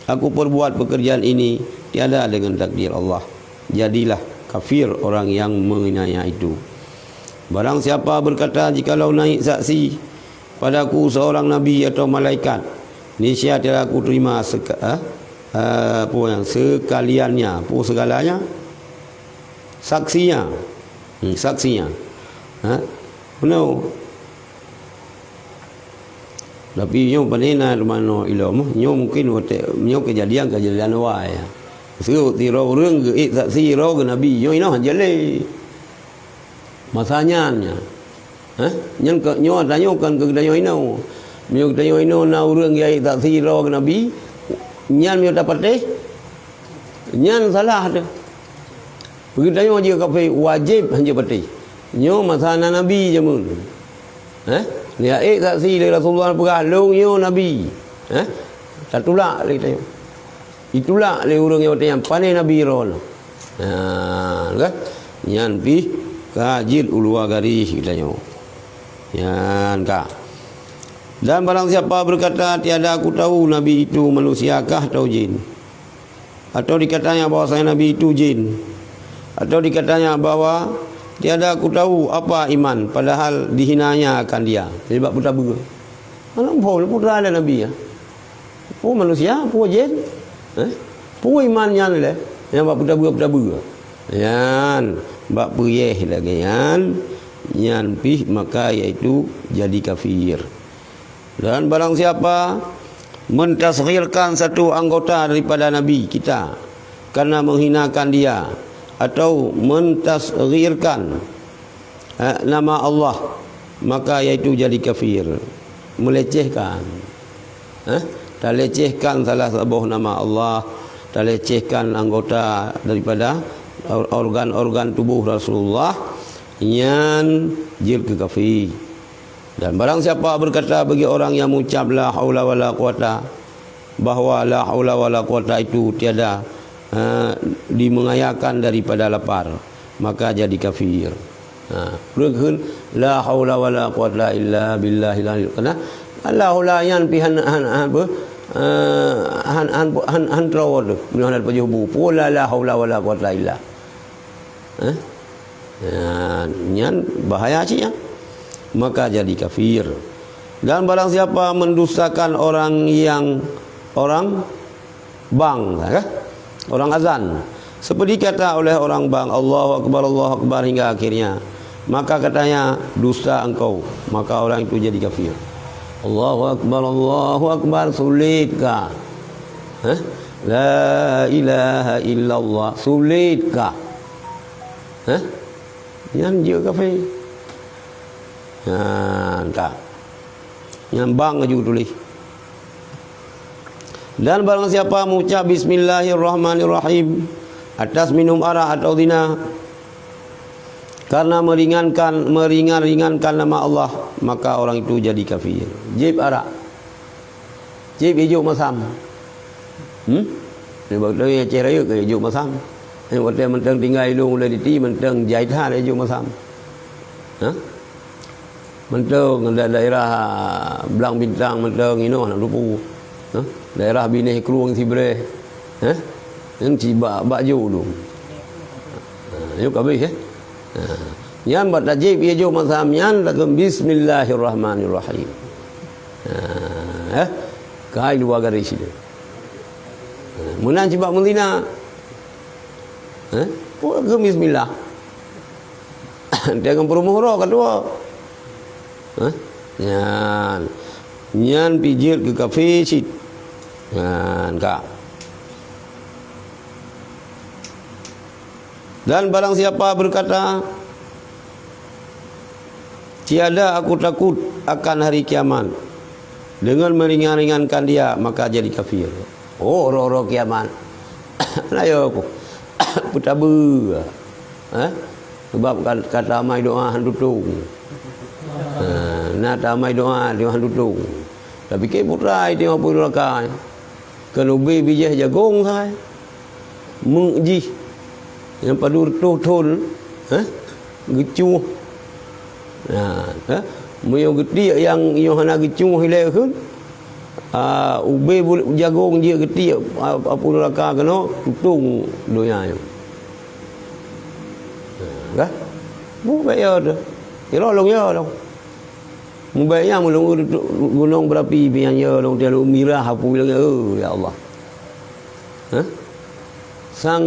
"Aku perbuat pekerjaan ini tiada dengan takdir Allah." Jadilah kafir orang yang menganiaya itu. Barang siapa berkata, "Jikalau naik saksi padaku seorang nabi atau malaikat, niscaya tidak aku terima seka-, eh, eh, apa yang sekaliannya, apa segalanya, saksinya." Hmm, saksinya. Ha? Benar. Tapi nyoe pane na rumoh ilom, nyoe mungkin watée nyoe keujadian-keujadian awai. Seureuek sidroe ureuëng geuék saksi droe keu nabi, nyoe inoe han jeuet lé. Masa nyan nyan. Hah? Nyan keu nyoe tanyoe kon keu geutanyoe inoe. Meunyoe geutanyoe inoe na ureuëng geuék saksi droe keu nabi, nyan meunyoe tapatéh, nyan salah teuh. Geutanyoe jeuet kafé wajéb hanjeuet patéh. Nyoe masa na nabi jameun. Eh? Neuék saksi lé Rasulullah peugah, "Lôn nyoe nabi." Eh? Tatulak lé geutanyoe. Ditulak lé ureuëng nyang watée nyan, "Pane nabi droeneuh?" Nah, kan? Nyan pih ka jeuet u luwa garéh geutanyoe. Nyan ka. Dan barang siapa berkata, "Tiada aku tahu nabi itu manusia kah atau jin." Atau dikatanya bahwasanya nabi itu jin, atau dikatanya bahwa tiada aku tahu apa iman, padahal dihinanya akan dia. Jadi bak peutabeue. Aneuk phon, peue teuma nabi nyan? Peue manusia, peue jin? Eh? Peue iman nyan lé? Nyang bak peutabeue-peutabeue. Nyan, bak peuyeh lagée nyan, nyan pih maka yaitu jadi kafir. Dan barang siapa mentasghirkan satu anggota daripada Nabi kita karena menghinakan dia atau mentasghirkan, eh, nama Allah, maka yaitu jadi kafir. Melecehkan. Eh, talecehkan salah saboh nama Allah, talecehkan anggota daripada or-, organ-organ tubuh Rasulullah, nyan jeuet keu kafir. Dan barang siapa berkata bagi orang yang mengucap la haula wala quwata, bahwa la haula wala quwata itu tiada, eh, dimengayakan daripada lapar, maka jadi kafir. Ha, peue kheun, "La haula wala quwata illa billahil aliyil." Karena la haula nyan pih han, han, han, apa, eh, han, han, han, han troe tu. Meunyoe hana pajoh bu, peue la, la haula wala quwata illa. Eh? Ya, nyan bahaya cit nyan. Maka jadi kafir. Dan barang siapa mendustakan orang yang, orang bang, ya, orang azan, seperti kata oleh orang bang, "Allahu Akbar, Allahu Akbar," hingga akhirnya, maka katanya, "Dusta engkau," maka orang itu jadi kafir. Allahu Akbar, Allahu Akbar, sulit kah? Hah? La ilaha illallah, sulit kah? Hah? Nyan jeuet kafé. Nyan ka. Nyan bang laju tuléh. Dan barang siapa mengucap bismillahirrahmanirrahim atas minum arak atau zina, karena meringankan, meringan-ringankan nama Allah, maka orang itu jadi kafir. Jieb arak. Jieb ijok masam. Hmm? Nibak tu Aceh Rayeuk ka jok masam. Nibak tu mantong tinggai ilong ulèe diti mantong jai that jok masam. Ha? Mantong da-, daerah Blang Bintang mantong inoe hana luput. Ha? Daerah Binéh Krueng Sibreh. Ha? Nyan cibak bak jok tu. Ha, nyoe ka habéh, eh? Ha. Nyan bak tajép ie jok masam nyan takheun bismillahirrahmanirrahim. Ha, eh? Kai luwa garéh sideh. Ha, meunan cibak meuzina. Ha? Peue keu bismillah? Teuka peurumoh uroe ka tuwoe. Ha? Nyan. Nyan pih jeuet keu kafé cit. Nyan ka. Dan barang siapa berkata, "Tiada aku takut akan hari kiamat," dengan meringan-ringankan dia, maka jadi kafir. Oh, uroe-uroe kiamat. Nah, ya aku. Peutabeue. Ha? Sebab ka, ka tamai doa han tutong. Ha, na tamai doa, doa han tutong. Tapi ke putra itu yang apa neraka. Keuneubri bijéh jagong hai. Meuk jih nyang padub reutôh thon, eh, geucuh. Nah, eh, meunyoe geutiek nyang nyoe hana geucuh ilèe kheun, ah, ubé bul-, jagong jeuet geutiek, ah, apui neuraka keunoe, tutong donya nyoe. Nah, kah? Bèk yo teuh. Kira lôn yo lôn. Mubèk nyan meulunggu gunong beurapi pih nyan yo lôn, teuh lôn mirah apui lagèe, oh, ya Allah. Hah? Sang,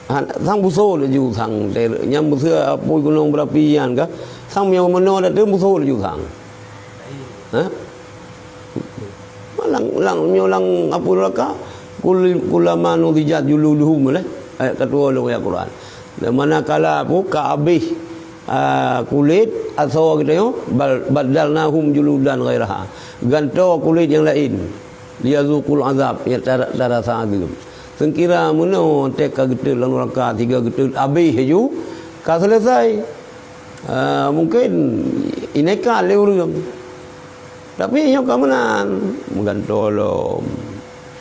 han-, sang beuso laju sang, teuh, nyang beuso apui gunong beurapi nyan kah, sang meunyoe meunoe dak teuh beuso laju sang. Hah? Lam, lam, nyoe lam apui neuraka, kul-, kullama nudijat juluduhum lé. Ayat ka tuwoe lom ayat Quran. Manakala apui ka abéh, ah, kulét asoe geutanyoe, bal-, baddalnahum juludan ghairaha. Gantoe kulét nyang laén. Liyazuqul azab, nyang tara-, tarasa azab. Seukira meunoe teuka geutot lam neuraka, siga geutot abéh laju, ka seuleusai. Ah, mungken ineka lé ureueng. Tapi nyoe ka meunan, meugantoe lom.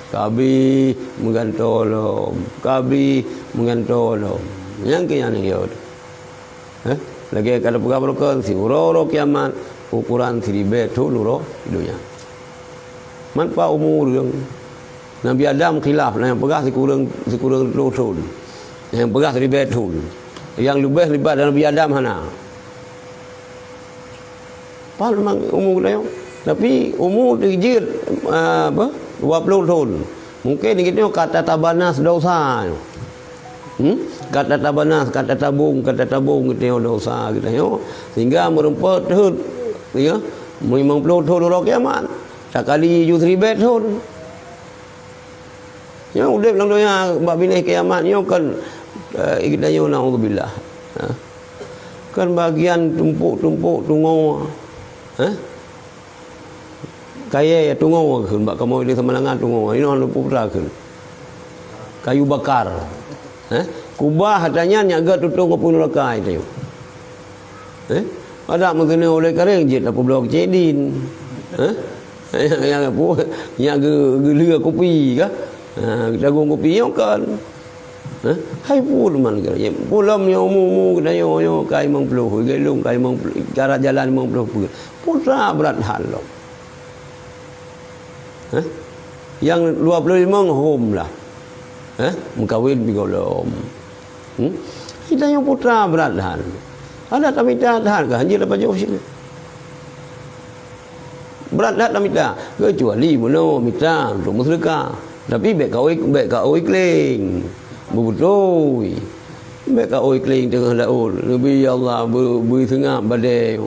Ka abéh meugantoe lom. Ka abéh meugantoe lom. Nyang keu nyan yo. Eh? Lagèe ka tapeugah baroekon, siuroe-uroe kiamat, ukuran siribèe thon uroe donya. Man pat umu ureueng. Nabi Adam khilaf, na nyang peugah sikureueng, sikureueng reutôh thon. Na nyang peugah siribèe thon. Nyang leubèh nibak Nabi Adam hana. Pat memang umu geutanyoe. Tapi umu teujeuet, ah, apa, dua ploh thon. Mungken geutanyoe ka tatabanas dosa. Hmm? Ka tatabanas, ka tatabong, ka tatabong geutanyoe dosa geutanyoe. Sehingga meureumpok teuhot, ya, limong ploh thon uroe kiamat. Takali ju siribèe thon. Nyang udép lam donya bak binéh kiamat nyoe kan, eh, geutanyoe naudzubillah. Ha. Kan bagian tumpok-tumpok tungoe. Ha? Kayèe tungoe kheun bak kamoe di Samalanga tungoe. Inoe hana peue kheun. Kayu bakar. Ha? Kubah ata nyan nyang gèt tutong apui neuraka itu. Eh? Adak meuteuneu ulèe karéng jeuet tapubloe keucék din. Eh? Nyang, nyang apa? Nyang geu-, geulheu kupi kah? Ha, geutagong kupi nyoe kan. Eh? Hai peue teuma kira. Peulom nyoe umu-umu geutanyoe nyoe ka limong ploh, lagèe lôn ka limong ploh, cara jalan limong ploh peuet. Peue sa brat that lom. Hah? Nyang dua ploh limong hom lah. Hah? Meukawen pih gohlom. Hmm? Geutanyoe peue sa brat that. Adak tamita that kah? Hanjeuet tapajoh sinan. Brat that tamita. Keucuali meunoe mita untuk meuseudeukah. Tapi bèk ka oi, bèk ka oi kleng. Beubeutôi. Bèk ka oi kleng teungoh laôt. Neubi, "Ya Allah, beu-, beu seungab badée."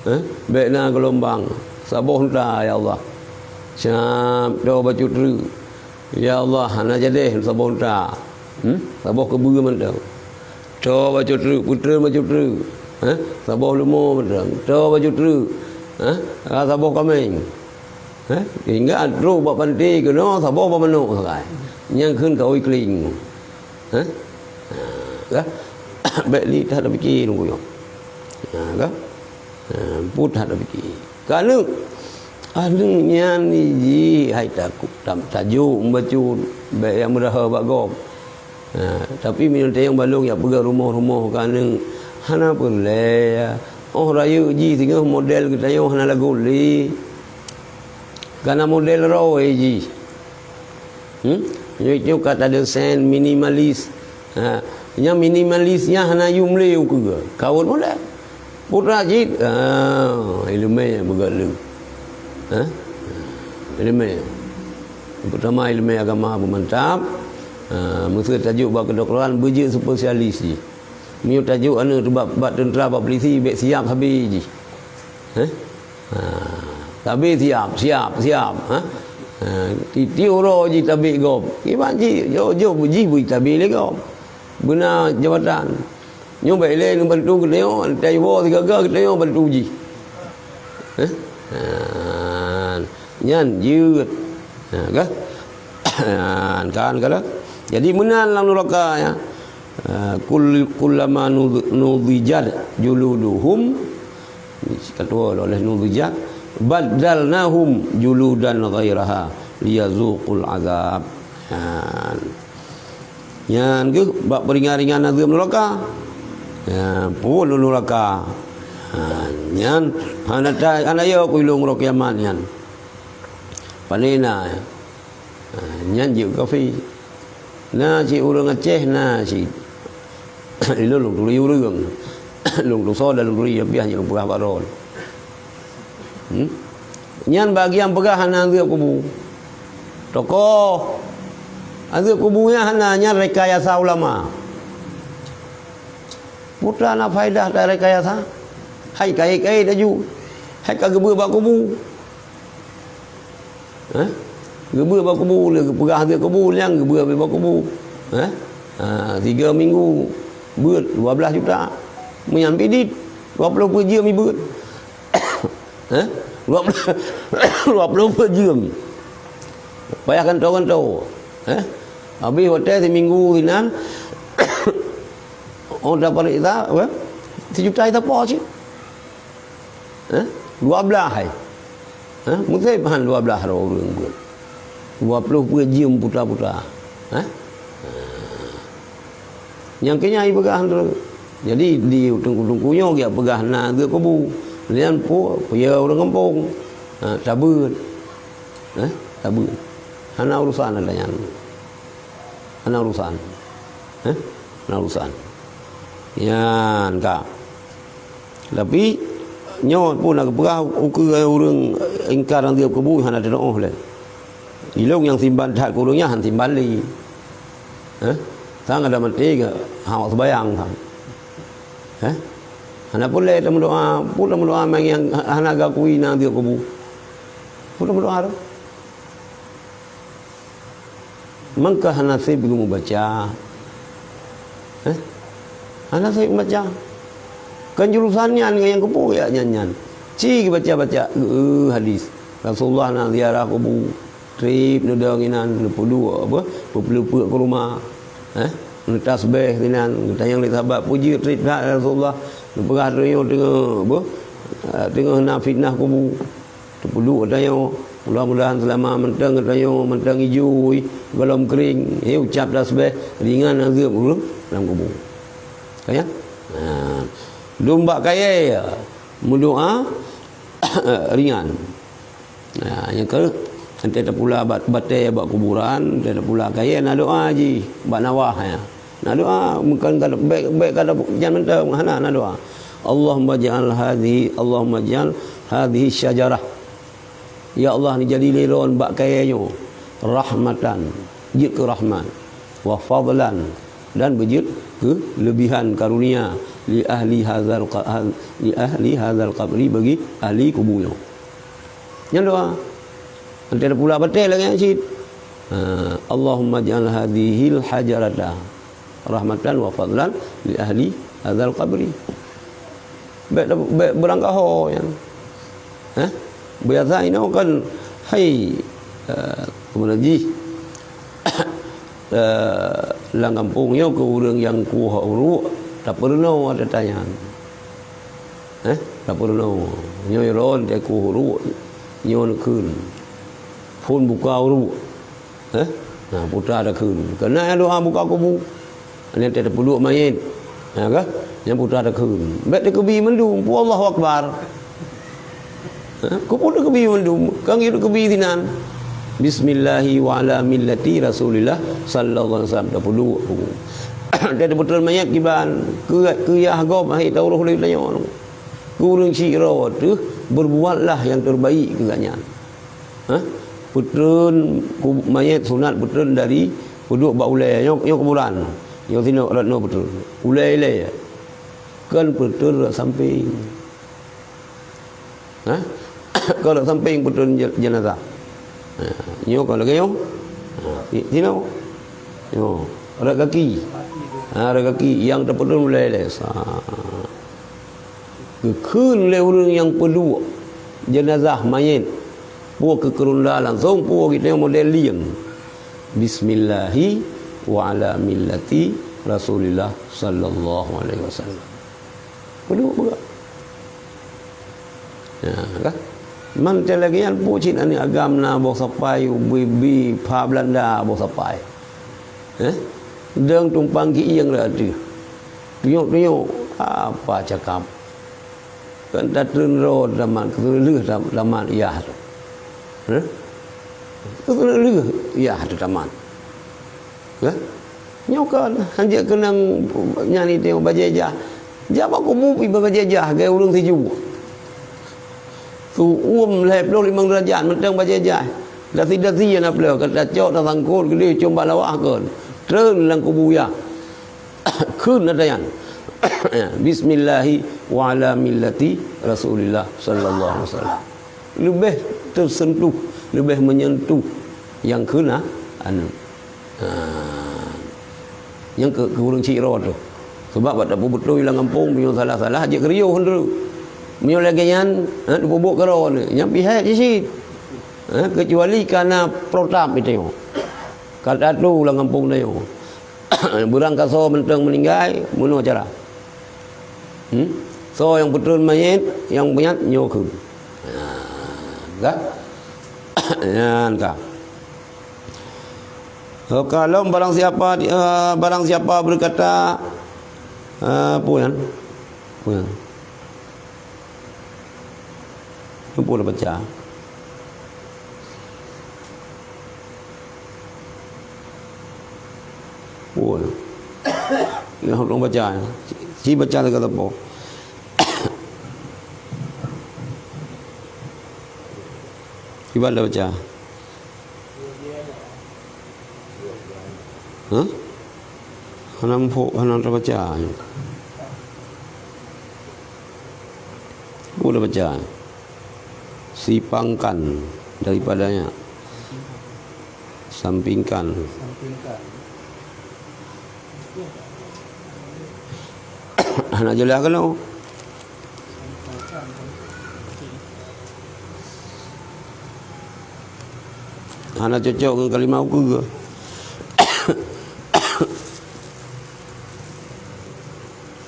Eh, bèk na geulombang, saboh unta, ya Allah. Siab, toe bacut treuk. Ya Allah, hana jadeh saboh unta. Hmm? Saboh keubeue mantong. Toe bacut treuk, peutrön bacut treuk. Eh? Saboh leumo mantong. Toe bacut treuk. Eh? Ah, saboh kaméng. Eh? Hingga trok bak panté keunoe saboh bak manok sagai. Nyang kheun ka oi kleng. Eh? Ha, ka? Bèk li that tapike lôn kuyong. Ha, ka? Ha, pue that tapike. Ka neuk. Aneuk nyan jih hai takot, tam-, tajok bacut, bèk nyang meureuha bak gob. Ha, tapi meunyoe tayong balong jak peugah rumoh-rumoh keu aneuk, hana peureulèe. Óh rayeuk jih singoh model geutanyoe hana lagot lé. Kana model roe jih. Hmm? Nyoe, nyoe ka tadesain minimalis. Ha, nyang minimalis nyan hana yum lé ukeue. Kawot model. Putra cit, ah, ileumèe beugöt lé. Ha? Ileumèe. Peutama ileumèe agama beumantap. Ha, meuseu tajok bak keudoktoran beujeuet spesialis jih. Meunyoe tajok aneuk teuh bak, bak teuntra, bak polisi, bèk siap sabe jih. Ha? Ha, sabe siap, siap, siap. Ha? Ha, tiep-tiep uroe jih tabek gob. Kiban jih, jok, jok jih bui tabek lé gob. Beuna jabatan. Nyoe bèk lé neubantu geutanyoe, tayue woe sigaga geutanyoe bantu jih. Eh? Ha, nyan jeuet. Ha, ka? Kan, kan, kan? Jadi meunan lam nuraka, ya. Ha, kul-, kullama nudh-, nudhijat juluduhum, ka tuwoe lé nudhijat, baddalnahum juludan ghairaha liyazuqul azab. Ha. Nyan kheueh bak peuringan-ringan azeueb nuraka. Nyan, phon nuraka. Ha, nyan hana ta-, hana yo keu ilôn uroe kiamat nyan. Pane na. Ha, nyan jeuet kafé. Na cit ureuëng Aceh, na cit. Ilôn lôn turi ureuëng. Lôn tusoe dan lôn turi, piah nyoe lôn peugah bak droe. Hmm? Nyan bagi nyang peugah hana azeueb kubu. Tokoh. Azeueb kubu nyan hana, nyan rekayasa ulama. Peue na faedah tarekayasa? Hai kayèe-kayèe laju. Hai ka geubeuet bak kubu. Hah? Geubeuet bak kubu, lé geupeugah azeueb kubu, nyang geubeuet bak kubu. Hah? Ha, tiga minggu beuet dua belas juta. Meunyan pidit, dua ploh peuet jeuem jibeuet. Hah? Dua ploh, dua ploh peuet jeuem. Payah gantoe-gantoe. Hah? Habéh watèe siminggu sinan, oh, dapat ita, apa? Sijuta ita po cit. Eh? Dua blah hai. Eh? Meuseubah dua blah droe ureuëng buet. Dua ploh peuet jeuem puta-puta. Eh? Nyang keu nyan ipeugah droe. Jadi di teungku-teungku nyoe geujak peugah na azeueb kubu. Nyan peue, peue ureuëng gampông. Ha, tabeuet. Eh? Tabeuet. Hana urusan ada nyan. Hana urusan. Eh? Hana urusan. Nyan ka. Tapi nyoe pun na geupeugah ukeue ureuëng ingkar azeueb kubu hana teunoh lé. Ilôn nyang simban that keu ureuëng nyan han simban lé. Hah? Sang ada maté ke hawak sembayang sang. Hah? Hana pun lé tameudoa, pun tameudoa nyang hana geuakui na azeueb kubu. Pun tameudoa tu. Mangka hana sép geumeubaca. Eh? Hana sép geubaca. Kan jurusan nyan nyang keupeue ya nyan-nyan. Ci geubaca-baca, eh, hadis. Rasulullah na ziarah kubu. Trép neudong inan, neupeuduek apa? Peupeuleupeuek keu rumoh. Eh? Neutasbeh inan, geutanyong lé sahabat, "Peue jeuet trép that Rasulullah?" Neupeugah, "Teungoh, teungoh apa? Ah, teungoh na fitnah kubu." Teupeuduek geutanyoe, mudah-mudahan seulama mantong geutanyoe mantong ijo, gohlom keuring, he ucap tasbeh, ringan azeueb ureuëng lam kubu. Ka nyan? Ha. Dum bak kayèe meudoa ringan. Ha, nyang keu, entah tapula bat-, batèe bak kuburan, entah tapula kayèe na doa jih, bak nawah nyan. Na doa, bukan kada, bèk, bèk kada jan mantong, hana, na doa. Allahumma ja'al hadhihi, Allahumma ja'al hadhihi syajarah. Ya Allah, neujadi lé droe bak kayèe nyoe rahmatan, jeuet keu rahmat, wa fadlan, dan beujeuet keu leubihan karunia li ahli hadzal qa-, ha-, li ahli hadzal qabri, bagi ahli kubu nyoe. Nyan doa. Entah tapula batèe lagèe nyan cit. Ha, Allahumma ja'al hadzihil hajarata rahmatan wa fadlan li ahli hadzal qabri. Bèk, bèk beurangkaho nyan. Hah? Biasa inoe kan, hai, eh, keumudian jih, eh, lam gampông nyoe keu ureuëng nyang kueh uruek, tapeurunoe ata nyan. Eh, tapeurunoe. Nyoe ron teuku uruek. Nyoe neukheun. Phon buka uruek. Eh? Nah, putra takheun. Keunan doa buka kubu. Nyan teuh tapeuduek manyét. Ha, ka? Nyan putra takheun. Bèk takeubi mandum. Pu Allahu Akbar. Ha? Keupeue takeubi mandum? Kan geukeubi sinan. Bismillahi wa ala millati Rasulillah sallallahu alaihi wasallam. Tapeuduek kubu. Teuh tapeutreun manyét kiban. Keu, keu yah gob, hai taurôh lé tanyoe. Keu ureueng syik droe teuh, berbuatlah yang terbaik keu gobnyan. Ha? Peutreun ku-, manyét sunat peutreun dari peuduek bak ulèe. Nyoe, nyoe kuburan. Nyoe sinoe rot nyoe peutreun. Ulèe ilèe. Kon peutreun rot sampéng. Ha? Kon rot sampéng peutreun je-, jenazah. Ha, nyoe kon lagèe nyoe. Ha, si-, sinoe. Nyoe. Rot gaki. Ha, rot gaki nyang tapeutreun ulèe ilèe. Sa. Geukheun lé ureueng nyang peuduek jeunazah manyét, peue keu keurunda langsong, peue geutanyoe model lieng. Bismillahi wa ala millati Rasulillah sallallahu alaihi wasallam. Peuduek peugah. Ya, kan? Man teuh lagèe nyan peue cit aneuk agam na boh sapai, ubé-bé, pha Belanda boh sapai. Eh? Deueng tumpang ki-ieng rot ateueh. Tunyok-tunyok, apa cakap? Kan tatreun droe tamat, keuneulheueh tam-, tamat yah tu. Eh? Keuneulheueh yah tu tamat. Eh? Nyoe kan, hanjeuet keunong nyan itong bajèe jah. Jah bak kubu pih bajèe jah, lagèe ureueng sijuek. Su uem lhèe ploh limong deurajat, mantong bajèe jah. Dasi-dasi na pleuh, ka tacok, tasangkot, geudeh, com bak lawah kon. Treun lam kubu yah. Kheun ata nyan. Bismillahi wa ala millati Rasulillah sallallahu alaihi wasallam. Leubeh teuseuntuh, leubeh meunyentuh nyang kheun aneuk. Ha. Nyang keu, keu ureueng syik droe teuh. Sabab bak tapeubeutôi lam gampông, meunyoe salah-salah, jeuet keuriôh droe. Meunyoe lagèe nyan, ha, tapeubuet keudroe nyan, nyan pih hèk cit. Ha, keucuali ka na protap itu. Ka tatu lam gampông tanyoe. Beurangkasoe mantong meuninggai, meunoe cara. Hmm? Soe nyang peutreun manyét, nyang manyét nyoe kheun. Ha, ka? Nyan ka. Oka lom barang siapa, eh, barang siapa berkata, eh, peue nyan? Peue nyan? Peue na baca? Peue? Nyang hok lôn baca. Ci baca lagèe sapo? Kiban baca? Hah? Hana muphom, hana tabaca. Peue tabaca? Sipangkan daripadanya. Sampingkan. Hana jeulaih keunoe. Hana cocok ngon kalimah ukeue.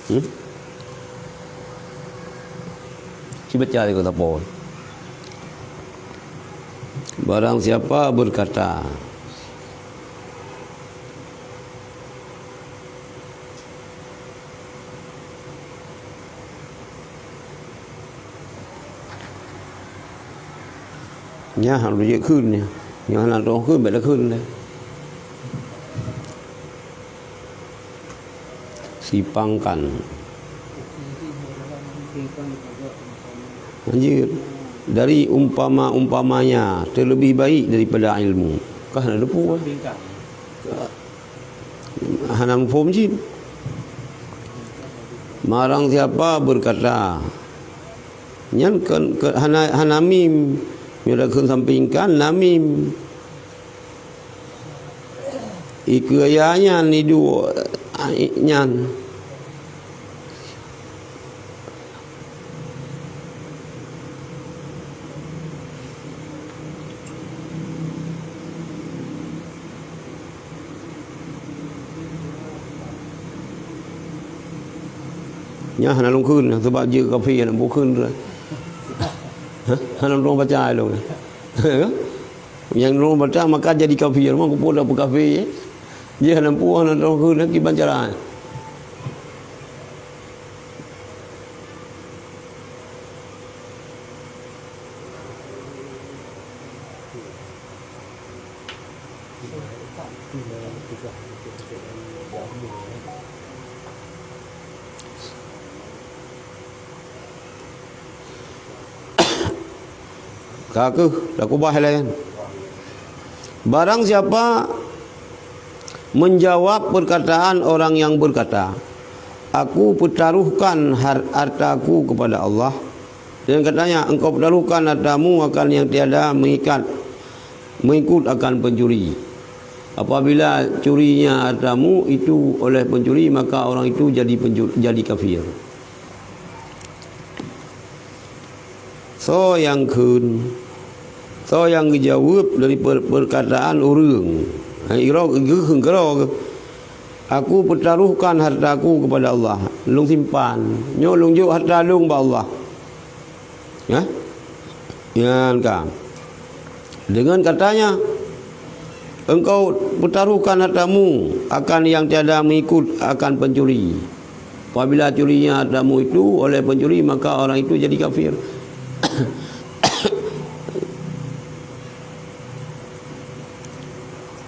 Hmm? Ci baca lé keu sapo. Barang siapa berkata, nyan harôh jeuet kheun nyan. Nyan hana troh kheun, bèk takheun lé. Sipangkan. Lanjut. Dari umpama-umpamanya, terlebih baik daripada ilmu. Kah na depu, eh? Hana muphom cit. Barang siapa berkata, nyan kan, kan hana, hana mim. Nyoe takheun sampingkan, na mim. Ikeue ya nyan iduek, ai, nyan. Nyan hana lôn kheun, sabab jeuet kafé hana bukheun tu. Hah? Hana droe baca ilong. Nyang droe baca maka jadi kafir, mah kupok dak peukafe, eh? Jih hana pue, hana droe kheun, kiban cara. Ka kheueh, dah kubah laén. Barang siapa menjawab perkataan orang yang berkata, "Aku petaruhkan har-, hartaku kepada Allah," dan katanya, "Engkau petaruhkan hartamu akan yang tiada mengikat, mengikut akan pencuri." Apabila curinya hartamu itu oleh pencuri, maka orang itu jadi pencu-, jadi kafir. Soe nyang kheun? Soe nyang geujaweueb dari per-, perkataan ureuëng? Hai, iroe geuh, geuh, "Aku petaruhkan hartaku kepada Allah." Lôn simpan. Nyoe lôn jok harta lôn bak Allah. Ya? Nyan ka. Dengan katanya, "Engkau petaruhkan hartamu akan yang tiada mengikut akan pencuri. Apabila curinya hartamu itu oleh pencuri, maka orang itu jadi kafir."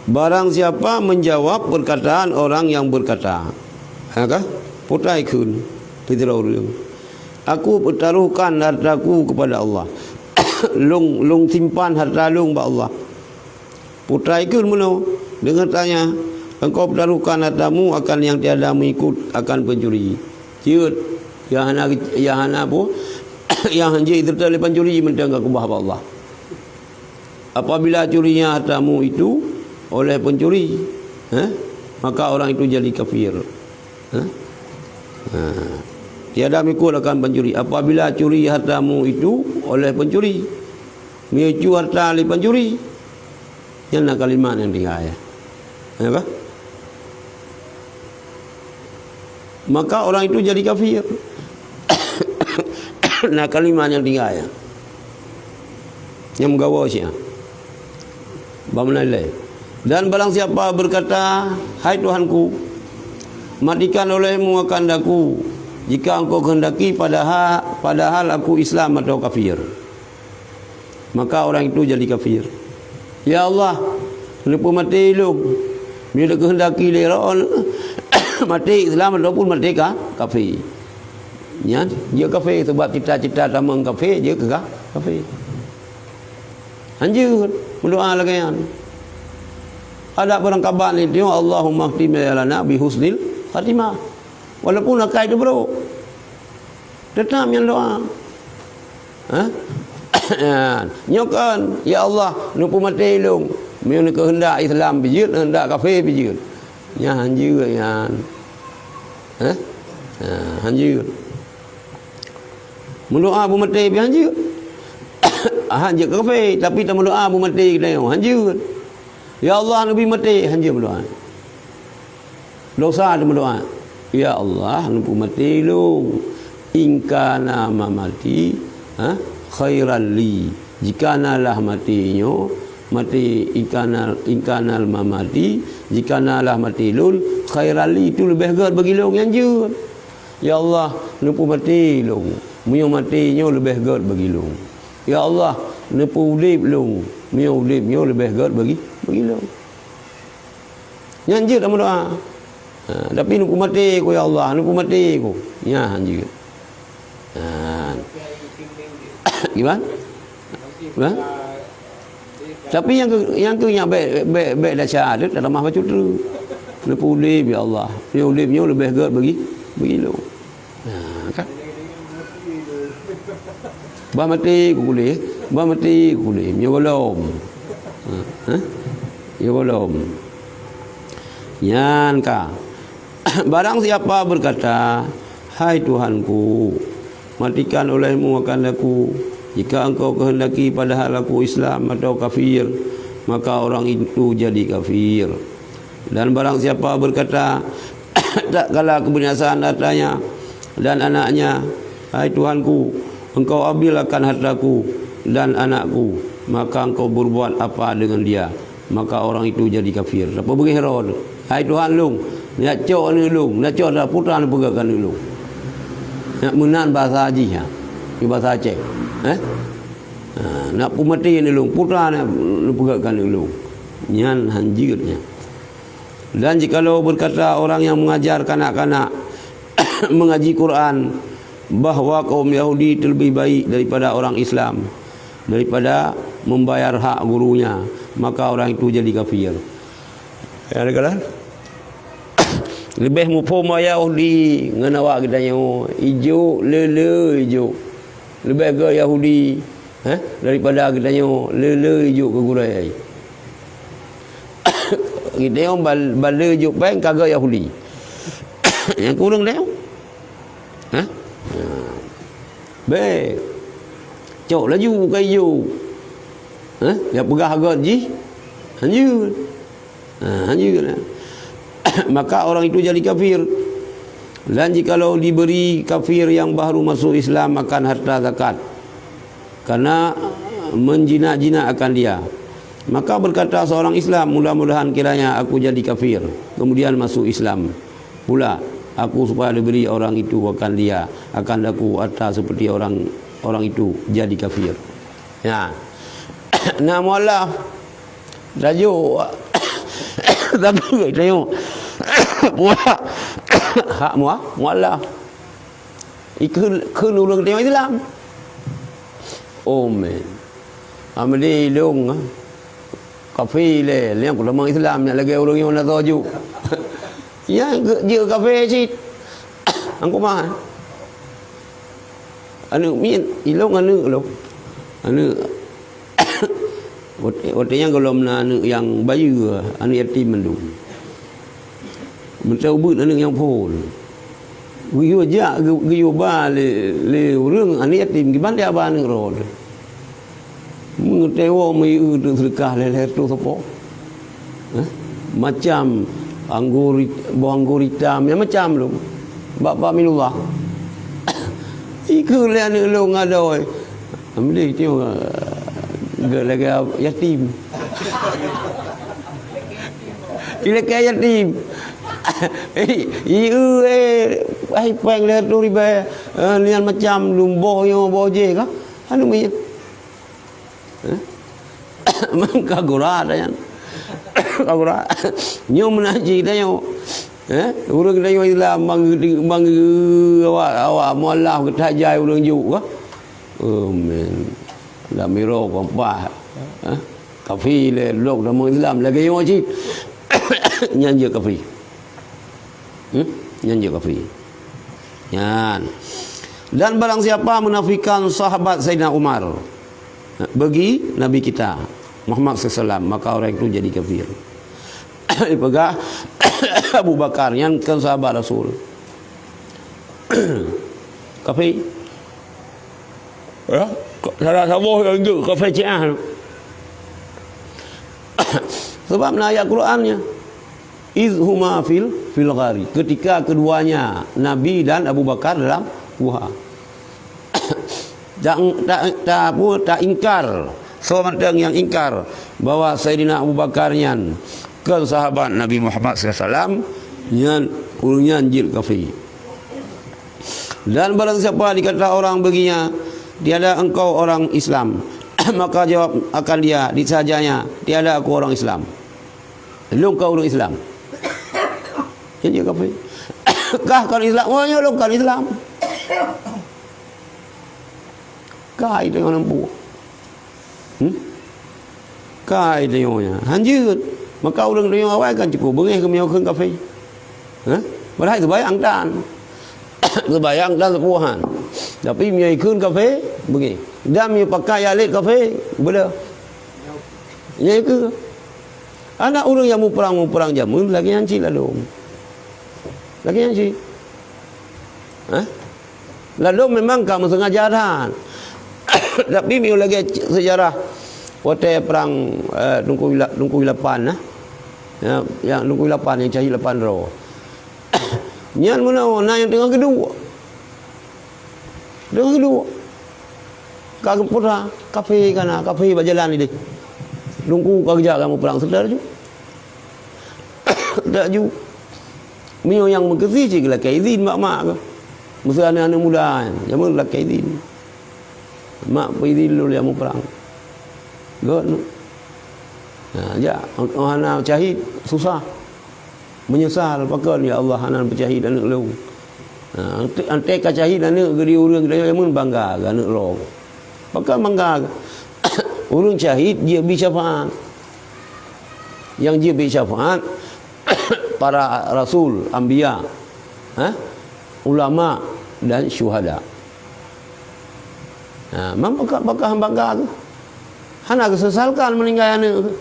Barang siapa menjawab perkataan orang yang berkata, ha, ka? Putai kheun, sidroe ureuëng, "Aku petaruhkan hartaku kepada Allah." Lôn, lôn simpan harta lôn bak Allah. Putai kheun meunoe, dengan tanya, "Engkau petaruhkan hartamu akan yang tiada mengikut akan pencuri." Jeuet, nyang hana, nyang hana apa? Nyang hanjeuet serta lé pencuri mantong ka kubah bak Allah. Apabila curinya hartamu itu oleh pencuri, eh, maka orang itu jadi kafir. Eh? Ha. Tiada mengikut akan pencuri. Apabila curi hartamu itu oleh pencuri, meunyoe harta lé pencuri, nyan na kalimat nyang tinggai. Ya kah? Maka orang itu jadi kafir. Na kalimat nyang tinggai. Nyang meugawa siat. Bak meunan lé. Dan barang siapa berkata, "Hai Tuhanku, matikan olehmu akan daku, jika Engkau kehendaki, padahal, padahal aku Islam atau kafir." Maka orang itu jadi kafir. "Ya Allah, neupeumaté lôn. Meunyoe kehendaki lé Droe, maté Islam ataupun maté ka-, kafé." Nyan, jeuet kafé, sebab cita-cita tamong kafé, jeuet ka-, kafé. Hanjeuet meudoa lagée nyan. Adak barangkaban itu, "Allahumma khtim lana bi husnil khatimah." Walaupun akai teubrok, teutap nyan doa. Ha? Nyoe kan, "Ya Allah, neupeumaté lôn. Meunyoe keuheundak Islam pih jeuet, keuheundak kafé pih jeuet." Nyan hanjeuet nyan. Ha? Ha, hanjeuet. Meudoa beumaté pih hanjeuet. Hanjeuet kafé, tapi tameudoa beumaté geutanyoe, hanjeuet. "Ya Allah, neubi maté," hanjeuet meudoa. Dosa teumeudoa, "Ya Allah, neupeumaté lôn. In kana mamati, ha, khairan li. Jika na lah maté nyoe, maté in kana, in kana mamati, jika na lah maté lôn, khairan li, itu leubeh gét bagi lôn." Nyan jeuet. "Ya Allah, neupeumaté lôn. Meunyoe maté nyoe leubeh gét bagi lôn. Ya Allah, neupeuudeb lôn. Meunyoe udeb nyoe leubeh gét bagi, bagi lôn." Nyan jeuet meudoa. Ha, tapi neupeumaté ku, "Ya Allah, neupeumaté ku." Nyan jeuet. Ha. Gimana? Gimana? Tapi nyang keu-, nyang keu nyak bék, bék, bék desya, lé tamah bacut tu. Neupeuudeb, "Ya Allah, meunyoe udeb nyoe leubeh gét bagi, bagi lôn." Ha, kan? Bah maté ku kulé, bah maté ku kulé, nyoe gohlom. Ha, ha? Nyoe gohlom. Nyan ka. Barang siapa berkata, "Hai Tuhanku, matikan olehmu akan aku, jika Engkau kehendaki padahal aku Islam atau kafir, maka orang itu jadi kafir." Dan barang siapa berkata, tatkala kebinasaan hartanya dan anaknya, "Hai Tuhanku, Engkau ambil akan hartaku, dan anakku, maka engkau berbuat apa dengan dia, maka orang itu jadi kafir. Tapeugah Herod, "Hai Tuhan lôn, neujak cok aneuëk lôn, neujak cok dah putra neupeugah keu aneuëk lôn." Nak meunan bahasa jih, ha. Di bahasa Aceh. Eh? Ha, nak peumaté aneuëk lôn, putra neupeugah keu aneuëk lôn. Nyan hanjeuet nyan. Dan jikalau berkata orang yang mengajar kanak-kanak mengaji Quran bahwa kaum Yahudi itu lebih baik daripada orang Islam, daripada membayar hak gurunya, maka orang itu jadi kafir. Ya, ada kalah? Leubeh muphom Yahudi ngon awak geutanyoe, ijok, le-le ijok. Leubeh gét Yahudi, eh, daripada geutanyoe, le-le ijok keu gurée. Geutanyoe bal-, bale ijok péng ka gét Yahudi. Nyang kureueng tanyoe. Hah? Bèk. Cok laju bukai ijok. Hah? Nyang peugah gét jih. Hanjeuet. Ha, hanjeuet. Maka orang itu jadi kafir. Dan jikalau diberi kafir yang baru masuk Islam akan harta zakat, karena menjinak-jinak akan dia, maka berkata seorang Islam, "Mudah-mudahan kiranya aku jadi kafir, kemudian masuk Islam pula aku, supaya diberi orang itu akan dia, akan aku harta seperti orang, orang itu jadi kafir." Ya. Nah, mualaf. Tajuk. Tapi tajuk. Mualaf. Hak mua-, mualaf. Ikheun, kheun ureuëng tanyoe Islam. Oh, man. Amri lôn, ah. Kafé lé, lé nyang ulama Islam nyan lagèe ureuëng nyoe na toh ju. Ya, ge-, jeuet kafé cit. Angku mah. Aneuëk miet, ilong aneuëk lom. Aneuëk. Watèe, watèe nyan gohlom na aneuëk nyang bayeue, aneuëk yatim mandum. Meuntang ubit aneuëk nyang phon. Geuyue jak, geu-, geuyue ba lé, lé ureuëng aneuëk yatim, kiban jak ba aneuëk droe. Meungeuteuwoe meu-eu teuk seudeukah lhèe-lhèe reutôh sapo. Hah? Macam anggur it-, boh anggur itam, ya macam tu. Bak, bak minullah. Ikheun lé aneuëk lôn ngadoi. Amri tengok, eh, lagèe yatim. Ilakèe yatim. I-, i-, eh, ai péng lhèe reutôh ribèe, eh, nyan macam lumboh nyoe boh jéh kah? Anu mie. Eh? Meuka gura dah nyan. Ka gura. Nyoe meunaji dah nyoe. Eh? Ureuëng dah nyoe Islam bang, bang, awak, awak mualaf geutajai ureuëng juk kah? Oh, man. Dah miro kompah. Eh? Kafé lé lok dah Islam lagèe nyoe cit. Nyan jeuet kafé. Hmm? Nyan jeuet kafé. Nyan. Dan barang siapa menafikan sahabat Saidina Umar bagi Nabi kita Muhammad sallallahu alaihi wasallam, maka orang itu jadi kafir. Dipeugah Abu Bakar nyan kan sahabat Rasul. Kafé. Ya, salah saboh nyang jeuet kafé Syiah. Sebab na ayat Quran nya. "Iz huma fil, fil ghari." Ketika keduanya, Nabi dan Abu Bakar, dalam guha. Tak, tak, tak apa, tak ingkar. Soe mantong nyang ingkar bahwa Saidina Abu Bakar nyan kon sahabat Nabi Muhammad sallallahu alaihi wasallam, nyan ureuëng nyan jeuet kafé. Dan barang siapa dikata orang baginya, "Tiada engkau orang Islam," maka jawab akan dia, disajanya, "Tiada aku orang Islam." Lôn ka ureuëng Islam. Jadi kafé. Kah kon Islam, oh, nyoe lôn kon Islam. Ka itu yang nampu. Hmm? Kai tanyoe nyan. Hanjeuet. Maka ureuëng tanyoe awai kan cukup beungéh keu meunyoe kheun kafé. Hah? Padahai seubayang tan. Seubayang tan seupuhan. Tapi meunyoe kheun kafé, beungéh. Dan meunyoe pakai alet kafé, beudoh. Nyan keuh. Anak ureuëng nyang muprang-muprang jameun lagèe nyan cit ladôm. Lagèe nyan cit. Hah? Ladôm memang ka meuseungaja that. Tapi meunyoe lagèe seujarah watèe prang, eh, Teungku Ila-, Teungku Ilapan, nah. Ya, nyang Teungku Ilapan nyang cahé lapan droe. Nyan meunoe na nyang teungoh geuduek. Teungoh geuduek. Ka geupeugah, kafé ka na, kafé bak jalan idéh. Teungku ka geujak kamoe prang, seutôt laju. Seutôt laju. Meunyoe nyang meukeusé cit geulakèe idhin bak mak geuh. Meusé aneuk-aneuk muda, jameun geulakèe idhin. Mak peuidhin lôn lé kamoe prang. Gèt. Ha, jak, hana syahid, susah. Meunyeusal, pakon, "Ya Allah, hana peusyahid aneuk lôn." Ha, ante-, anté ka syahid aneuk geuh di ureueng geutanyoe, jameun bangga geuh aneuk droe. Pakon bangga geuh? Ureueng syahid jeuet bi syafaat. Nyang jeuet bi syafaat para rasul, anbiya, ha? Ulama dan syuhada. Ha, man pakon, pakon bangga geuh? Hana geusesalkan meuninggai aneuk geuh.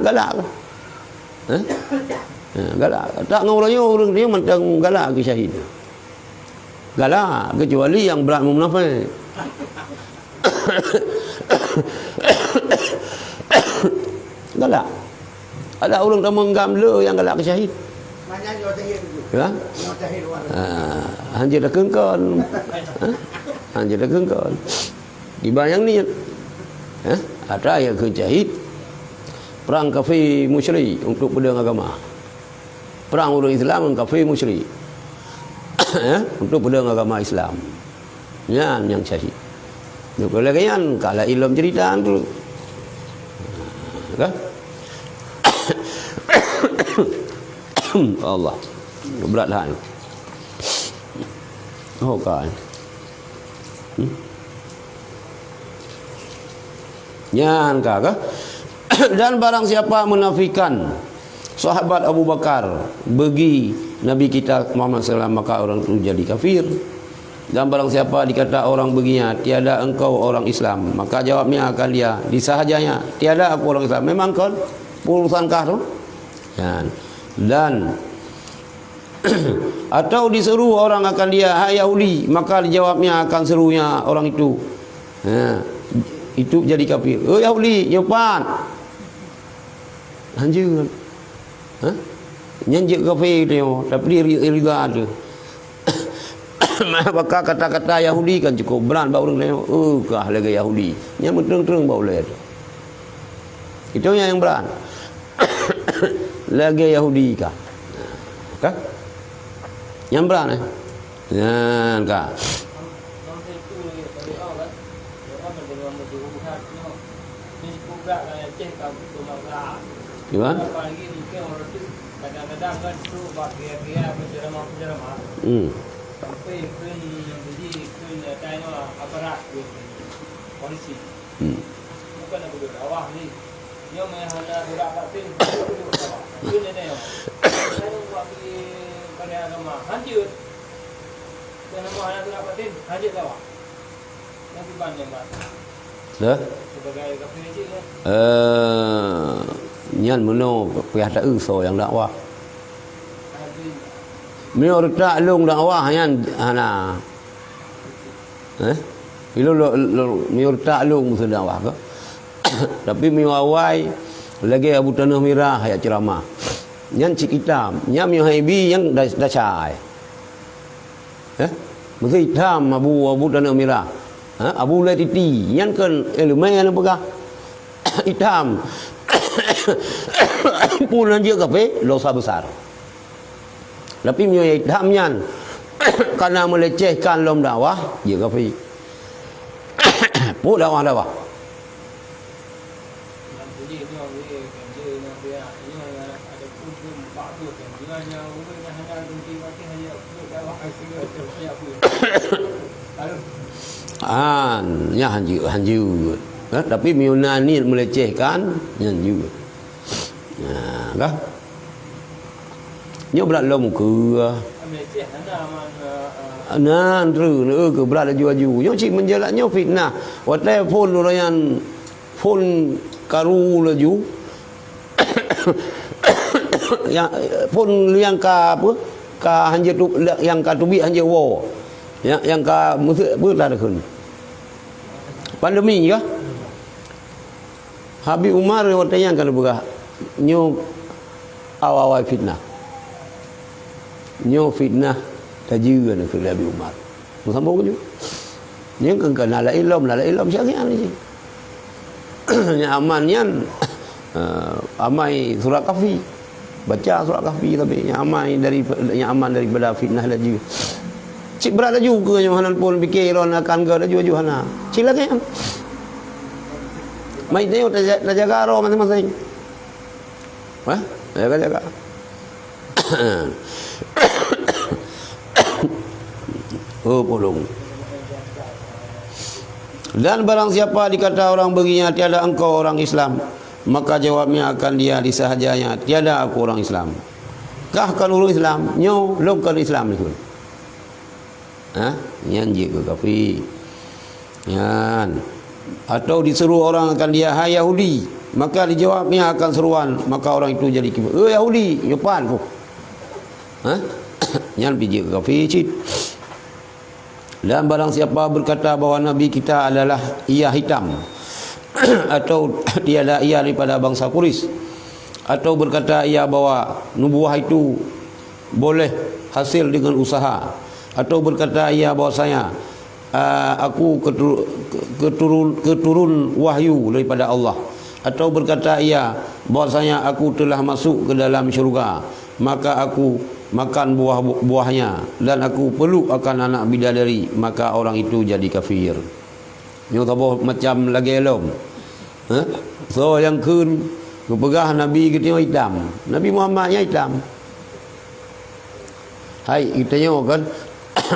Galak geuh. Ha? Ha, galak. Tak ngon uroe nyoe ureueng nyoe mantong galak geuh syahid. Galak, keucuali nyang brat munafék. Galak. Ada ureueng tamong GAM le nyang galak keu syahid. Ya? Ah, hanjeuet takheun kon. Ha? Hanjeuet takheun kon. Kiban nyang niet. Ha? Atra nyang kheun syahid. Prang kafé musyrik untuk peudong agama. Prang ureueng Islam ngon kafé musyrik. Eh, untuk peudong agama Islam. Nyan nyang syahid. Nyoe lagèe nyan, ka laén lom cerita tu. Kan? Allah. Berat that. Oh, kan. Hmm? Nyan ka, ka? Dan barang siapa menafikan sahabat Abu Bakar bagi Nabi kita Muhammad sallallahu alaihi wasallam, maka orang itu jadi kafir. Dan barang siapa dikata orang baginya, "Tiada engkau orang Islam," maka jawabnya akan dia, "Di sahajanya, tiada aku orang Islam." Memang kon urusan kah tu? Nyan. Dan atau diseru orang akan dia, "Hai Yahudi," maka dijawabnya akan serunya orang itu. Ha, itu jadi kafir. "Oh Yahudi, nyoe pat." Hanjeuet. Ha? Nyan jeuet kafé teuh, tapi ri-, rida teuh. Maka kata-kata Yahudi kan cukup berat bak ureueng laén. "Oh, kah lagèe Yahudi." Nyan meutreueng-treueng bak ulèe teuh. Itu nyang berat. Lagèe Yahudi ka. Ka? Nyang berat, eh? Nyan ka. Gimana? Kadang-kadang kan tu bak gaya-gaya penceramah-penceramah. Hmm. Sampai kheun, jadi kheun, eh, tanya aparat polisi. Hmm. Bukan aku berdakwah ni. Nyoe meuhana surat vaksin, itu nyoe. Itu nyoe. Saya buat di pada agama, hanjeuet. Saya nama hana surat vaksin, hanjeuet dakwah. Nanti ban yang bahas. Dah? Sebagai kafir je, ya. Eh, nyan meunoe payah taeu soe nyang dakwah. Meunyoe reutak lôn dakwah nyan hana. Eh? Ilôn lo-, lo-, meunyoe reutak lôn meuseudakwah keu. Tapi meunyoe awai lagèe Abu Tanoh Mirah jak ceuramah. Nyan cit itam. Nyan meunyoe haibi nyan da-, dasai. Eh? Meuseu itam Abu, Abu Tanoh Mirah. Ha? Abu Ulèe Titi. Nyan kon ileumèe nyang peugah. Itam. Pun hanjeuet kafé, dosa besar. Tapi meunyoe itam nyan kana meulecehkan lom dakwah, jeuet kafé. Pok dakwah-dakwah. Ah, nyan hanjeuet, hanjeuet. Ha, tapi meunyoe na niet meulecehkan, nyan jeuet. Nah, kah? Nyoe brat lom keue. Nah, treuk, eh, keu brat laju-laju. Nyoe cit meujalan nyoe fitnah. Watèe phôn ureueng nyan, phôn karu laju. Ya, phôn nyang ka apa? Ka hanjeuet tu, nyang ka teubiet hanjeuet woe. Ya, nyang ka meuseu-, apa tah kheun? Pandemi kah? Habib Umar watèe nyan ka neupeugah, nyoe awai-awai fitnah. Nyoe fitnah tajeu kheun lé Habib Umar. Meusambông ju. Nyan kan, kan na laén lom, na laén lom siat nyan. Nyang aman nyan, eh, amai surat Kahfi. Baca surat Kahfi tapi nyang amai dari, nyang aman daripada fitnah laju. Cit brat laju keu nyoe hana phon pike lôn akan geu laju-laju hana. Cit lagèe nyan. Mai tanyoe taja-, tajaga droe maséng-maséng. Hah? Jaga-jaga. Oh, polong. Dan barang siapa dikata orang baginya, "Tiada engkau orang Islam," maka jawabnya akan dia, "Disahajanya tiada aku orang Islam." Kah kon ureueng Islam? Nyoe, lôn kon Islam, dikheun. Ha? Nyan jeuet keu kafé. Nyan. Atau disuruh orang akan dia, "Hai Yahudi," maka dijawabnya akan seruan, maka orang itu jadi kafir. "Eh, Yahudi, nyoe pat ku." Ha? Nyan pih jeuet keu kafé cit. Dan barang siapa berkata bahwa Nabi kita adalah ia hitam, atau tiada ia daripada bangsa Quraisy, atau berkata ia bahwa nubuah itu boleh hasil dengan usaha, atau berkata ia bahwasanya, "Ah, aku ketu-, keturun, keturun wahyu daripada Allah," atau berkata ia bahwasanya, "Aku telah masuk ke dalam syurga, maka aku makan buah-buahnya, dan aku peluk akan anak bidadari," maka orang itu jadi kafir. Nyoe saboh macam lagèe lom. Ha? Soe nyang kheun geupeugah Nabi geutanyoe itam? Nabi Muhammad nyang itam. Hai, geutanyoe kan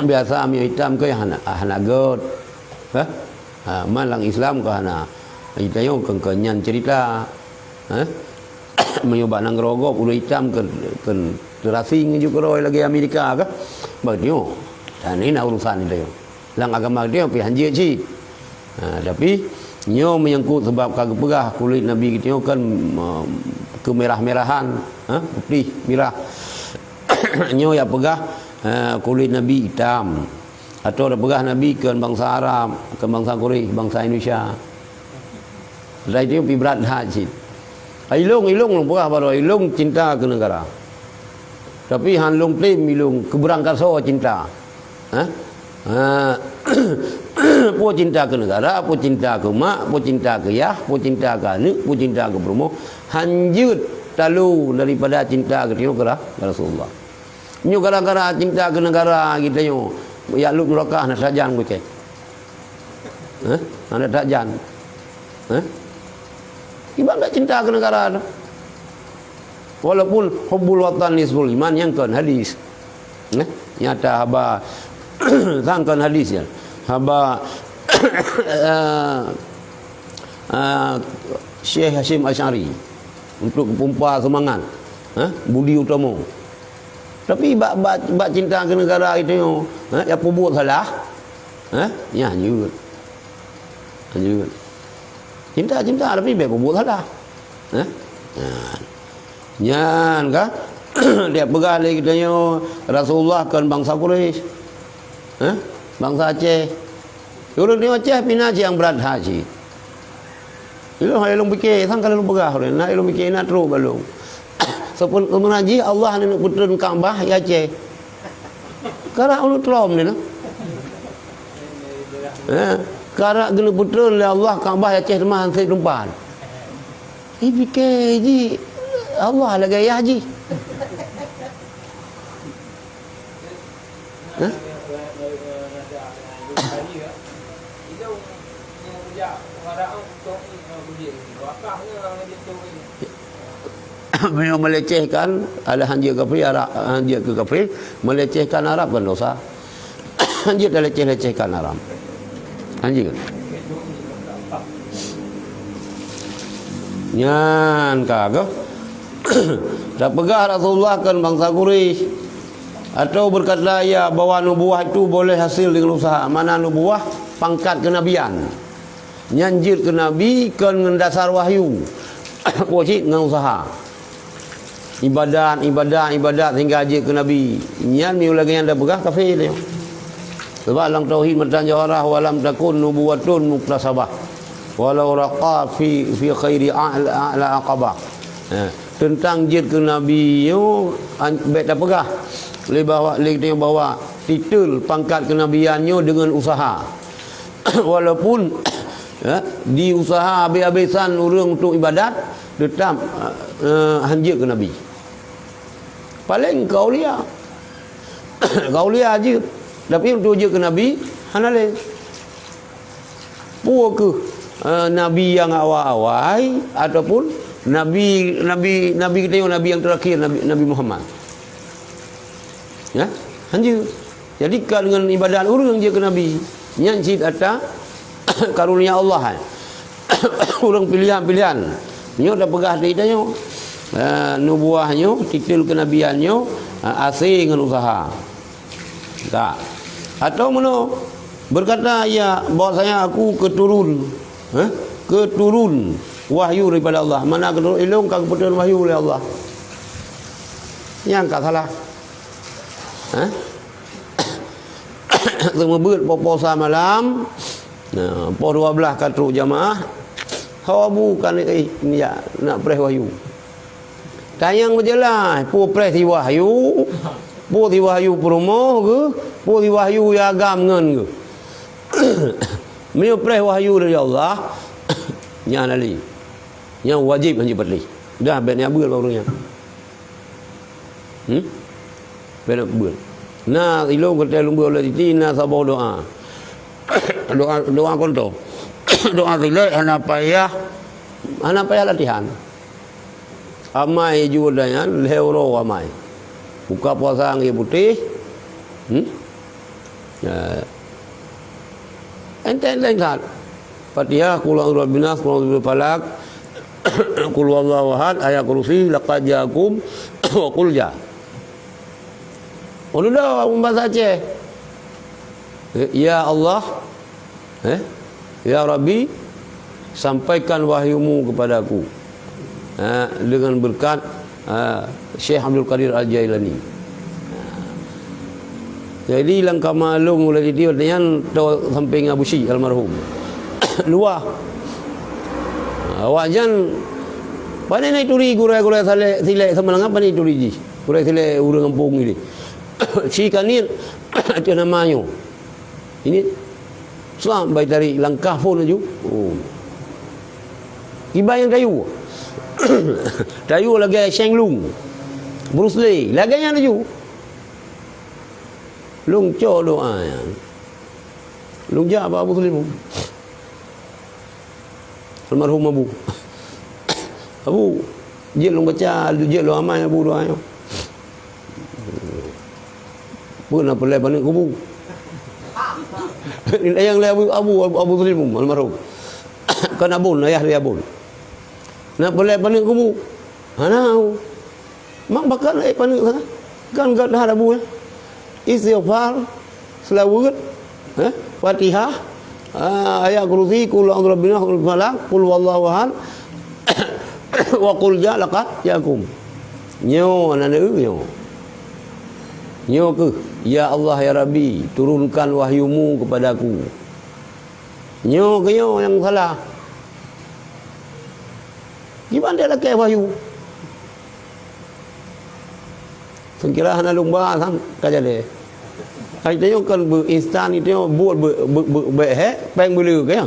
biasa meunyoe itam keu hana, hana göt. Ha? Ha, man lam Islam keu hana. Geutanyoe keu, keu nyan cerita. Ha? Meunyoe bak nanggroe gob ureueng itam keu, keu teurasing ju keudroe lagèe Amerika kah? Bak nyoe. Dan ini na urusan geutanyoe. Lam agama geutanyoe pih hanjeuet cit. Ha, tapi nyoe menyangkut sebab ka geupeugah kulit Nabi geutanyoe kan, em, kemerah-merahan, ha, putih, mirah. Nyoe jak peugah, eh, kulit Nabi itam. Atau jak peugah Nabi kon bansa Arab, kon bansa Quraisy, bansa Indonesia. Dah itu pih brat that cit. Ilong, ilong lôn peugah baroe, ilong cinta keu negara. Tapi han lôn tem ilong keu beurangkasoe cinta. Ha? Ha. Peue cinta keu negara, peue cinta keu mak, peue cinta keu yah, peue cinta keu aneuk, peue cinta keu peurumoh. Hanjeuet talo daripada cinta geutanyoe keu Ra-, Rasulullah. Nyoe gara-gara cinta keu negara geutanyoe, jak lheueh neuraka hana sajan geucéh. Hah? Hana sajan. Hah? Kiban bèk cinta keu negara tu. Walaupun hubbul watan nisful iman, nyan kon hadis. Nah, nyata haba, sang kon hadis nyan. Haba, eh, eh, Syekh Hasyim Asy'ari untuk peumpa seumangat, eh, budi utomo. Tapi bak, bak, bak cinta keu negara geutanyoe, eh, jak peubuet salah, eh, nyan hanjeuet. Hanjeuet. Cinta-cinta tapi bèk peubuet salah. Eh? Nyan. Nyan ka, jak peugah lé geutanyoe Rasulullah kon bansa Quraisy. Eh? Bansa Aceh. Ureueng di Aceh pih na nyang brat that cit. Ilôn hai lôn pike, sang ka lôn peugah ulôn, na ilôn pike na trok bak lôn. Seupeu-, seupeu jih Allah neuneuk peutreun Ka'bah di Aceh. Karap ulôn trom di na. Ha, karap geuneuk peutreun lé Allah Ka'bah di Aceh teuma han sép teumpat. Ipike jih Allah lagèe yah jih. Hah? Meunyoe meulecehkan, adalah hanjeuet kafé, Arab, hanjeuet keu kafé, meulecehkan Arab kan dosa. Hanjeuet taleceh-lecehkan Arab. Hanjeuet. Nyan ka keuh. Tapeugah Rasulullah kon bansa Quraisy. Atau berkata ia bahwa nubuwah itu boleh hasil dengan usaha. Makna nubuwah, pangkat kenabian. Nyan jeuet keu nabi kon ngon dasar wahyu. Wajéb ngon usaha. Ibadat, ibadat, ibadat sehingga jeuet keu nabi. Nyan meunyoe lagèe nyan tapeugah kafé nyoe. Sebab lam tauhid matan jauharah, "Wa lam takun nubuwatun muktasabah, walau raqa fi, fi khairi a'la, a'la aqabah." Ha, teuntang jeuet keu nabi nyoe, an-, bèk tapeugah lé bahwa, lé geutanyoe bahwa titel pangkat kenabian nyoe deungon usaha. Walaupun, ya, diusaha habéh-habésan ureuëng untuk ibadat, tetap, eh, hanjeuet keu Nabi. Paléng keu aulia. Keu aulia jeuet. Tapi untuk jeuet keu Nabi, hana lé. Peue keuh, eh, nabi nyang awai-awai ataupun nabi, nabi, nabi geutanyoe, nabi nyang terakhir, Nabi, Nabi Muhammad? Ya, hanjeuet. Jadi, ka deungon ibadat ureuëng jeuet keu nabi. Nyan cit ata karunia Allah, eh. Ureuëng pilihan-pilihan. Nyoe tapeugah di tanyoe. Eh, nubuah nyoe, titel kenabian nyoe, eh, asé ngon usaha. Tak. Atau meunoe, berkata ia, bahwasanya aku keturun, eh, keturun wahyu daripada Allah. Mana keturun, ilong ka kepeutron wahyu oleh Allah. Nyang ka salah. Eh? Seumeubeuet poh-poh sa malam, nah, poh dua belas ka trok jamaah, ho bu kan, eh, ya, nak preh wahyu. Tanyong beujeulaih, peue preh si wahyu, peue si wahyu peurumoh geuh, peue si wahyu ya agam ngon geuh. Meunyoe preh wahyu dari Allah, nyan ali. Nyan wajéb hanjeuet patéh. Dah, bèk nyan beuet bak ureuëng nyan. Hmm? Bèk nyan beuet. Na ilong keu teuh lôn beuet lé siti, na saboh doa. Doa, doa konto. Doa silek hana payah, hana payah latihan. Amai jeuet nyan lhèe uroe amai. Buka puasa ngon putéh. Hmm? Ya. Enteng-enteng that. Fatihah, Qul a'udzu birabbin nas, Qul a'udzu birabbil falaq, Qul huwallahu ahad, Ayat Kursi, Laqad ja'akum, wa Qul ja. Ulôn dah bahasa Aceh. Ya Allah, eh, ya Rabbi, sampaikan wahyumu kepadaku. Ha, dengan berkat, ha, Syekh Abdul Qadir Al-Jailani. Jadi, lam kama lôn mulai di nyan, to sampéng Abu Syik almarhum. Luwah. Awak nyan pane na ituri gurèe-gurèe salek, silek sama dengan pane ituri jih. Gurèe silek ureuëng gampông ini. Si Kanit, ateueh nama nyoe. Ini sampai tarik langkah phon laju. Oh. Kiban nyang tayue. Tayue lagèe Sheng Lung. Bruce Lee. Lagèe nyan laju. Lôn cok doa nyan. Lôn jak bak Abu Suliman. Almarhum Abu. Abu, jeuet lôn baca, jeuet lôn amai Abu doa nyoe. Peue na peureulèe paneuk kubu. Nyang lé Abu, Abu, Abu, Abu Suliman almarhum. Kan Abon, ayah dia Abon. Na peureulèe paneuk kubu. Hana. Mak bakat, eh, paneuk sana. Kan gata hana buet. Istighfar, seulaweuet, eh, Fatihah, ah, Ayat Kursi, Qul a'udzu birabbin nas, Qul falaq, Qul huwallahu ahad, wa Qul ja, Laqad ja'akum. Nyoe na neu nyoe. Nyoe keuh, "Ya Allah, ya Rabbi, turunkan wahyumu kepadaku." Nyoe keuh nyoe nyang salah. Kiban dia lakèe wahyu. Seukira hana lumba sang ka jadi. Hai tanyoe kan beu instan itu buet beu, beu, beu, beu, he, péng beu le ke ya.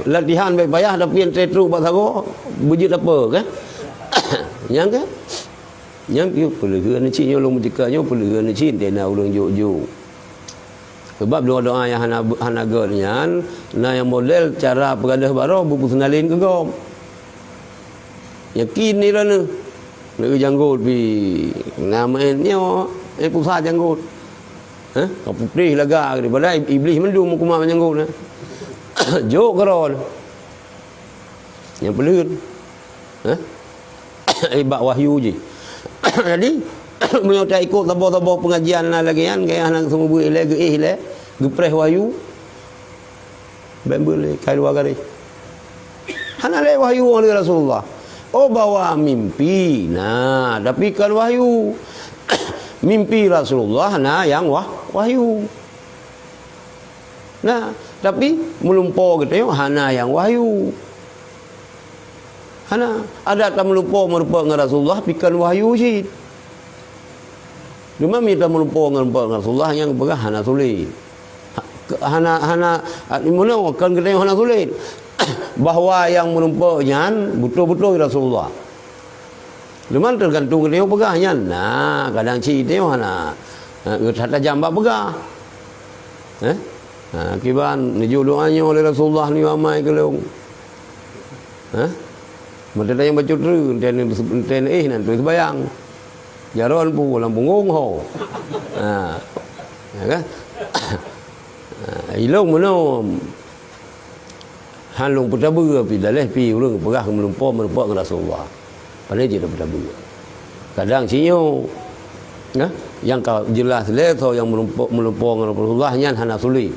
Latihan bèk payah tapi yang tetruk bak sago beujeuet apa ke? Nyang ke? Nyang ke peuleuheuen cit nyoe lôn meutika nyoe peuleuheuen cit dena ureueng jok-jok. Sebab doa-doa nyang hana, hana gèt nyan, na nyang model cara peugadôh baroh beupeuseunaléng keu gob. Yakin ni droeneuh. Neu janggot pi na maén nyoe, eh, pusat janggot. Hah? Ka putéh laga daripada iblih mandum meukumat janggot na. Jok keudroe. Nyang peuleuheuen. Hah? Eh, bak wahyu jih. Jadi, meunyoe taikot saboh-saboh pengajian na lagèe nyan, gaya hana seumeubeuet ilèe, geuéh ilèe, geupreh wahyu, bèk beuet lé, kai luwa garéh. Hana lé wahyu oleh Rasulullah. Oh, bahwa mimpi, nah, tapi kon wahyu. Mimpi Rasulullah na nyang wah-, wahyu. Nah, tapi meulumpo geutanyoe hana nyang wahyu. Hana, adak tameulumpo meurumpok ngon Rasulullah pi kon wahyu cit. Cuma mita meulumpo ngon, meureumpok ngon Rasulullah nyang peugah hana sulet. Ha, Hana, hana, ah, meunoe, kon geutanyoe hana sulet. Bahwa nyang meureumpok nyan beutôi-beutôi Rasulullah. Cuman teugantung geutanyoe peugah nyan. Nah, kadang cit geutanyoe hana, eh, geutajam bak peugah. Eh? Ha, kiban neujok doa nyoe lé Rasulullah nyoe amai keu lôn. Ha? Meuteutanyong bacut treuk, enten, enten éh nan tuléh seubayang. Jaroe pu lam punggong ho. Ha. Ya kan? Ha, ilong meunoe. Han lôn peutabeue pi daleh pi ureuëng peugah meulumpo meureumpok ngon Rasulullah. Padahai jeuet peutabeue. Kadang sinyoe, nah, nyang ka jeulaih lé soe nyang meulumpo, meulumpo ngon Rasulullah nyan hana sulet.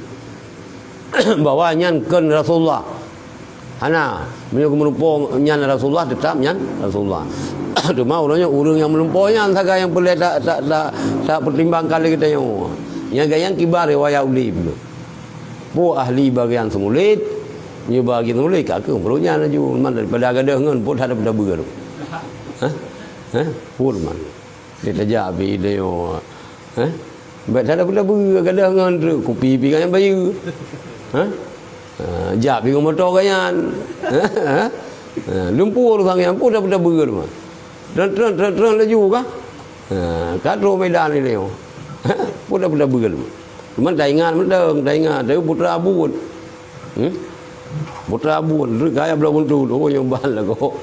Bahwa nyan kon Rasulullah. Hana, meunyoe meulumpo nyan Rasulullah, teutap nyan Rasulullah. Teuma uroe nyoe ureuëng nyang meulumpo nyan sagai nyang peureulée ta, ta, ta, ta peutimbangan lé geutanyoe. Nyang gayang kiban riwayat ulib. Peue ahli bagian seumulet, nyoe bagian seumulet ka keuh meureunya laju. Man daripada gadôh ngon peue hana peutabeue tu. Hah? Hah? Peue man? Dia tajak pi dia nyoe. Hah? Baik hana peutabeue gadôh ngon tu, kupi pi kan bayeue. Hah? Ha, jak pi ngon moto ganyan. Hah? Hah? Ha, lumpur sang yang peue hana peutabeue tu man. Tron, tron, tron, tron laju kah? Ha, ka trok Medan ni dia nyoe. Hah? Peue hana peutabeue tu man. Cuman taingat mantong, taingat, tapi putra abon. Hmm? Putra abon, treuk kaya bloe guntu, oh, nyoe ban lagoe.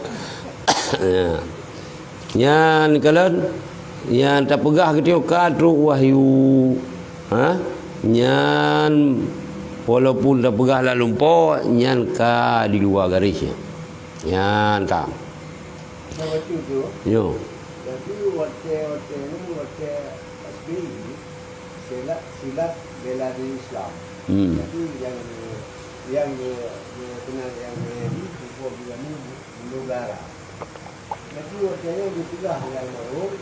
Ya. Nyan kalon, nyan tapeugah geutanyoe ka trok wahyu. Ha? Nyan walaupun tapeugah lam lumpo, nyan ka di luwa garéh. Nyan ka. Nah, waktu tu, yo. Jadi, watèe, watèe ni, watèe S B Y, silat, silat bela diri Islam. Hmm. Jadi, yang, yang, yang kenal yang ni, Teuku Abdul Ghani, Bendahara. Jadi, watèe nyan geupeugah lé almarhum,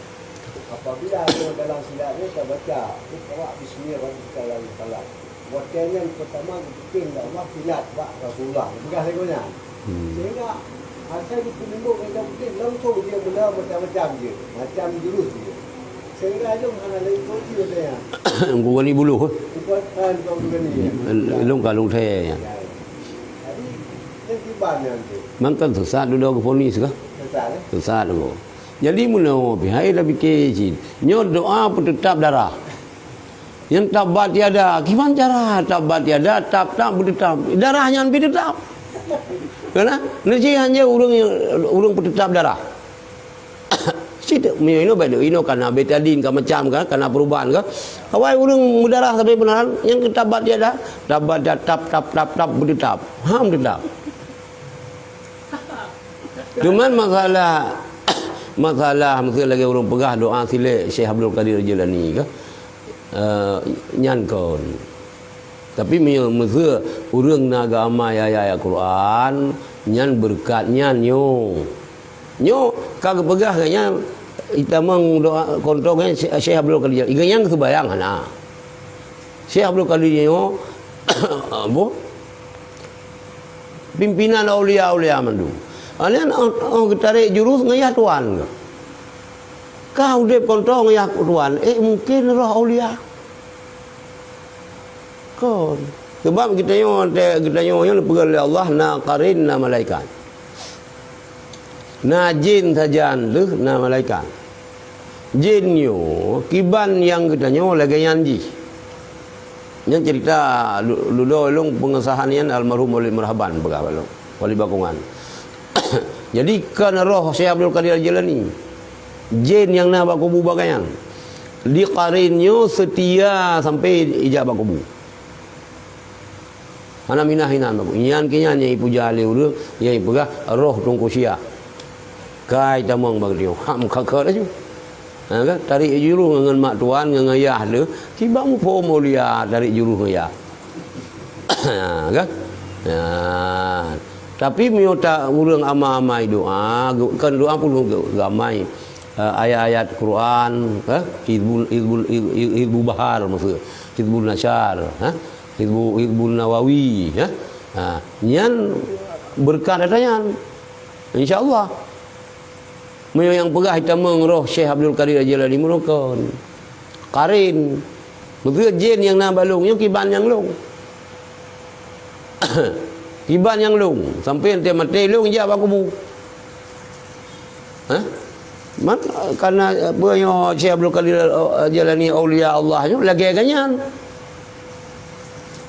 apabila ada dalam silat ni, kita baca, "Iqra bismi rabbikal ladzi khalaq." Watèe nyan peutama geupeutrön lé Allah silat bak Rasulullah. Geupeugah lagèe nyan. Hmm. Sehingga asai geupeulimbok lé Nabi Iblih langsung dia mula macam-macam je. Macam jurus dia. Sehingga lom hana lé ikuti watèe nyan. Gurani buluh, eh? Bukan, ah, bukan gurani, ya. Lôn ka lôn thèe, ya. Ya, ya. Jadi, nyan kiban nyan tu. Mangkon sesat dudoe geuponis kah? Sesat, eh? Sesat, oh. Jadi, meunoe pih hai tapike cit. Nyoe doa peuteutap darah. Nyang tabbat yada, kiban cara tabbat yada, tab, tab, beuteutap. Darah nyan pih teutap. Kana? Neuci hanya ureuëng, ureuëng peuteutap darah. Cit, meunyoe inoe baik inoe kana betadin ka macam ka, kana perubahan ka. Awai ureuëng meudarah sabe beuneuran, nyang tabbat yada, tabbat yada, tab, tab, tab, tab, beuteutap. Ha, beuteutap. Cuman masalah, masalah meusti lagèe ureuëng peugah doa silek Syekh Abdul Qadir Jilani kah? Eh, nyan kon. Tapi meunyoe meusti ureuëng na geuamai ayat-ayat Quran, nyan beureukat nyan nyoe. Nyoe ka geupeugah geuh nyan, itamong doa kontong nyan Syekh Abdul Qadir. Geuh nyan geuseubayang hana. Syekh Abdul Qadir nyoe, apa? Pimpinan aulia-aulia mandum. Alèh nyan, oh, oh, geutarek jurus ngon yah tuan. Ka udeb kontong ngon yah tuan, eh, mungken roh aulia. Kon. Sebab geutanyoe, geutanyoe nyoe neupeugah lé Allah na qarin, na malaikat. Na jén sajan lheueh na malaikat. Jén nyoe kiban nyang geutanyoe lagèe nyan jih. Nyan cerita lu-, ludoe lôn pengesahan nyan almarhum Walid Marhaban peugah bak lôn, Walid Bakongan. Jadi, kon roh Syekh Abdul Qadir Al-Jilani. Jén nyang na bak kubu bak gobnyan. Di qarin nyoe seutia sampai ijak bak kubu. Hana minah inan bagoe. Nyan keuh nyan nyang ipuja lé ureuëng, nyang ipeugah roh Teungku Syiah. Kai tamong bak geutanyoe. Hak meukakat laju. Ha, kan? Tarek jurus ngon mak tuan, ngon yah lé. Kiban muphom aulia tarek jurus ngon yah. Ha, kan? Ha. Tapi meunyoe ta ureuëng amai-amai doa, geu-, kon doa pun geu-, geuamai. Eh, ayat-ayat Quran, eh, Hizbul, Hizbul, Hizbul Bahar maksud, Hizbul Nasyar, eh. Hizbu-, Hizbun Nawawi, ya. Ha, nyan beureukat ata nyan. Insya Allah. Meunyoe nyang peugah itamong roh Syekh Abdul Qadir Al-Jilani meurukon. Qarin. Meuseu jén nyang na bak lôn, nyoe kiban nyang lôn. Kiban nyang lông, sampoe teuh maté lông jak bak kubu. Hah? Man, karena, eh, peue nyoe Syekh Abdul Qadir, eh, Jailani aulia Allah nyoe lagèe geuh nyan.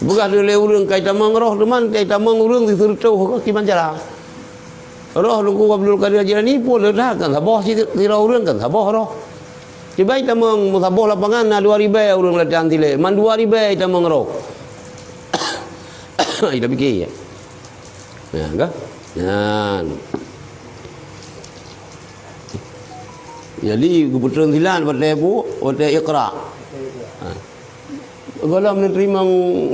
Peugah lé ureueng ka itamong roh, teuma ka itamong ureueng siseureutoh kiban cara. Roh Teungku Abdul Qadir Jailani pun le that kan saboh si-, sidroe ureueng kan saboh roh. Kiban itamong meusaboh lapangan na dua ribèe ureueng latihan silek, man dua ribèe itamong roh. Ida pikir. Nah, kan? Nyan. Jadi, geupeutreun silat watèe bu-, watèe Iqra. Ha. Gohlom neuteurimong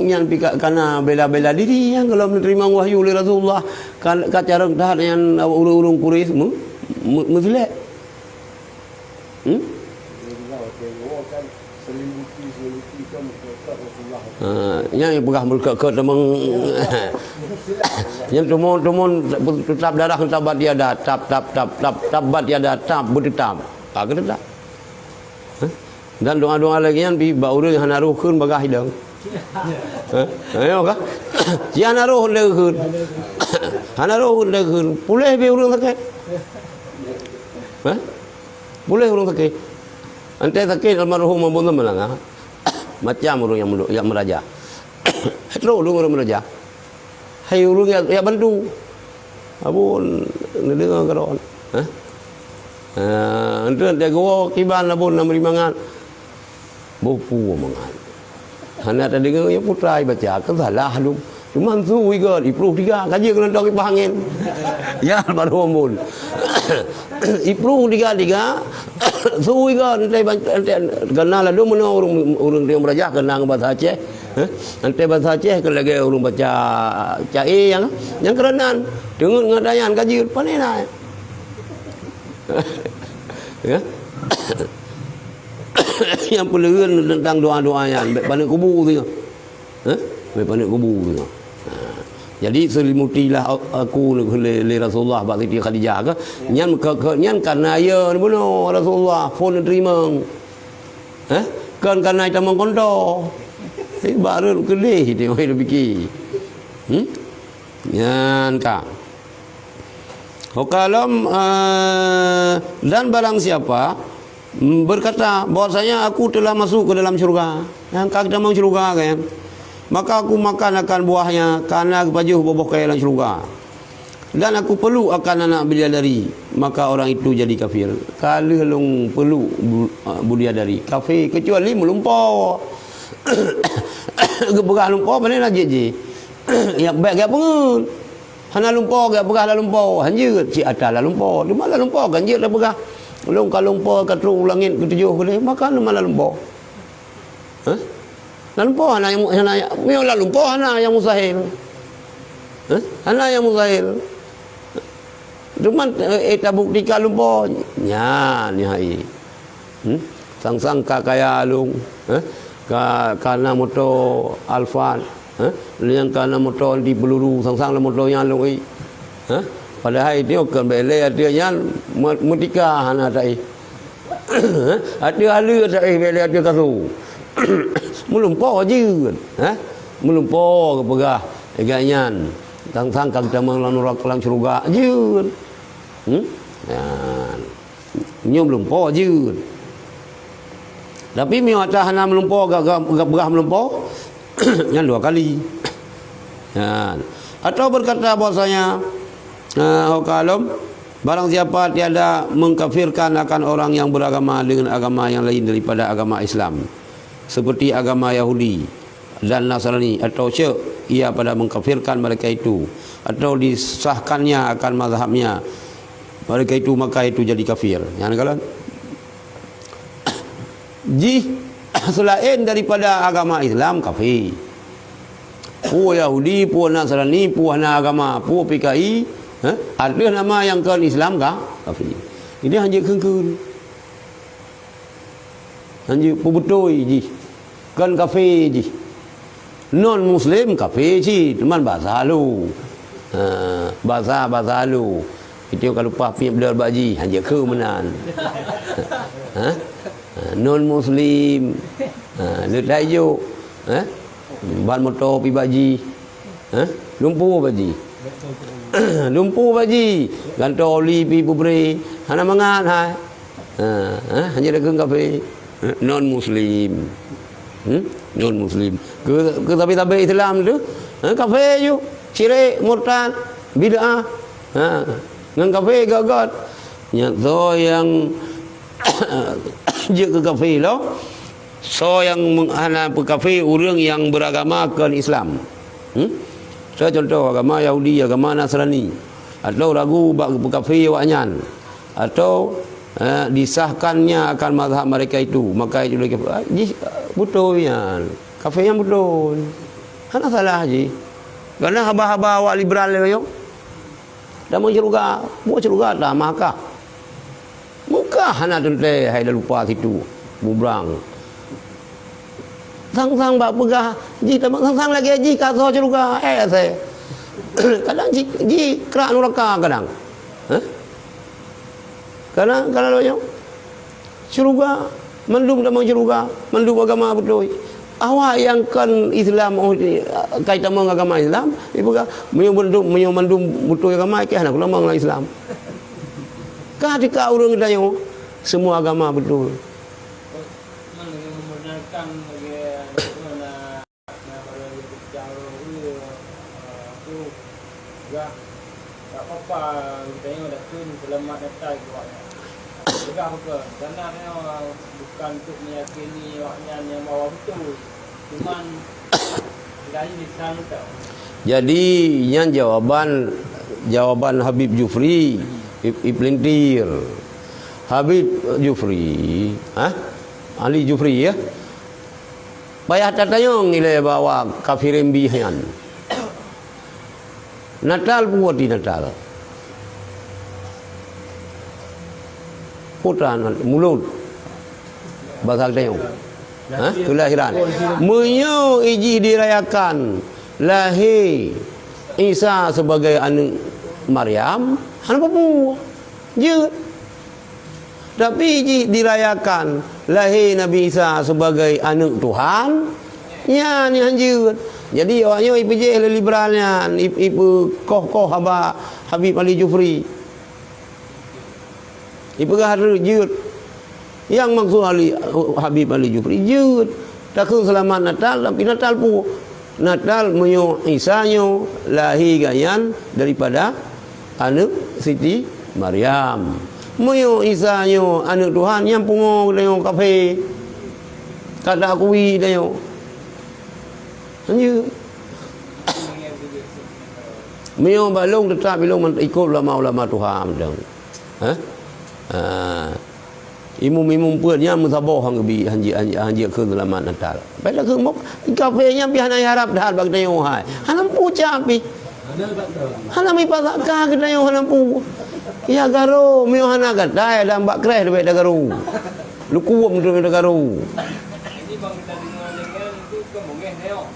nyan pih ka, kana bela-bela diri nyan gohlom neuteurimong wahyu lé Rasulullah. Kan, ka carông that nyan ureueng-ureueng Quraisy meu-, meu-, meusilek. Hmm? Ha, nyan nyang peugah meureuka-ka tamong. Nyan tumon-tumon teutap darah, tabat yada, tap, tap, tap, tap, tabat yada, tap, beuteutap. Ha, ka teutap. Hah? Dan doa-doa lagèe nyan pih bak ureueng hana roh kheun bagah idong. Hah? Ayo kah? Ci hana roh lé kheun. Hana roh lé kheun. Puléh pih ureueng sakét. Hah? Puléh ureueng sakét. Antée sakét almarhum Abon Teumeulang, ha? Macam ureueng nyang meulu-, nyang meuraja. Trok ureueng meuraja. Hai ureueng nyang, nyang bantu. Abon, neudeungoe keudroe. Hah? Ha, enteuk teugoe kiban Abon na meuri mangat. Boh peue mangat. Hana tadeungoe nyang putra ibaca, kan salah lom. Cuman su igon, ipluh tiga, ka jeuet keunoe tong ipah angén. Ya, baru Abon. Ipluh tiga-tiga, su igon, entah ban-, entah, kena lalu meunoe ureueng, ureueng teuh meuraja kena ngon bahasa Aceh. Hah? Entah bahasa Aceh kan lagèe ureueng baca cae nyang, nyang keureunan. Teungeut ngon dayan ka jeuet, pane na. Ya. Nyang peuleueuen teuntang doa-doa nyan, bèk paneuk kubu tu. Hah? Bèk paneuk kubu tu. Ha. Jadi, "Selimutilah aku," lé, lé Rasulullah bak Siti Khadijah ke. Nyan ke, ke, nyan kana ya bunoe Rasulullah phon neuteurimong. Hah? Kon kana itamong konto. Eh, baru keudeh dia, dia fikir. Hmm? Nyan ka. Ho ka lom, eh, dan barang siapa, mm, berkata bahwasanya aku telah masuk ke dalam syurga, nyang ka geutamong syurga kan, maka aku makan akan buahnya, karena geupajoh boh-boh kayèe lam syurga. Dan aku peluk akan anak bidadari, maka orang itu jadi kafir. Ka lheueh lôn peluk bu-, eh, bidadari, kafé, kecuali meulumpo. Geupeugah lumpo, pane na jeuet jih. Ya, bèk geupeungeut. Hana lumpo, geupeugah lam lumpo, hanjeuet cit atra lam lumpo. Teuma lam lumpo kan jeuet tapeugah, "Lôn ka lumpo ka trok u langét keutujoh keudeh," maka teuma lam lumpo. Hah? Lam lumpo hana nyang, hana nyang, meunyoe lam lumpo hana nyang mustahil. Hah? Hana nyang mustahil. Teuma, eh, eh, tabuktikan lumpo, nyan, nyan hai. Hmm? Sang-sang ka kaya lôn, eh? Ka, ka na moto Alphard, eh? Nyang ka na moto anti peluru, sang-sang na moto nyan lôn, eh? Eh? Padahai nyoe kon bèk lé ateueh nyan, me-, meutika hana taéh. Eh? Ateueh haleue taéh, bèk lé ateueh kasô. Meulumpo jeuet, eh? Meulumpo geupeugah, eh, gobnyan. Sang-sang ka geutamong lam nuraka, lam syeuruga jeuet. Hmm? Nyan. Nyoe meulumpo jeuet. Tapi meunyoe atra hana meulumpo, ga-, ga-, ga-, peugah meulumpo, nyan dua kali. Nyan. Atau berkata bahwasanya, eh, ho ka lom, barang siapa tiada mengkafirkan akan orang yang beragama dengan agama yang lain daripada agama Islam, seperti agama Yahudi dan Nasrani, atau syiek ia pada mengkafirkan mereka itu, atau disahkannya akan mazhabnya mereka itu, maka itu jadi kafir. Nyan kalon. Jih seulaén daripada agama Islam, kafé. Peue Yahudi, peue Nasrani, peue hana agama, peue P K I, eh, ateueh nama nyang kon Islam ka, kafé. Ini hanjeuet kheun-kheun. Hanjeuet peubeutôi jih. Kon kafé jih. Non muslim kafé cit, teuma basa lu. Ha, basa, basa lu. Itu ka lumpah piep dor bak jih, hanjeuet kheun meunan. Ha? Ha, non muslim. Ha, le that jok. Ha? Ban moto pi bak jih. Hah? Lumpu bak jih. Lumpu bak jih. Gantoe oli pi peubre. Hana mangat hai. Ha, ha, hana takheun kafé. Non muslim. Hmm? Non muslim. Keu, keu sabe-sabe Islam tu, ha, kafé ju. Syirik, murtad, bid'ah. Ha, ngon kafé göt-göt. Nyan soe nyang jeuet keu kafé lom. Soe nyang meng-, hana peukafé ureuëng nyang beuragama kon Islam. Hmm? Soe contoh agama Yahudi, agama Nasrani. Atau ragu bak peukafé awaknyan. Atau, eh, disahkannya akan mazhab mereka itu. Maka itu lagi, ah, jih, ah, beutôi nyan. Kafé nyan beutôi. Hana salah jih. Karena haba-haba awak liberal lagée nyoe. Tamong syeuruga, buet syeuruga tamah kah. Meukah hana teuntée hai dah lupa situ, mubrang. Sang-sang bak peugah, jih tamong sang-sang lagée jih ka soe syeuruga, eh, asai. Kadang jih, jih krak nuraka kadang. Hah? Kadang, kadang lagée nyoe. Syeuruga, mandum tamong syeuruga, mandum agama beutôi. Awak nyang kon Islam, oh, kai tamong agama Islam, ipeugah, meunyoe mandum, meunyoe mandum beutôi agama, ikeh hana kutamong lam Islam. Ka tika ureuëng geutanyoe, semua agama beutôi. Peugah, tak apa-apa, geutanyoe dah kheun seulamat Natal keu awaknyan. Peugah bukan, karena nyoe bukan untuk meyakini awaknyan nyang bahwa beutôi. Cuman, dari lisan tau. Jadi, nyan jawaban, jawaban Habib Jufri, ip-, iplintir. Habib Jufri, ha? Ali Jufri, ya? Payah tatanyong ilée bak awak kafirin bih nyan. Natal peue arti Natal? Peue tan mulod. Basa geutanyoe. Ha? Keulahiran. Meunyoe ijih dirayakan lahé Isa sebagai aneuëk Maryam, hana peue-peue. Jeuet. Tapi jih dirayakan lahé Nabi Isa sebagai aneuëk Tuhan, nyan nyang jeuet. Jadi, awaknyoe ipeujéh lé liberal nyan, ip-, ipeukoh-koh haba Habib Ali Jufri. Ipeugah reueh jeuet. Nyang maksud Ali, Habib Ali Jufri jeuet. Takheun seulamat Natal, tapi Natal peue? Natal meunyoe Isa nyoe lahé gobnyan daripada aneuëk Siti Maryam. Meunyoe Isa nyoe aneuëk Tuhan, nyan pungo geutanyoe kafé. Ka takui geutanyoe. Lanjut. Meunyoe bak lôn teutap ilôn ikot ulama-ulama tuha mantong. Hah? Ha. Imum-imum peuet nyan meusaboh han geubi, han jeuet, han jeuet, han jeuet kheun seulamat Natal. Padahai kheun mok, kafé nyan pih hana harab that bak geutanyoe hai. Hana meupucak pih. Hana meuipat zaka geutanyoe hana meupu. Ya garo, meunyoe hana gata dan bak kreh leubeh da garo. Lukuem tu da garo. Jadi bang kita dengar-dengar itu kan bungeh tengok.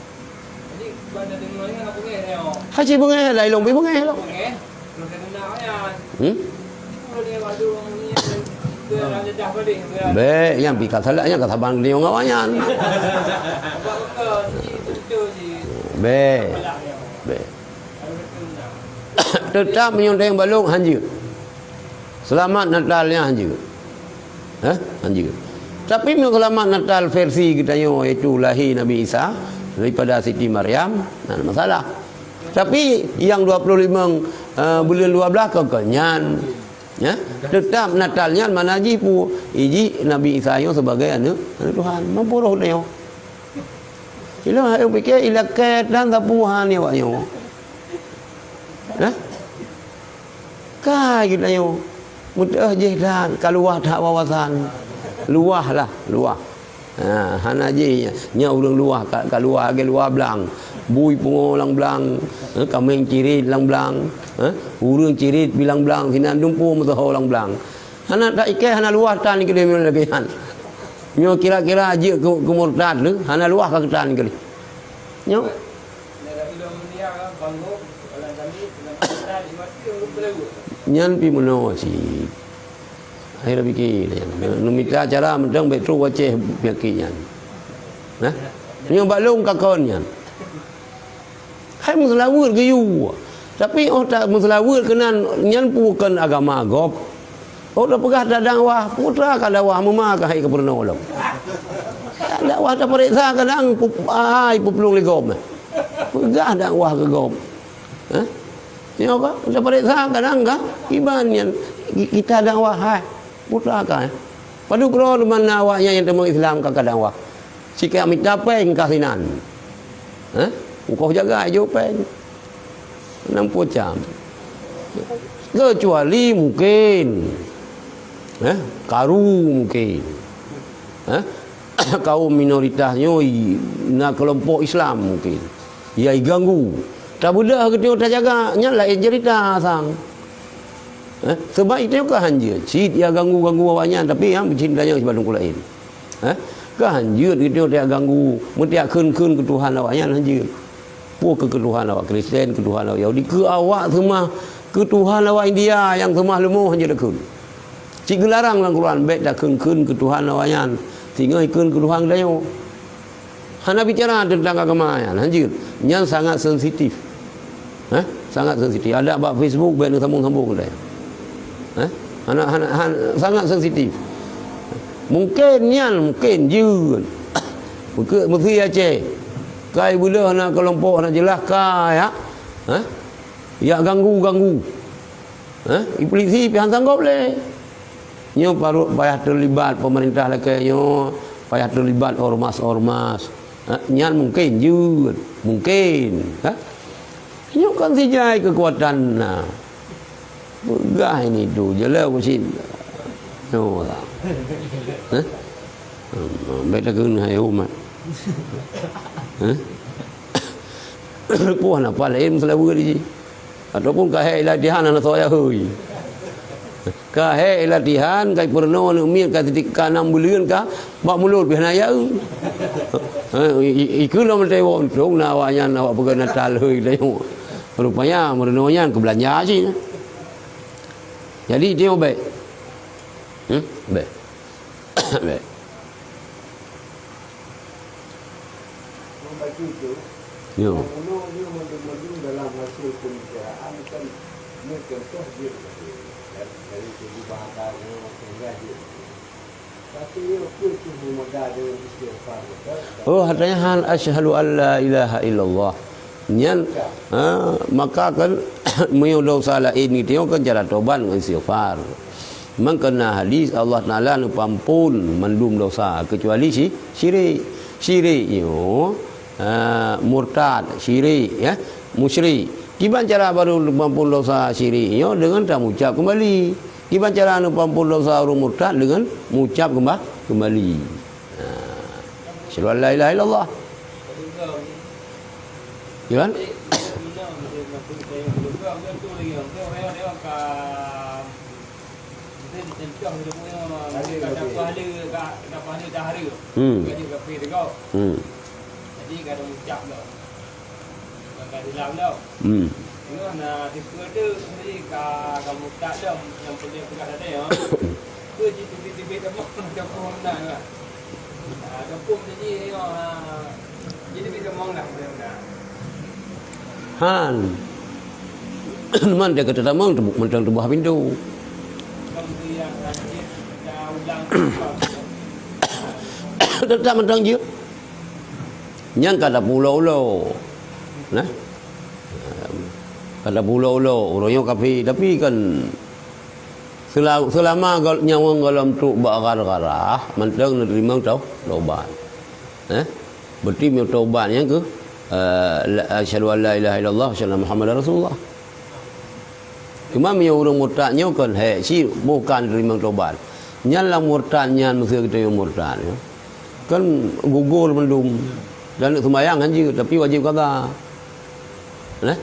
Hana beungéh, laén lôn pih beungéh lom. Hmm? Bék, nyang pih ka salah, nyang ka saban geulinyueng awaknyan. Bék. Bék. Teutap meunyoe teueng balong hanjeuet. Seulamat Natal nyan hanjeuet. Hah? Hanjeuet. Tapi meunyoe seulamat Natal versi geutanyoe, yaitu lahé Nabi Isa daripada Siti Maryam, nah, masalah. Tapi nyang dua puluh lima, eh, buleuen dua belas kon, kon nyan. Ya? Teutap Natal nyan makna jih peue? Ijih Nabi Isa nyoe sebagai aneuëk, aneuëk Tuhan. Mampu roh geutanyoe. Ilôn hai piké ilakée dan sapeue han awaknyoe. Hah? Kai geutanyoe meuteuh jih that ka luwah that wawasan. Luwah lah, luwah. Ha, hana jih nyan ureuëng luwah ka, ka luwah lagée luwah blang. Bui pungo lam blang, eh, kaméng cirit lam blang, eh, ureuëng cirit pih lam blang, sinan dumpeue meusoho lam blang. Hana ta iké hana luwah tan keudéh meunyoe lagée nyan. Nyoe kira-kira jeuet keu, keu murtad lé, hana luwah ka keutan keudéh. Nyoe. Nyan pih meunoe cit. Akhé pike nyan. Neumita cara mantong bék trok u Aceh penyakit nyan. Nah, nyoe bak lôn ka kon nyan. Meuseulaweuet geuyue. Tapi óh ta-, meuseulaweuet keunan nyan bukan agama gob. Óh tapeugah tadakwah, putra ka dakwah meuma ka hai keupeureunoe lom. Dakwah tapareksa kadang pu-, ai puplueng lé gob. Peugah dakwah keu gob. Hah? Nyoe ka, tapareksa kadang ka, iban nyan, ki-, kita dakwah hai. Putra ka, eh. Padub droe teuma na awaknyan nyang teumeu Islam ka, ka dakwah. Sikak mita péng ka sinan. Hah? Engkoh jaga jok péng. Nam pocam. Kecuali mungkin. Hah? Karu mungkin. Hah? Kaum minoritas nyoe na kelompok Islam mungkin. Ya iganggu. Tabeudôh geutanyoe tajaga, nyan laén cerita sang. Eh, sebab itu ka hanjeuet. Cit ya ganggu-ganggu awaknyan, tapi ya meucin tanyoe sibatung laén. Eh, ka hanjeuet geutanyoe tajak ganggu, meutiak kheun-kheun keu Tuhan awaknyan hanjeuet. Peue keu, keu Tuhan awak Kristen, keu Tuhan awak Yahudi, keu awak seumah, keu Tuhan awak India nyang seumah leumo hanjeuet takheun. Cit geularang lam Quran, bèk takheun-kheun keu Tuhan awaknyan, singoh ikheun keu Tuhan geutanyoe. Hana bicara teuntang agama nyan, hanjeuet. Nyan sangat sensitif. Hah? Sangat sensitif. Ada bak Facebook, bèk neusambong-sambong deh. Hah? Hana, hana, han-, sangat sensitif. Mungkin nyan, mungkin jeuet. Meuke-, meusi Aceh. Kai beuleuh na kelompok hana jeulaih ka ya. Hah? Ya ganggu-ganggu. Hah? Polisi pih han sanggob lé. Nyoe parot payah teulibat pemerintah lakèe nyoe, payah teulibat ormas-ormas. Ha, nyan mungken jeuet, mungken, ha? Nyoe kan sijai keukuatan na. Peugah ini tu, jeulaih usin. Nyoe lah. Ha? Bèk takheun hai umat. Ha? Peue hana paléng seulaweuet jih. Ataupun ka hék latihan hana soe yahôi. Ka hék latihan, ka ipeurunoe aneuk miet, ka titik ka nam buleuen ka bak mulod pih hana yahôi. Ha, i-, i-, ikheun lom teuwoe untông na awaknyan awak peugah Natal hôi teuwoe. Rupanya meurunoe nyan keu beulanja cit. Jadi teuwoe bèk. Hmm? Bèk. Bèk. Membaca itu, Yo. Bunoe nyoe mandum-mandum dalam hasil pembicaraan kan, nyoe contoh jeuet dari, dari segi bahasa nyoe, sehingga jeuet. Tapi nyoe peue cit meumada deungon istighfar, betul? Oh, hana nyan asyhadu an la ilaha illallah. Nyan, ha, maka kan meunyoe dosa laén geutanyoe kan cara tobat ngon istighfar. Mangkana hadis Allah Taala neupeuampon mandum dosa keucuali si-, syirik. Syirik nyoe, ha, murtad, syirik, ya, musyrik. Kiban cara barô neupeuampon dosa syirik nyoe deungon tamucab keumbali. Kiban cara neupeuampon dosa ureuëng murtad deungon mucab keumba-, keumbali. Ha. Asyhadu an la ilaha illallah. Ya kan? Hmm. Hmm. Hmm. Han. Man dia kata tamong, mantong teubuah pintu. Tetap mantong jeuet. Nyan ka tapeulo-ulo. Nah. Ka tapeulo-ulo, ureuëng nyoe kafé, tapi kan sela-, selama gal-, nyawöng gohlom trok bak gara-gara, mantong neuteurimong tau-, taubat. Eh? Berarti meunyoe taubat nyan keuh, eh, la, asyhadu an la ilaha illallah, asyhadu anna Muhammadar Rasulullah. Cuma meunyoe ureuëng murtad nyoe kon hék cit bukan teurimong taubat. Nyan lam murtad nyan meuseuti geutanyoe murtad, ya. Kan gugur mandum. Dan neuk seumayang hanjeuet, tapi wajéb qadha. Nah,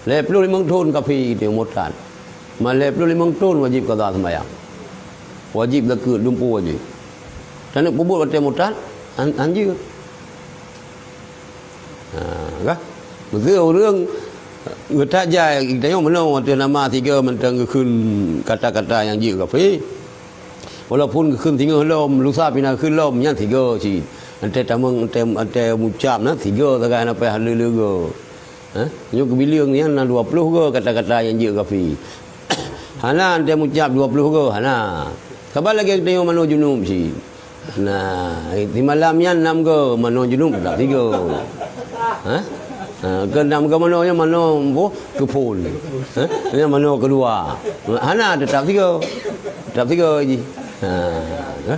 lhèe ploh limong thon kafé geutanyoe murtad. Ma lhèe ploh limong thon wajéb qadha seumayang. Wajéb zakeuet, dumpeue wajéb. Taneuk peubuet watèe murtad, han-, hanjeuet. Ha, kah? Meuseu ureuëng geutajak geutanyoe meunoe ateueh nama sigoe mantong geukheun kata-kata nyang jeuet kafé. Walaupun geukheun singoh lom, lusa pih na geukheun lom, nyan sigoe cit. Watèe tamong, watèe, watèe mucab na sigoe sagai hana payah lé-lé goe. Ha? Nyoe keubileung nyan na dua ploh go kata-kata nyang jeuet kafé. Hana teuh meucab dua ploh go, hana. Saban lagèe tanyoe manoe junub cit. Nah, di malam nyan nam go manoe junub teutap tiga. Ha? Ha, keu nam go manoe nyan manoe boh keuphon. Ha? Nyan manoe keudua. Hana teutap tiga. Teutap tiga jih. Ha, ha?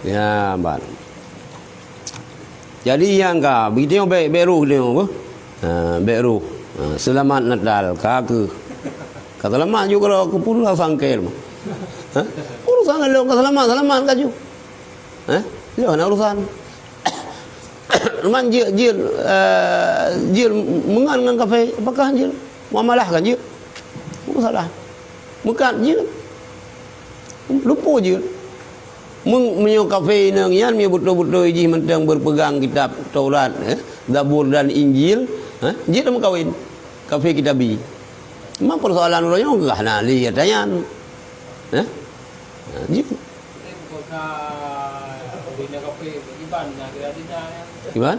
Ya, ban. Jadi nyang ka, begitu nyoe bèk, bèk roh geutanyoe, beuh. Ha, bèk roh. Ha, seulamat Natal, ka keuh. Ka seulamat ju keudroe keu pula sangkèe mah. Ha? Urosan lôn ka seulamat, seulamat ka ju. Ha? Lôn hana urosan. Man jeuet, jeuet, eh, jeuet meungon ngon kafé, apakah jeuet muamalah kan jeuet? Masalah. Meukat jeuet. Lupo jeuet. Meung-, meunyoe kafé inong nyan, meunyoe beutôi-beutôi jih mantong berpegang kitab Taurat, eh, Zabur dan Injil, eh, jeuet meukawen. Kafé kitabi. Memang persoalan uroe nyoe ka hana lé ata nyan. Eh? Ha, jeuet. Iban?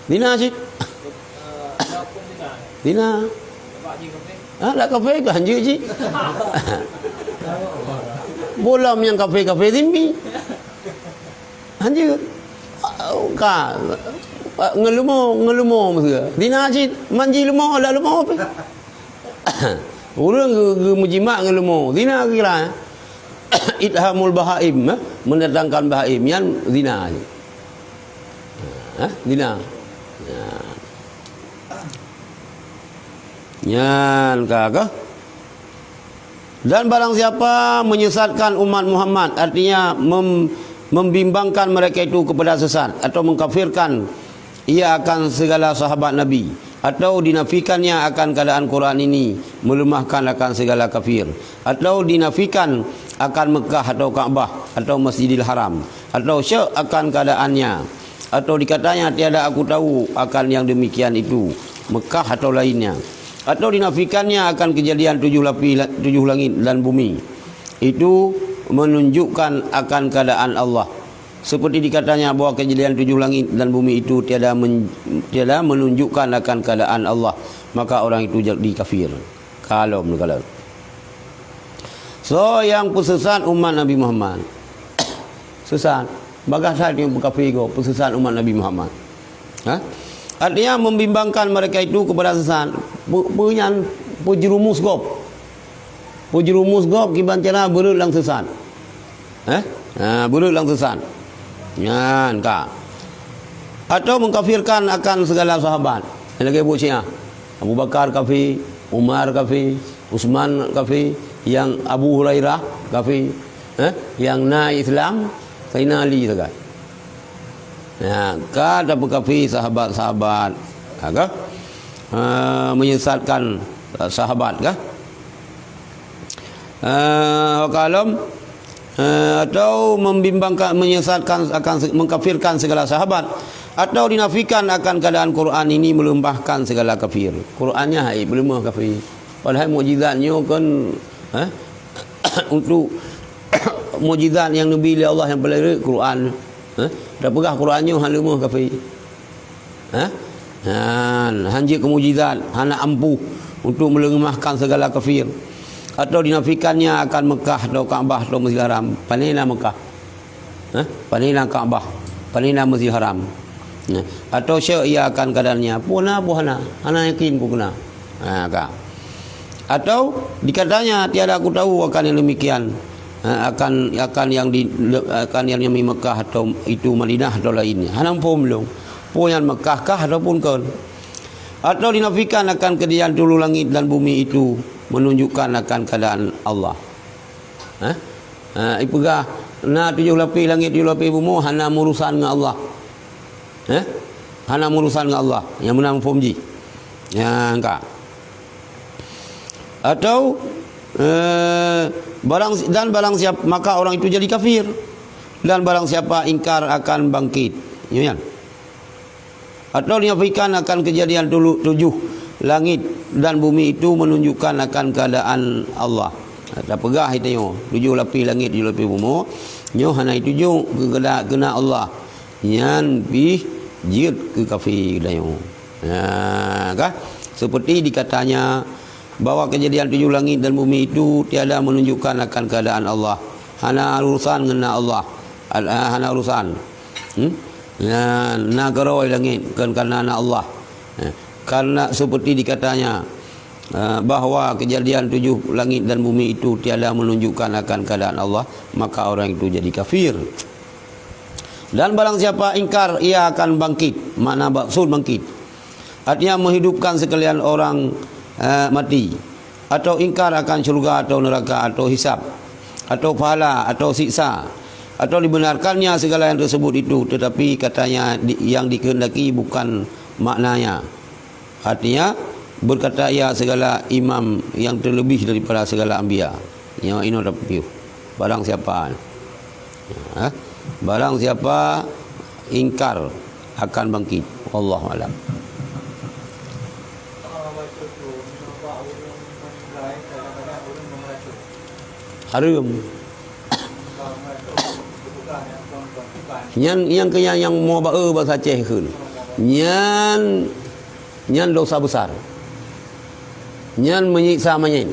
Zina cit. Zina. Ha, dak kafé kan jeuet cit. Bolom nyang kafé-kafé zimmi. Hanjeuet. Ka. Ngon leumo, ngon leumo meuseu. Zina cit, man jih leumo, dak leumo pih. Ureueng geu-, geumeujimak ngon leumo. Zina kira. Ithamul bahaim, eh? Mendatangkan bahaim. Nyan zina cit. Eh? Zina. Nyan. Nyan ka keuh. Dan barang siapa menyesatkan umat Muhammad, artinya mem-, membimbangkan mereka itu kepada sesat atau mengkafirkan ia akan segala sahabat Nabi, atau dinafikannya akan keadaan Quran ini, melemahkan akan segala kafir, atau dinafikan akan Mekah atau Ka'bah atau Masjidil Haram, atau syak akan keadaannya, atau dikatanya, "Tiada aku tahu akan yang demikian itu, Mekah atau lainnya." Atau dinafikannya akan kejadian tujuh lapis la-, tujuh langit dan bumi. Itu menunjukkan akan keadaan Allah. Seperti dikatanya bahwa kejadian tujuh langit dan bumi itu tiada men-, tiada menunjukkan akan keadaan Allah, maka orang itu jadi kafir. Kalom, kalom. So, nyang peusesat umat Nabi Muhammad. Sesat. Bagaih that nyang peukafé gob, peusesat umat Nabi Muhammad. Ha? Artinya, membimbangkan mereka itu kepada sesat. Pe-, pe-, nyan, peujerumus gob. Peujerumus gob kiban cara beureuet lam sesat. Eh? Ha, beureuet lam sesat. Nyan ka. Atau mengkafirkan akan segala sahabat. Lagèe buet Syiah. Abu Bakar kafé, Umar kafé, Utsman kafé, nyang Abu Hurairah kafé. Eh? Nyang na Islam, Saidina Ali sagai. Ya, ka tapeukafé sahabat-sahabat. Ha, ka? Ha, menyesatkan sahabat, ka? Eh, wa kalom, eh, atau membimbangkan, menyesatkan, akan se-, mengkafirkan segala sahabat, atau dinafikan akan keadaan Quran ini melemahkan segala kafir. Qurannya hai, melemah kafir. Padahai mukjizat nyoe kan, eh, untuk mukjizat nyang neubi lé Allah nyang paléng rhot Quran. Eh, tapeugah Quran nyoe hana lemah kafir. Ha? Nyan, hanjeuet keu mukjizat, hana ampuh untuk meuleumahkan segala kafir. Atau dinafikannya akan Mekah atau Ka'bah atau Masjidil Haram. Pane na Mekah? Ha? Pane na Ka'bah? Pane na Masjidil Haram? Nah, atau syak ia akan keadaannya. Peue na, peue hana. Hana yakin peue keunan. Ha, ka. Atau dikatanya, "Tiada aku tahu akan yang demikian, ha, akan, akan yang di, akan yang di Mekah atau itu Madinah atau lainnya." Hana muphom lôn. Peue nyan Mekah kah ataupun kon? Atau dinafikan akan kejadian tujuh langit dan bumi itu menunjukkan akan keadaan Allah. Ha? Ha, ipeugah, na tujoh lapéh langét, tujoh lapéh bumoe, hana meurusan ngon Allah. Ha? Hana meurusan ngon Allah. Nyang meunan muphom jih. Nyang ka. Atau, eh, barang si-, dan barang siap-, maka orang itu jadi kafir. Dan barang siapa ingkar akan bangkit. Nyoe nyan. Atau dinafikan akan kejadian tulu-, tujuh langit dan bumi itu menunjukkan akan keadaan Allah. Tapeugah itu nyoe, tujoh lapéh langét, tujoh lapéh bumoe, nyoe hana jituju keu keuna-, keuna Allah. Nyan pih jeuet keu kafé geutanyoe. Nah, kah? Seperti dikatanya bahwa kejadian tujuh langit dan bumi itu tiada menunjukkan akan keadaan Allah. Hana urusan ngon Allah. Al-, ah, hana urusan. Hmm? Nah, na keurôi langit, kon karena na Allah. Eh, karena seperti dikatanya, eh, bahwa kejadian tujuh langit dan bumi itu tiada menunjukkan akan keadaan Allah, maka orang itu jadi kafir. Dan barang siapa ingkar, ia akan bangkit. Makna maksud bangkit, artinya menghidupkan sekalian orang, eh, mati, atau ingkar akan syurga atau neraka, atau hisab, atau pahala, atau siksa, atau dibenarkannya segala yang tersebut itu, tetapi katanya di-, yang dikehendaki bukan maknanya. Artinya, berkata ia segala imam yang terlebih daripada segala anbiya. Nyoe inoe tapiôh. Barang siapa, ha? Barang siapa ingkar akan bangkit. Wallahu alam. Hareuem. Nyan, nyan keuh nyan nyang mo ba-e basa Aceh kheun. Nyan, nyan dosa besar. Nyan menyiksa manyét.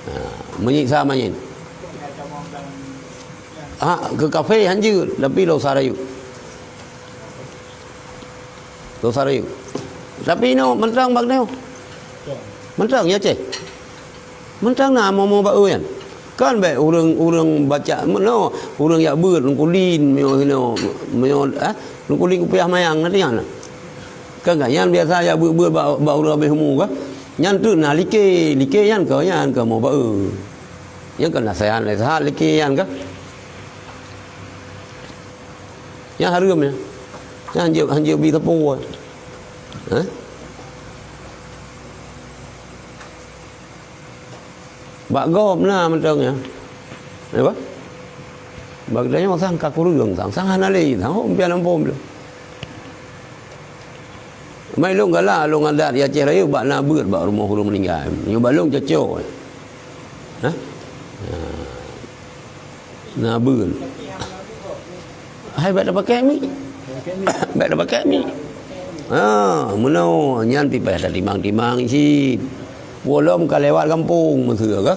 Ha, menyiksa manyét. Ha, keu kafé hanjeuet, tapi dosa rayeuk. Dosa rayeuk. Tapi inoe mantong bak nyoe. Mantong ya, Ceh. Mantong na mo-mo ba-e nyan. Kan bèk ureueng, ureueng baca meunoe, ureueng jak beuet lungkulin, meunyoe hinoe, meunyoe, eh, lungkulin kupiah mayang nanti nyan. Kan, kan nyan biasa jak beuet-beuet bak, bak ureueng habéh umu kan. Nyan teuk na like, like nyan keuh, nyan keuh mo ba-e. Nyan keuh na sayan lé sahat like nyan keuh. Nyan hareuem nyan. Nyan hanjeuet, hanjeuet bi teupeu. Hah? Bak gob na mantong nyan. Napa? Bak geutanyoe sang ka kureueng, sang, sang hana lé, sang hom pian ampôn lé. Mai lôn galak, lôn adat di Aceh Rayeuk bak na beuet bak rumoh ureueng meuninggai. Nyoe bak lôn cocok. Hah? Na beuet. Hai, bèk tapakèk mi. Bèk tapakèk mi. Ha, meunoe nyan pih payah tatimang-timang cit. Peue lom ka lewat gampông meuseue ka.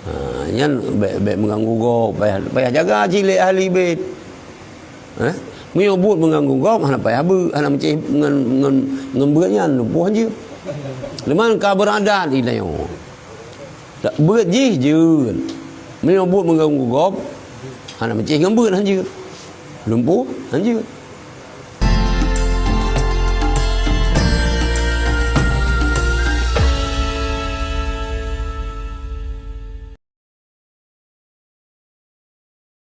Ha, nyan bèk, bèk meuganggu gob, payah, payah jaga cit lé ahli beuet. Eh? Meunyoe buet meuganggu gob, hana payah beuet, hana meucéh ngon, ngon, ngon beuet nyan, lumpuh hanjeuet. Leumah ka beuradat di tanyoe. Tak beuet jih jeuet. Meunyoe buet meuganggu gob, hana meucéh ngon beuet hanjeuet. Lumpuh hanjeuet.